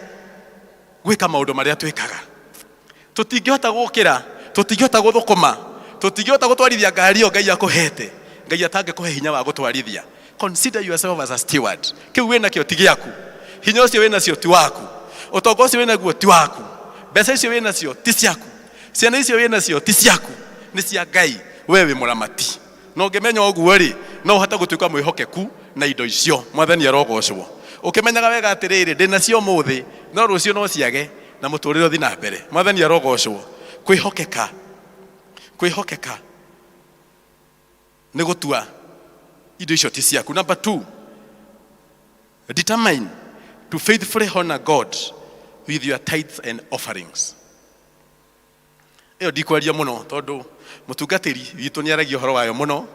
S15: gwĩka maũndũ marĩa twĩkaga. Tũtingĩhota gũkĩra, tũtingĩhota gũthũkũma, tũtingĩhota gũtwarithia ngari ĩyo Ngai akũhete, Ngai atangĩkũhe hinya wa gũtwarithia. Consider yourself as a steward. Kĩu wĩnakĩo ti gĩaku, hinya ũcio wĩnacio ti waku, ũtonga ũcio wĩnaguo ti waku, mbeca icio wĩnacio ti ciaku, ciana icio wĩnacio ti ciaku, nĩ cia Ngai. We wĩ mũramati, na ũngĩmenya ũguo rĩ, no ũhote gũtuĩka mwĩhokeku na indo icio. Mwathani arogocwo. Ũkĩmenyaga wega atĩrĩrĩ, ndĩnacio ũmũthĩ, no rũciũ no ciage, na mũtũrĩre ũthiĩ na mbere. Mwathani arogocwo. Kwĩhokeka, kwĩhokeka nĩ gũtua indo icio ti ciaku. Number two, determine to faithfully honor God with your tithes and offerings. Ĩyo ndikwaria mũno tondũ mũtungatĩri witũ nĩ aragia ũhoro wayo mũno,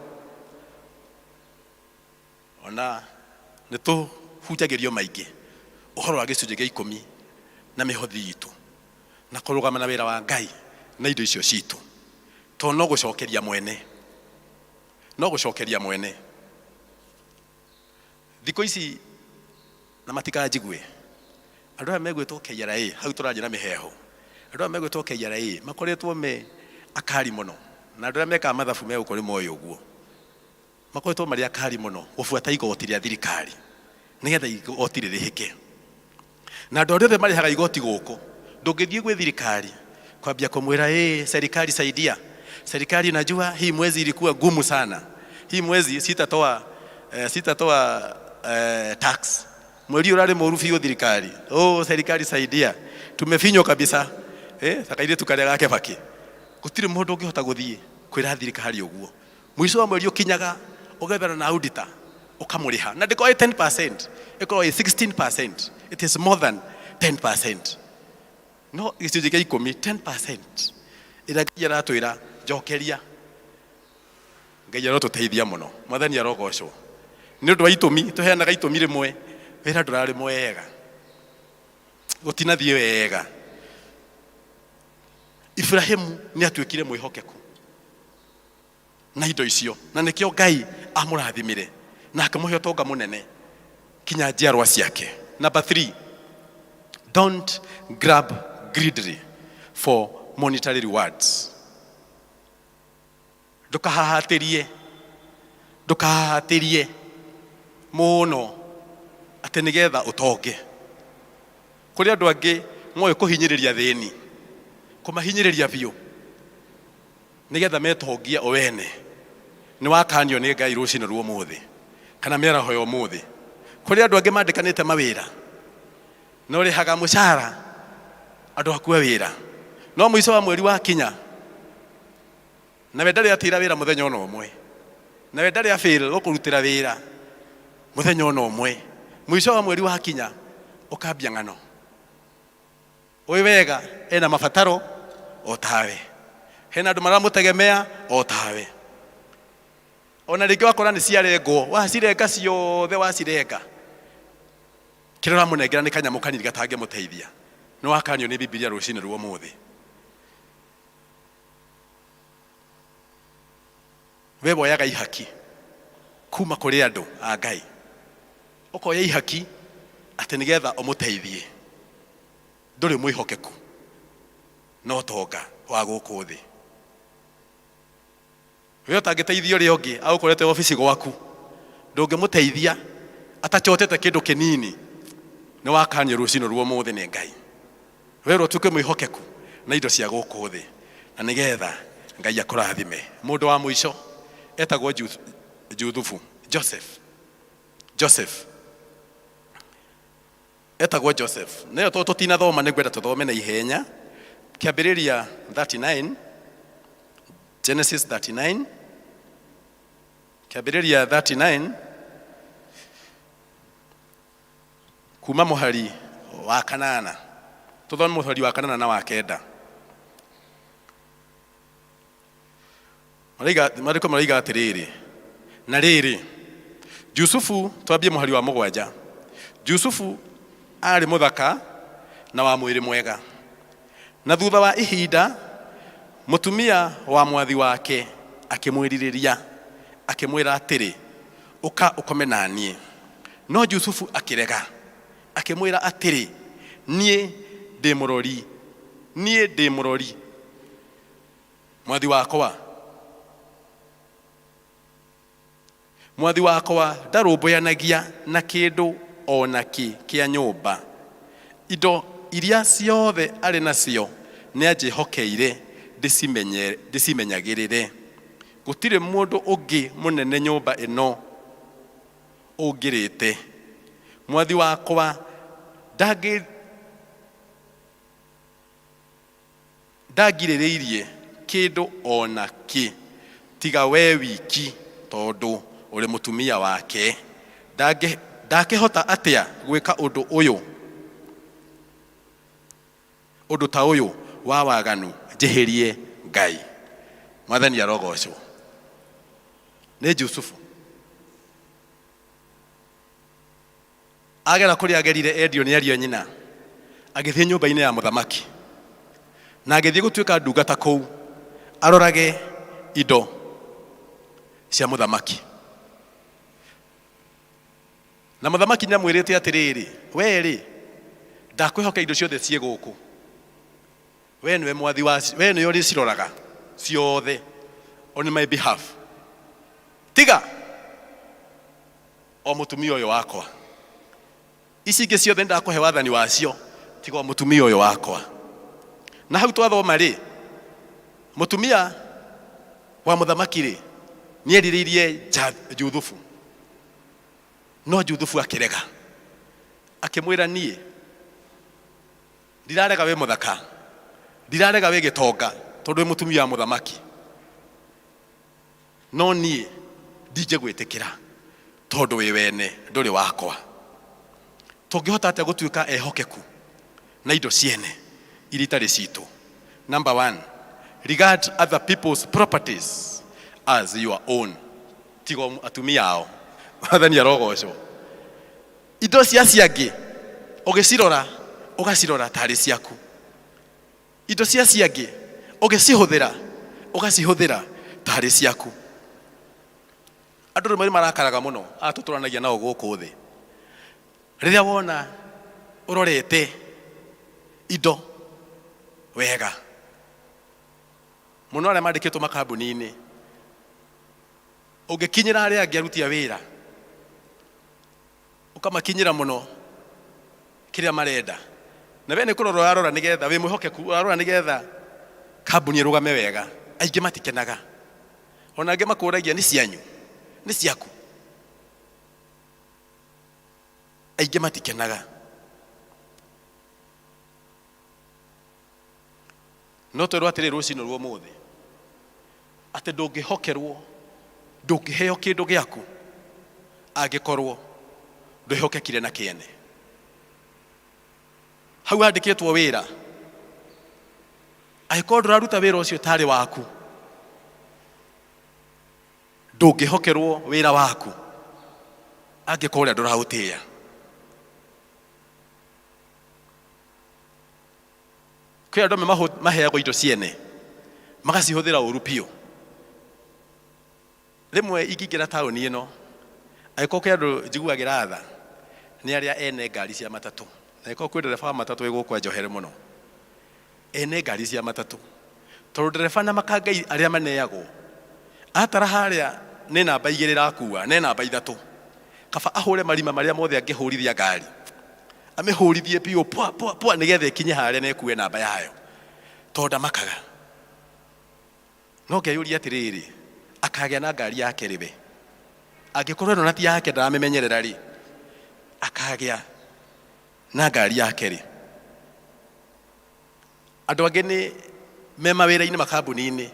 S15: ona nĩ tũhunjagĩrio maingĩ ũhoro wa gĩcunjĩ gĩa ikũmi na mĩhothi itũ na kũrũgama na wĩra wa Ngai na indo icio citũ, tondũ no gũcokeria mwene, no gũcokeria mwene. Thikũ ici na matikanjigue andũ aya megwĩtwo KRA, hau tũranjia na mĩheho, andũ aya megwĩtwo KRA makoretwo me akari mũno, na andũ arĩa mekaga mathabu megũkorwo nĩ moĩ ũguo, makoretwo marĩ akari mũno gũbuata igoti rĩa thirikari nĩgetha igoti rĩrĩhĩke. Na andũ arĩa othe marĩhaga igoti gũkũ, ndũngĩthiĩ gwĩ thirikari kwambia kũmwĩra, ĩ serikali saidia, serikali najua hii mwezi ilikuwa gumu sana, hii mwezi sitatoa tax, mweri ũrarĩ mũru biũ thirikari, oh serikali saidia, tumefinywo kabisa, ta kairĩtu karĩa ga Kĩbakĩ. Gũtirĩ mũndũ ũngĩhota gũthiĩ kwĩra thirikari ũguo. Mũico wa mweri ũkinyaga ũgethana na auditor ũkamũrĩha, na ndĩkorwo ĩ 10%, ĩkorwo ĩ 16%, it is more than 10%. No gĩcunjĩ gĩa ikũmi, 10% ĩrĩa Ngai aratwĩra njokeria. Ngai arotũteithia mũno. Mwathani arogocwo. Nĩ ũndũ wa itũmi, tũheanaga itũmi rĩmwe, wĩra ndũrarĩ mwega, gũtinathiĩ wega. Iburahĩmu nĩ atuĩkire mwĩhokeku na indo icio, na nĩkĩo Ngai amũrathimire na akĩmũhe ũtonga mũnene kinya njiarwa ciake. Number 3, don't grab greedily for monetary rewards. Ndũkahahatĩrie, ndũkahahatĩrie mũno atĩ nĩgetha ũtonge. Kũrĩ andũ angĩ moĩ kũhinyĩrĩria athĩni, kũmahinyĩrĩria biũ nĩgetha metongie o ene. Nĩ wakanio nĩ Ngai rũcinĩ rwa ũmũthĩ kana mĩaraho ya ũmũthĩ. Kũrĩ andũ angĩ mandĩkanĩte mawĩra na ũrĩhaga mũcara andũ aku a wĩra, no mũico wa mweri wakinya nawe ndarĩ atĩra wĩra mũthenya ona ũmwe, nawe ndarĩ afail gũkũrutĩra wĩra mũthenya ona ũmwe. Mũico wa mweri wakinya ũkambia ng'ano, ũĩ wega ena mabataro o tawe, hena andũ maramũtegemea o tawe. Ona rĩngĩ wakora nĩ ciarengwo, wacirenga ciothe, wacirenga kĩrĩa ũramũnengera nĩ kanyamũ kanini gatangĩmũteithia. Nĩ wakanio nĩ Bibilia rũcinĩ rwa ũmũthĩ. We woyaga ihaki kuma kũrĩ andũ a Ngai, ũkoya ihaki atĩ nĩgetha ũmũteithie, ndũrĩ mwĩhokeku na ũtonga wa gũkũ thĩ. We ũtangĩteithia ũrĩa ũngĩ agũkorete obici gwaku, ndũngĩmũteithia atachotete kĩndũ kĩnini. Nĩ wakanio rũcinĩ rwa ũmũthĩ nĩ Ngai. Werwo ũtuĩke mwĩhokeku na indo cia gũkũ thĩ, na nĩgetha Ngai akũrathime. Mũndũ wa mũico etagwo Juthubu, Joseph. Joseph etagwo Joseph. Nayo tondũ tũtinathoma nĩ ngwenda tũthome na ihenya. Kĩambĩrĩria 39, Genesis 39, Kĩambĩrĩria 39 kuma mũhari wa kanana, tũthome mũhari wa kanana na wa kenda. Marĩko maraiga atĩrĩrĩ, na rĩrĩ, Jusufu, twambie mũhari wa mũgwanja. Jusufu aarĩ mũthaka na wa mwĩrĩ mwega, na thutha wa ihinda mũtumia wa mwathi wake akĩmwĩrirĩria, akĩmwĩra atĩrĩ, ũka ũkome na niĩ. No Jusufu akĩrega, akĩmwĩra atĩrĩ, niĩ ndĩ mũrori, niĩ ndĩ mũrori mwathi wakwa. Mwathi wakwa ndarũmbũyanagia na kĩndũ o na kĩ kĩa nyũmba. Indo iria ciothe arĩ nacio nĩanjĩhokeire ndĩcimenyagĩrĩre. Gũtirĩ mũndũ ũngĩ mũnene nyũmba ĩno ũngĩrĩte. Mwathi wakwa ndangirĩrĩirie kĩndũ o na kĩ tiga we wiki, tondũ ũrĩ mũtumia wake. Ndakĩhota atĩa gwĩka ũndũ ũyũ, ũndũ ta ũyũ wa waganu njĩhĩrie Ngai? Mwathani arogocwo. Nĩ Jusufu agera kũrĩa agerire endio nĩ ariũ a nyina, agĩthiĩ nyũmba-inĩ ya mũthamaki na agĩthiĩ gũtuĩka ndungata kũu arorage indo cia mũthamaki. Na mũthamaki nĩamwĩrĩte atĩrĩrĩ, we rĩ, ndakwĩhoka indo ciothe ciĩ gũkũ, we nĩwe mwathi wa, we nĩwe ũrĩciroraga ciothe on my behalf, tiga o mũtumia ũyũ wakwa. Ici ingĩ ciothe ndakũhe wathani wacio, tiga o mũtumia ũyũ wakwa. Na hau twathoma rĩ, mũtumia wa mũthamaki rĩ, nĩerirĩirie Juthubu, no Juthubu akĩrega, akĩmwĩra, niĩ ndirarega wĩ mũthaka, ndirarega wĩ gĩtonga, tondũ wĩ mũtumia wa mũthamaki, no niĩ ndingĩgwĩtĩkĩra tondũ wĩ wene ndũrĩ wakwa. Tũngĩhota atĩa gũtuĩka ehokeku na indo ciene iria itarĩ citũ? Number 1, regard other people's properties as your own. Tiga o atumia ao. Mwathani arogocwo. Indo cia acio angĩ ũgĩcirora ũgacirora tarĩ ciaku. Indo cia acio angĩ ũgĩcihũthĩra ũgacihũthĩra tarĩ ciaku. Andũ rĩmwe nĩ marakaraga mũno aya tũtũranagia nao gũkũ thĩ. Rĩrĩa wona ũrorete indo wega mũno arĩa mandĩkĩtwo makambuni-inĩ, ũngĩkinyĩra arĩa angĩ aruti a wĩra ũkamakinyĩra mũno kĩrĩa marenda, na we nĩ kũrora ũrarora nĩgetha wĩ mwĩhokeku, ũrarora nĩgetha kambuni ĩrũgame wega. Aingĩ matikenaga, ona angĩ makũragia nĩ cianyu, nĩ ciaku. Aingĩ matikenaga. No twerwo atĩrĩ rũcinĩ rwa ũmũthĩ atĩ ndũngĩhokerwo, ndũngĩheo kĩndũ gĩaku angĩkorwo ndwĩhokekire na kĩene. Hau handĩkĩtwo wĩra, angĩkorwo ndũraruta wĩra ũcio tarĩ waku, ndũngĩhokerwo wĩra waku angĩkorwo ũrĩa ndũraũtĩĩa. Kwĩ andũ amwe maheagwo indo ciene magacihũthĩra ũru biũ. Rĩmwe ingĩingĩra taũni ĩno, angĩkorwo kwĩ andũ njiguagĩra tha, nĩ arĩa ene ngari cia matatũ. Na angĩkorwo kwĩ ndereba wa matatũ wĩ gũkũ anjohere mũno. Ene ngari cia matatũ. Tondũ ndereba na makangai arĩa maneagwo, atara harĩa nĩ namba igĩrĩ ĩrakua, ne namba ithatũ. Kaba ahũre marima marĩa mothe angĩhũrithia ngari. Amĩhũrithie biũ pwa pwa pwa nĩgetha ĩkinye harĩa na ĩkue namba yayo. Tondũ ndamakaga. No ngeyũria atĩrĩrĩ, akagĩa na ngari yake rĩ we? Angĩkorwo ĩno na ti yake ndaramĩmenyerera rĩ, akagĩa na ngari yake rĩ? Andũ angĩ nĩ me mawĩra-inĩ makambuni-inĩ,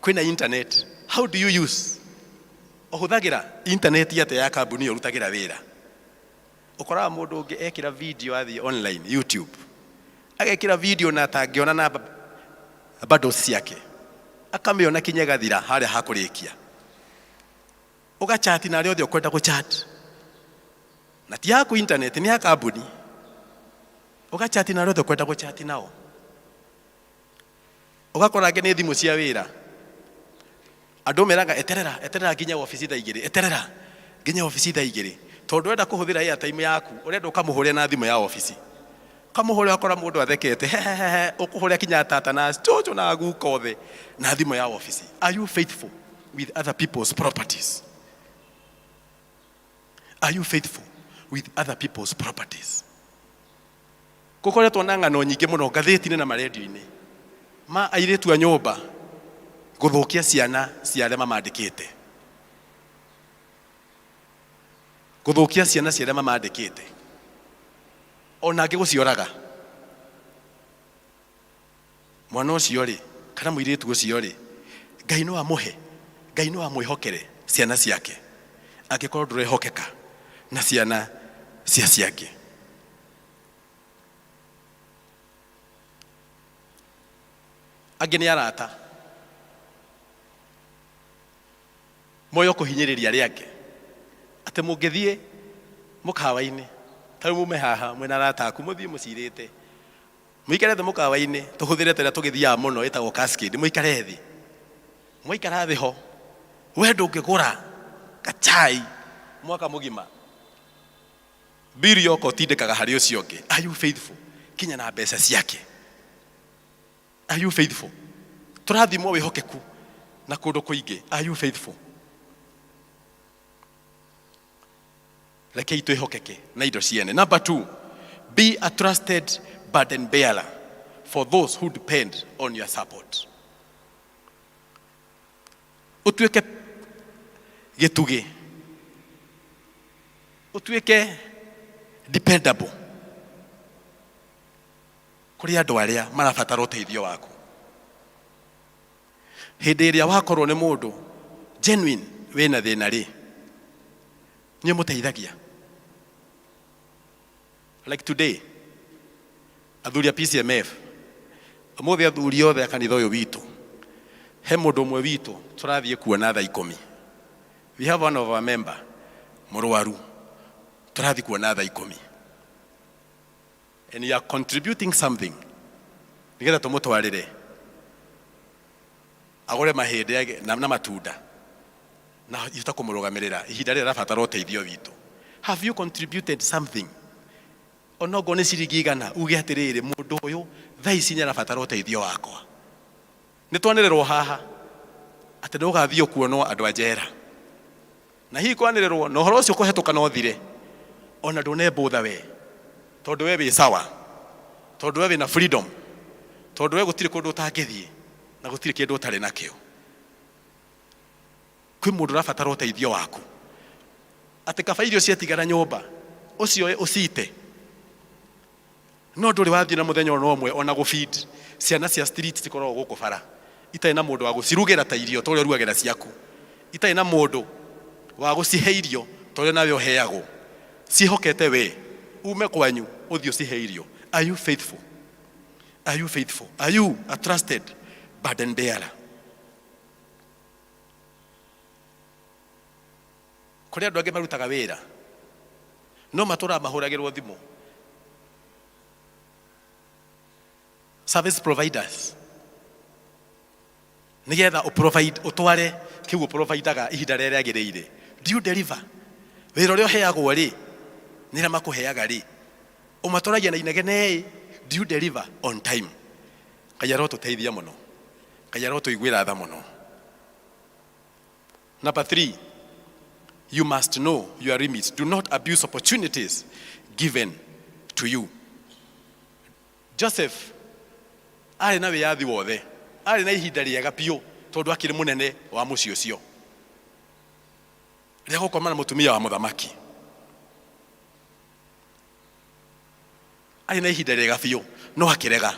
S15: kwĩna internet. How do you use? Ũhũthagĩra internet atĩa ya kambuni ĩyo ũrutagĩra wĩra? Ũkoraga mũndũ ũngĩ ekĩra video athiĩ online, YouTube. Agekĩra video na atangĩona namba bundles ciake. Akamĩona kinya ĩgathira harĩa ha kũrĩkia. Ũgachat na arĩa othe ũkwenda gũchat. Na ti yaku internet, nĩ ya kambuni. Ũgachat na arĩa othe ũkwenda gũchat nao. Ũgakora angĩ nĩ thimũ cia wĩra. Andũ meraga eterera, eterera nginya wabici thaa igĩrĩ, eterera nginya wabici thaa igĩrĩ. Tondũ ũrenda kũhũthĩra airtime yaku, ũrenda ũkamũhũrĩre na thimũ ya wabici. Ũkamũhũrĩra ũkora mũndũ athekete, hehehehe, ũkũhũrĩra kinya tata na cũcũ na guka othe na thimũ ya wabici. Are you faithful with other people's properties? Are you faithful with other people's properties? Gũkoretwo na ng'ano nyingĩ mũno ngathĩti-inĩ na marendio-inĩ ma airĩtu a nyũmba gũthũkia ciana cia arĩa mamandĩkĩte. Gũthũkia ciana cia arĩa mamandĩkĩte. Ona angĩ gũcioraga. Mwana ũcio rĩ, kana mũirĩtu ũcio rĩ, Ngai no amũhe, Ngai no amwĩhokere ciana ciake angĩkorwo ndũrehokeka na ciana cia ciangĩ. Angĩ nĩ arata. Moyo kũhinyĩrĩria arĩa angĩ. Atĩ mũngĩthiĩ mũkawa-inĩ, ta rĩu mume haha mwĩna arata aku mũthiĩ mũcirĩte, mũikare thĩ mũkawa-inĩ, tũhũthĩre ta ĩrĩa tũgĩthiaga mũno ĩtagwo Cascade, mũikare thĩ. Mwaikara thĩ ho, we ndũngĩgũra gacai mwaka mũgima. Bill yoka ũtindĩkaga harĩ ũcio ũngĩ. Are you faithful? Kinya na mbeca ciake. Are you faithful? Tũrathimwo wĩhokeku na kũndũ kũingĩ. Are you faithful? Rekei twĩhokeke na indo ciene. Number 2, be a trusted burden bearer for those who depend on your support. Ũtuĩke gĩtugĩ, ũtuĩke dependable kũrĩ andũ arĩa marabatara ũteithio waku. Hĩndĩ ĩrĩa wakorwo nĩ mũndũ genuine wĩna thĩna rĩ, nĩ ũmũteithagia. Like today, athuri a PCMF, ũmũthĩ athuri othe a kanitha ũyũ witũ, he mũndũ ũmwe witũ tũrathiĩ kuona thaa ikũmi. We have one of our member mũrwaru tũrathiĩ kuona thaa ikũmi and you are contributing something nĩgetha tũmũtwarĩre agũre mahĩndĩ na, na matunda na ihote kũmũrũgamĩrĩra ihinda rĩrĩa arabatara ũteithio witũ. Have you contributed something onokorwo nĩ ciringi igana uge atĩrĩrĩ mũndũ ũyũ thaa ici nĩ arabatara ũteithio wakwa. Nĩ twanĩrĩrwo haha atĩ nĩ ũgathiĩ kuonwo andũ a njera na hihi kwanĩrĩrwo na ũhoro ũcio kũhetũka no thire ona ndũnembũtha we tondũ we wĩ sawa tondũ we wĩna freedom tondũ we gũtirĩ kũndũ ũtangĩthiĩ na gũtirĩ kĩndũ ũtarĩ nakĩo. Kwĩ mũndũ ũrabatara ũteithio waku atĩ kaba irio ciatigara nyũmba ũcioe ũcite no ndũrĩ wathiĩ na mũthenya ona ũmwe ona gũ-feed ciana cia street cikoragwo gũkũ bara itarĩ na mũndũ wa gũcirugĩra ta irio ta ũrĩa ũrugagĩra ciaku itarĩ na mũndũ wa gũcihe irio ta ũrĩa nawe ũheagwo ciĩhokete we ume kwanyu ũthiĩ ũcihe irio. Are you faithful? Are you faithful? Are you a trusted burden bearer? Kũrĩ andũ angĩ marutaga wĩra no matũraga mahũragĩrwo thimũ, service providers, nĩgetha ũprovide ũtware kĩu ũprovidaga ihinda rĩrĩa rĩagĩrĩire. Do you deliver wĩra ũrĩa ũheagwo rĩ nĩ arĩa makũheaga rĩ ũmatwaragia na inegene ĩ? Do you deliver on time? Ngai arotũteithia mũno, Ngai arotũiguĩra tha mũno. Number three, you must know your limits. Do not abuse opportunities given to you. Joseph arĩ na wĩyathi wothe, arĩ na ihinda rĩega biũ tondũ akĩrĩ mũnene wa mũciĩ ũcio rĩa gũkoma na mũtumia wa mũthamaki. Arĩ na ihinda rĩega biũ no akĩrega,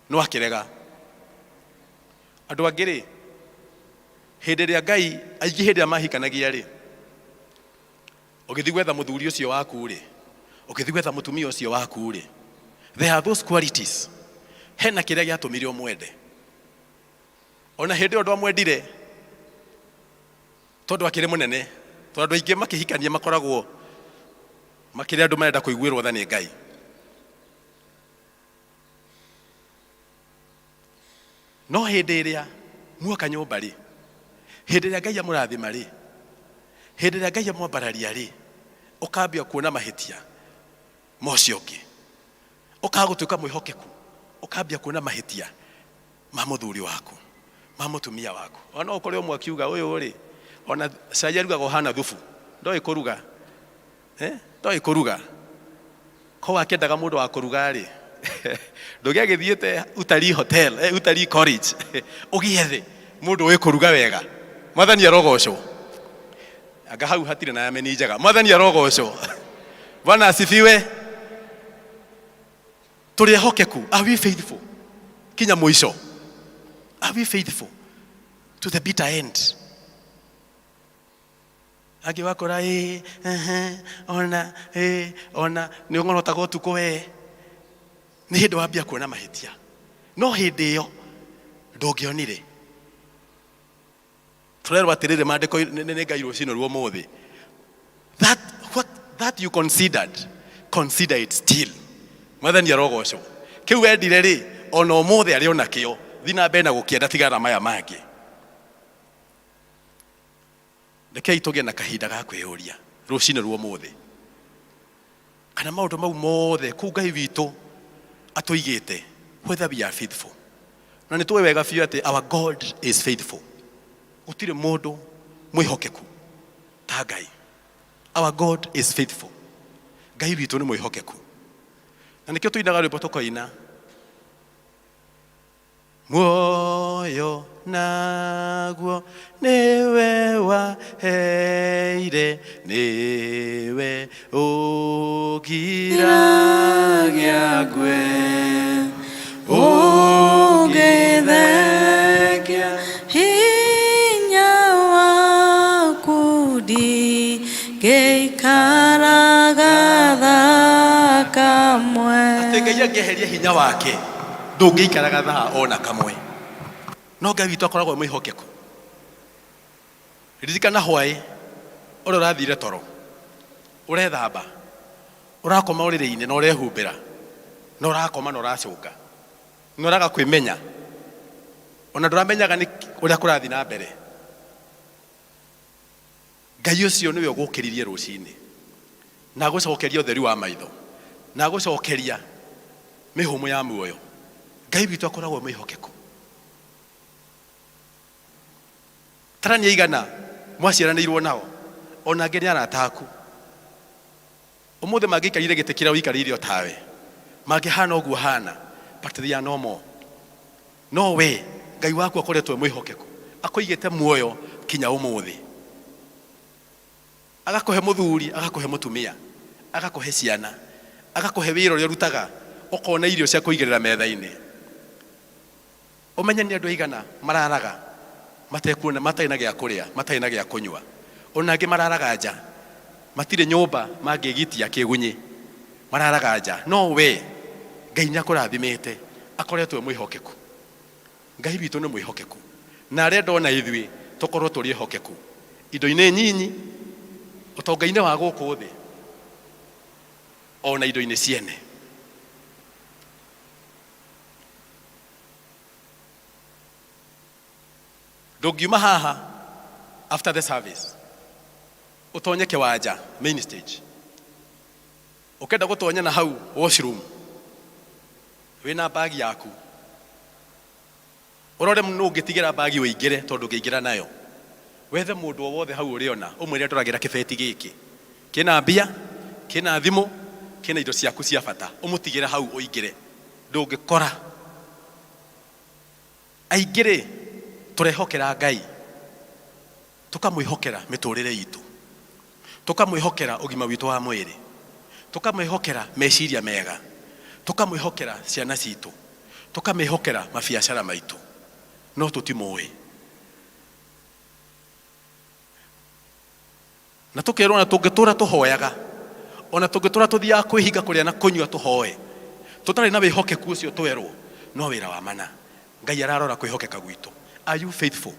S15: no akĩrega. Andũ angĩ rĩ, hĩndĩ ĩrĩa Ngai aingĩ hĩndĩ ĩrĩa mahikanagia rĩ, ũgĩthiĩ gwetha mũthuri ũcio waku rĩ, ũgĩthiĩ gwetha mũtumia ũcio waku rĩ, there are those qualities, hena kĩrĩa gĩatũmire ũmwende. Ona hĩndĩ ĩyo ndwamwendire tondũ akĩrĩ mũnene, tondũ andũ aingĩ makĩhikania makoragwo makĩrĩ andũ marenda kũiguĩrwo tha nĩ Ngai. No hĩndĩ ĩrĩa muoka nyũmba rĩ, hĩndĩ ĩrĩa Ngai amũrathima rĩ, hĩndĩ ĩrĩa Ngai amwambararia rĩ, ũkambia kuona mahĩtia ma ũcio ũngĩ, ũkaga gũtuĩka mwĩhokeku, ũkambia kuona mahĩtia ma mũthuri waku, ma mũtumia waku. Ona no ũkore ũmwe akiuga ũyũ rĩ, ona cai arugaga ũhana thubu, ndoĩ kũruga, eh? Ndoĩ kũruga. Koguo akĩendaga mũndũ wa kũruga rĩ, ndũngĩagĩthiĩte utalii hotel, utalii college ũgĩethe mũndũ ũĩ kũruga wega. Mwathani arogocwo. Anga hau hatirĩ na ameni njega. Mwathani arogocwo. Bwana asifiwe. Tũrĩ ehokeku. Are we faithful kinya mũico? Are we faithful to the bitter end? Angĩ wakora ĩ ehe, ona ĩ ona nĩ ũng'orotaga ũtukũ we nĩ hĩndĩ wambia kuona mahĩtia, no hĩndĩ ĩyo ndũngĩonire. Tũrerwo atĩrĩrĩ maandĩko nĩ Ngai rũcinĩ rwa ũmũthĩ, that what that you considered, consider it still. Mwathani arogocwo. Kĩu wendire rĩ, ona ũmũthĩ arĩ ona kĩo, thiĩ na mbere na gũkĩenda, tigana na maya mangĩ. Rekei tũgĩe na kahinda ga kwĩyũria rũcinĩ rwa ũmũthĩ kana maũndũ mau mothe kũu Ngai witũ atũigĩte, whether we are faithful. Na nĩ tũĩ wega biũ atĩ our God is faithful. Gũtirĩ mũndũ mwĩhokeku ta Ngai. Our God is faithful. Ngai witũ nĩ mwĩhokeku, na nĩkĩo tũinaga rwĩmbo tũkoina muoyo naguo nĩwe waheire, nĩwe ũgiragia ngwe,
S1: ũngĩthengia hinya waku ndingĩikaraga thaa kamwe.
S15: Atĩ Ngai angĩeheria hinya wake ndũngĩikaraga thaa ona kamwe. No Ngai witũ akoragwo e mwĩhokeku. Ririkana hwaĩ ũrĩa ũrathire toro, ũrethamba, ũrakoma ũrĩrĩ-inĩ na ũrehumbĩra, na ũrakoma na ũracũnga, na ũraga kwĩmenya, ona ndũramenyaga nĩ ũrĩa kũrathiĩ na mbere. Ngai ũcio nĩwe ũgũkĩririe rũcinĩ na agũcokeria ũtheri wa maitho na agũcokeria mĩhũmũ ya muoyo. Ngai witũ akoragwo mwĩhokeku. Tarani aigana mwaciaranĩirwo nao, ona angĩ nĩ arata aku. Ũmũthĩ mangĩikarire gĩtĩ kĩrĩa ũikarĩire o tawe, mangĩhana ũguo hana, but they are no more. No we Ngai waku akoretwo e mwĩhokeku, akũigĩte muoyo kinya ũmũthĩ, agakũhe mũthuri, agakũhe mũtumia, agakũhe ciana, agakũhe wĩra ũrĩa ũrutaga, ũkona irio cia kũigĩrĩra metha-inĩ. Ũmenye nĩ andũ aigana mararaga matekuona, matarĩ na gĩa kũrĩa, matarĩ na gĩa kũnyua. Ona angĩ mararaga nja, matirĩ nyũmba mangĩgitia kĩgunyĩ, mararaga nja. No we Ngai nĩ akũrathimĩte, akoretwo e mwĩhokeku. Ngai witũ nĩ mwĩhokeku na arenda ona ithuĩ tũkorwo tũrĩ ehokeku indo-inĩ nyinyi, ũtonga-inĩ wa gũkũ thĩ, ona indo-inĩ ciene. Ndũngiuma haha after the service ũtonye kĩwanja main stage, ũkenda gũtonya na hau washroom wĩna bagi yaku, ũrore nũ ũngĩtigĩra bagi ũingĩre, tondũ ũngĩingĩra nayo. Wethe mũndũ o wothe hau ũrĩona, ũmwĩre ndoragĩra kĩbeti gĩkĩ kĩna mbia, kĩna thimũ, kĩna indo ciaku cia bata, ũmũtigĩre hau ũingĩre, ndũngĩkora. Aingĩ rĩ, tũrehokera Ngai, tũkamwĩhokera mĩtũrĩre itũ, tũkamwĩhokera ũgima witũ wa mwĩrĩ, tũkamwĩhokera meciria mega, tũkamwĩhokera ciana citũ, tũkamwĩhokera mabiacara maitũ, no tũtimũĩ. Na tũkerwo ona tũngĩtũra tũhoyaga, ona tũngĩtũra tũthiaga kwĩhinga kũrĩa na kũnyua tũhoe, tũtarĩ na wĩhokeku ũcio twerwo, no wĩra wa mana. Ngai ararora kwĩhokeka gwitũ. Are you faithful?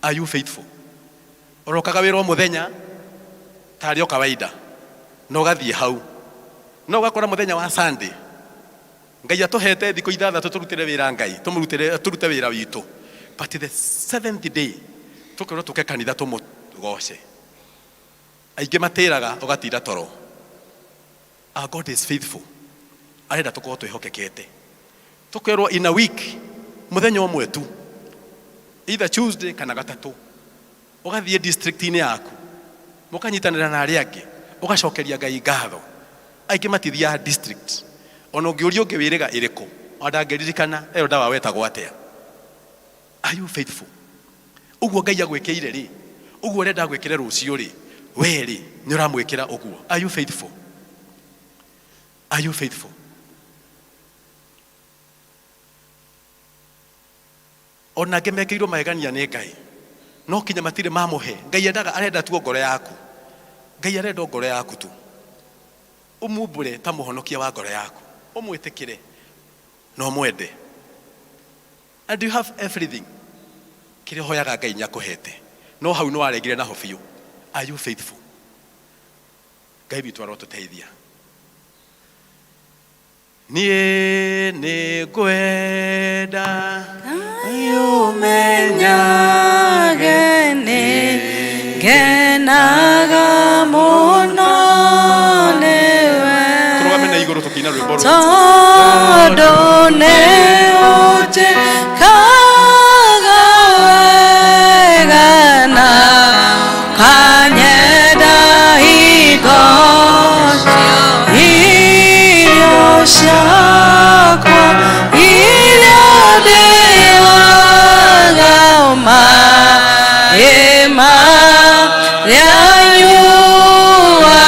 S15: Are you faithful? Ũrokaga wĩra o mũthenya tarĩ o kawaida na ũgathiĩ hau, no ũgakora mũthenya wa Sunday Ngai atũhete thikũ ithathatũ tũrutĩre wĩra Ngai, tũmũrutĩre, tũrute wĩra witũ, but the seventh day tũkerwo tũke kanitha tũmũgoce. Aingĩ matĩraga ũgatinda toro. Our God is faithful, arenda tũkorwo twĩhokekete. Tũkerwo in a week mũthenya ũmwe tu, either Tuesday kana gatatũ, ũgathiĩ district-inĩ yaku, mũkanyitanĩra na arĩa angĩ, ũgacokeria Ngai ngatho. Aingĩ matithiaga district, ona ũngĩũria ũngĩ wĩrĩga ĩrĩkũ, ona ndangĩririkana elder wao etagwo atĩa. Are you faithful? Ũguo Ngai agwĩkĩire rĩ, ũguo ũrenda agwĩkĩre rũciũ rĩ, we rĩ, nĩ ũramwĩkĩra ũguo? Are you faithful? Are you faithful? Ona angĩ mekĩirwo magegania nĩ Ngai, no kinya matirĩ mamũhe. Ngai endaga, arenda tu o ngoro yaku. Ngai arenda o ngoro yaku tu. Ũmumbũre ta mũhonokia wa ngoro yaku, ũmwĩtĩkĩre na ũmwende. And you have everything. Kĩrĩa ũhoyaga Ngai nĩakũhete, no hau nĩwaregire naho biũ. Are you faithful? Ngai witũ arotũteithia. Niĩ nĩngwenda
S1: ũmenyage nĩ ngenaga mũno nĩwe,
S15: Tũrũgame na igũrũ tũkĩina rwĩmbo rũrũ.
S1: Tondũ nĩ ũnjĩkaga wega na ũkanyenda hingo irio ciakwa iria ndĩaga, maĩ marĩa nyuaga,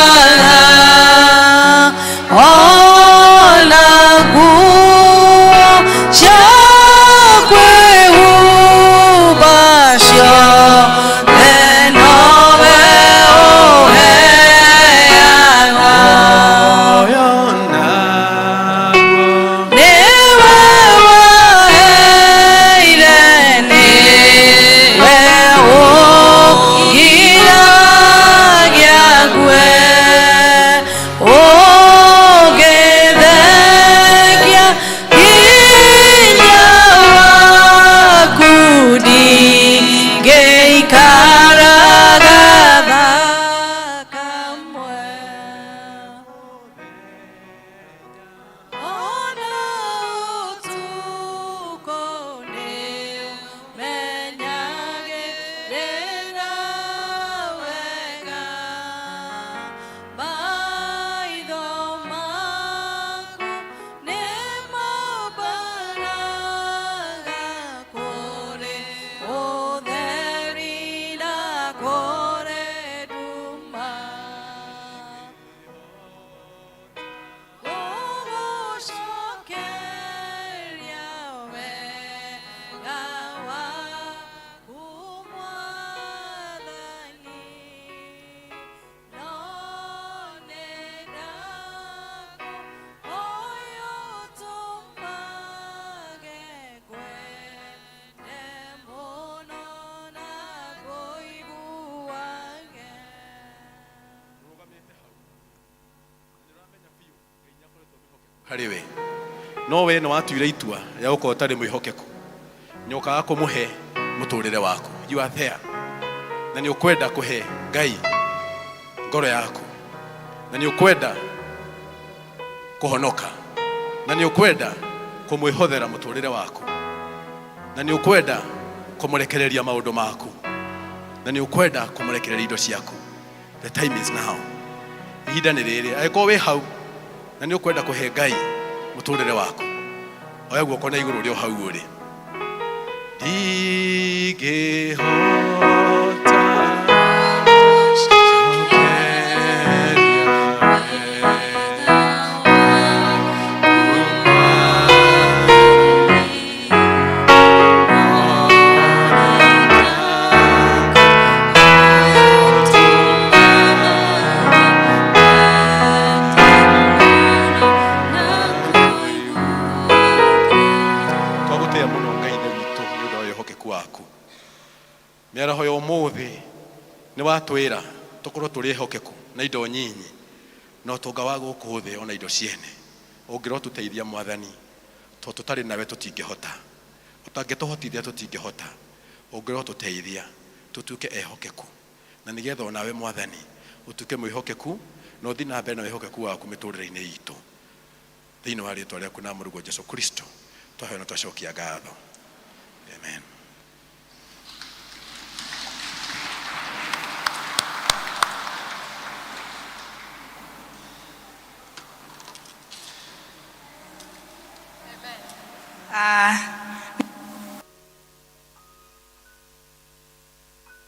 S1: ona nguo.
S15: Harĩ we no we nĩ watuire itua rĩa gũkorwo ũtarĩ mwĩhokeku, nĩ ũkaga kũmũhe mũtũrĩre waku. You are there na nĩ ũkwenda kũhe Ngai ngoro yaku, na nĩ ũkwenda kũhonoka, na nĩ ũkwenda kũmwĩhothera mũtũrĩre waku, na nĩ ũkwenda kũmũrekereria maũndũ maku, na nĩ ũkwenda kũmũrekereria indo ciaku. The time is now. Ihinda nĩ rĩrĩ. Angĩkorwo wĩ hau na nĩ ũkwenda kũhe Ngai mũtũrĩre waku, oya guoko na igũrũ ũrĩ o hau ũrĩ. Ndingĩhota. Twagũtĩĩa mũno Ngai Ithe witũ nĩ ũndũ wa wĩhokeku waku. Mĩaraho ya ũmũthĩ nĩ watwĩra tũkorwo tũrĩ ehokeku na indo nyinyi na ũtonga wa gũkũ thĩ ona indo ciene. Ũngĩrotũteithia Mwathani, tondũ tũtarĩ nawe tũtingĩhota. Ũtangĩtũhotithia tũtingĩhota. Ũngĩrotũteithia tũtuĩke ehokeku na nĩgetha onawe Mwathani ũtuĩke mwĩhokeku na ũthiĩ na mbere na wĩhokeku waku mĩtũrĩre-inĩ itũ. Thĩinĩ wa rĩtwa rĩaku na Mũrũguo Jesu Kristo twahoya na twacokia ngatho. Amen.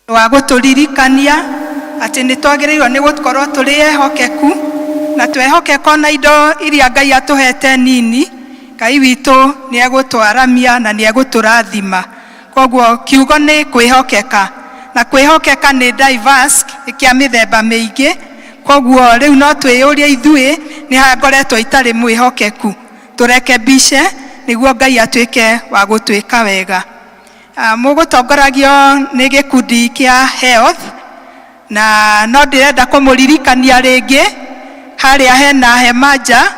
S2: Wa gũtũririkania atĩ nĩ twagĩrĩirwo nĩ gũkorwo tũrĩ ehokeku, na twehokeka ona indo iria Ngai atũhete nini, Ngai witũ nĩ egũtwaramia na nĩ egũtũrathima. Koguo kiugo nĩ kwĩhokeka, na kwĩhokeka nĩ diverse, nĩ kĩa mĩthemba mĩingĩ. Koguo rĩu no twĩyũrie ithuĩ nĩ ha ngoretwo itarĩ mwĩhokeku, tũrekebishe nĩguo Ngai atuĩke wa gũtwĩka wega. Mũgũtongoragio nĩ gĩkundi kĩa health, na no ndĩrenda kũmũririkania rĩngĩ harĩa hena hema nja.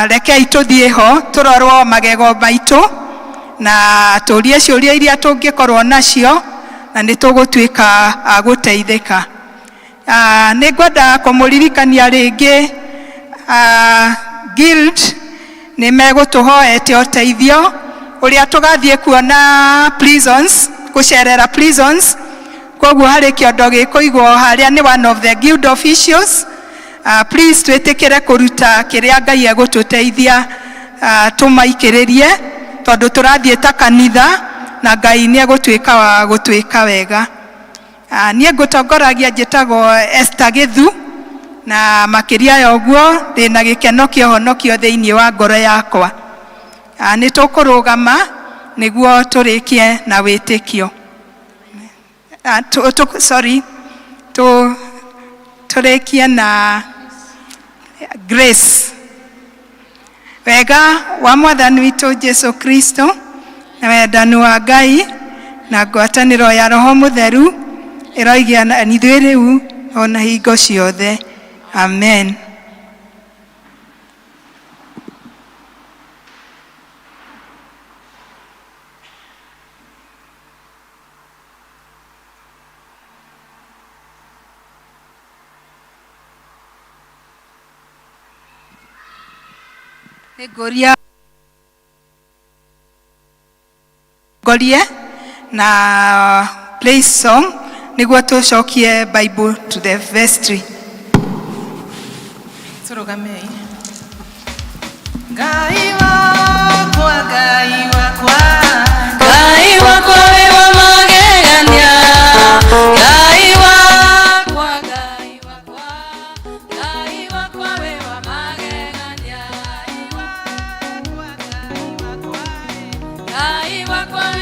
S2: Rekei tũthiĩ ho tũrorwo magego maitũ na tũrie ciũria iria tũngĩkorwo nacio, na nĩ tũgũtuĩka a gũteithĩka. Nĩ ngwenda kũmũririkania rĩngĩ, guild nĩ megũtũhoete ũteithio ũrĩa tũgathiĩ kuona prisons, gũcerera prisons. Koguo harĩ kĩondo gĩkũigwo harĩa nĩ one of the guild officials. Please twĩtĩkĩre kũruta kĩrĩa Ngai egũtũteithia, tũmaikĩrĩrie tondũ tũrathiĩ ta kanitha na Ngai nĩ egũtuĩka wa gũtwĩka wega. Niĩ ngũtongoragia njĩtagwo Esther Gĩthu, na makĩria ya ũguo ndĩna gĩkeno kĩa ũhonokio thĩinĩ wa ngoro yakwa. Nĩ tũkũrũgama nĩguo tũrĩkie na wĩtĩkio. Sorry, tũrĩkie na grace. Wega wa Mwathani witũ Jesu Kristo na wendani wa Ngai na ngwatanĩro ya Roho Mũtheru ĩroigĩa na ithuĩ rĩu ona hingo ciothe. Amen. Nĩngũria ngorie na play song nĩguo tũcokie Bible to the vestry.
S3: Tũrũgamei. Ngai wakwa, Ngai wakwa,
S1: Ngai wakwa wĩ wa magegania. Ngai wakwa, Ngai wakwa, Ngai wakwa wĩ wa magegania. Ngai wakwa.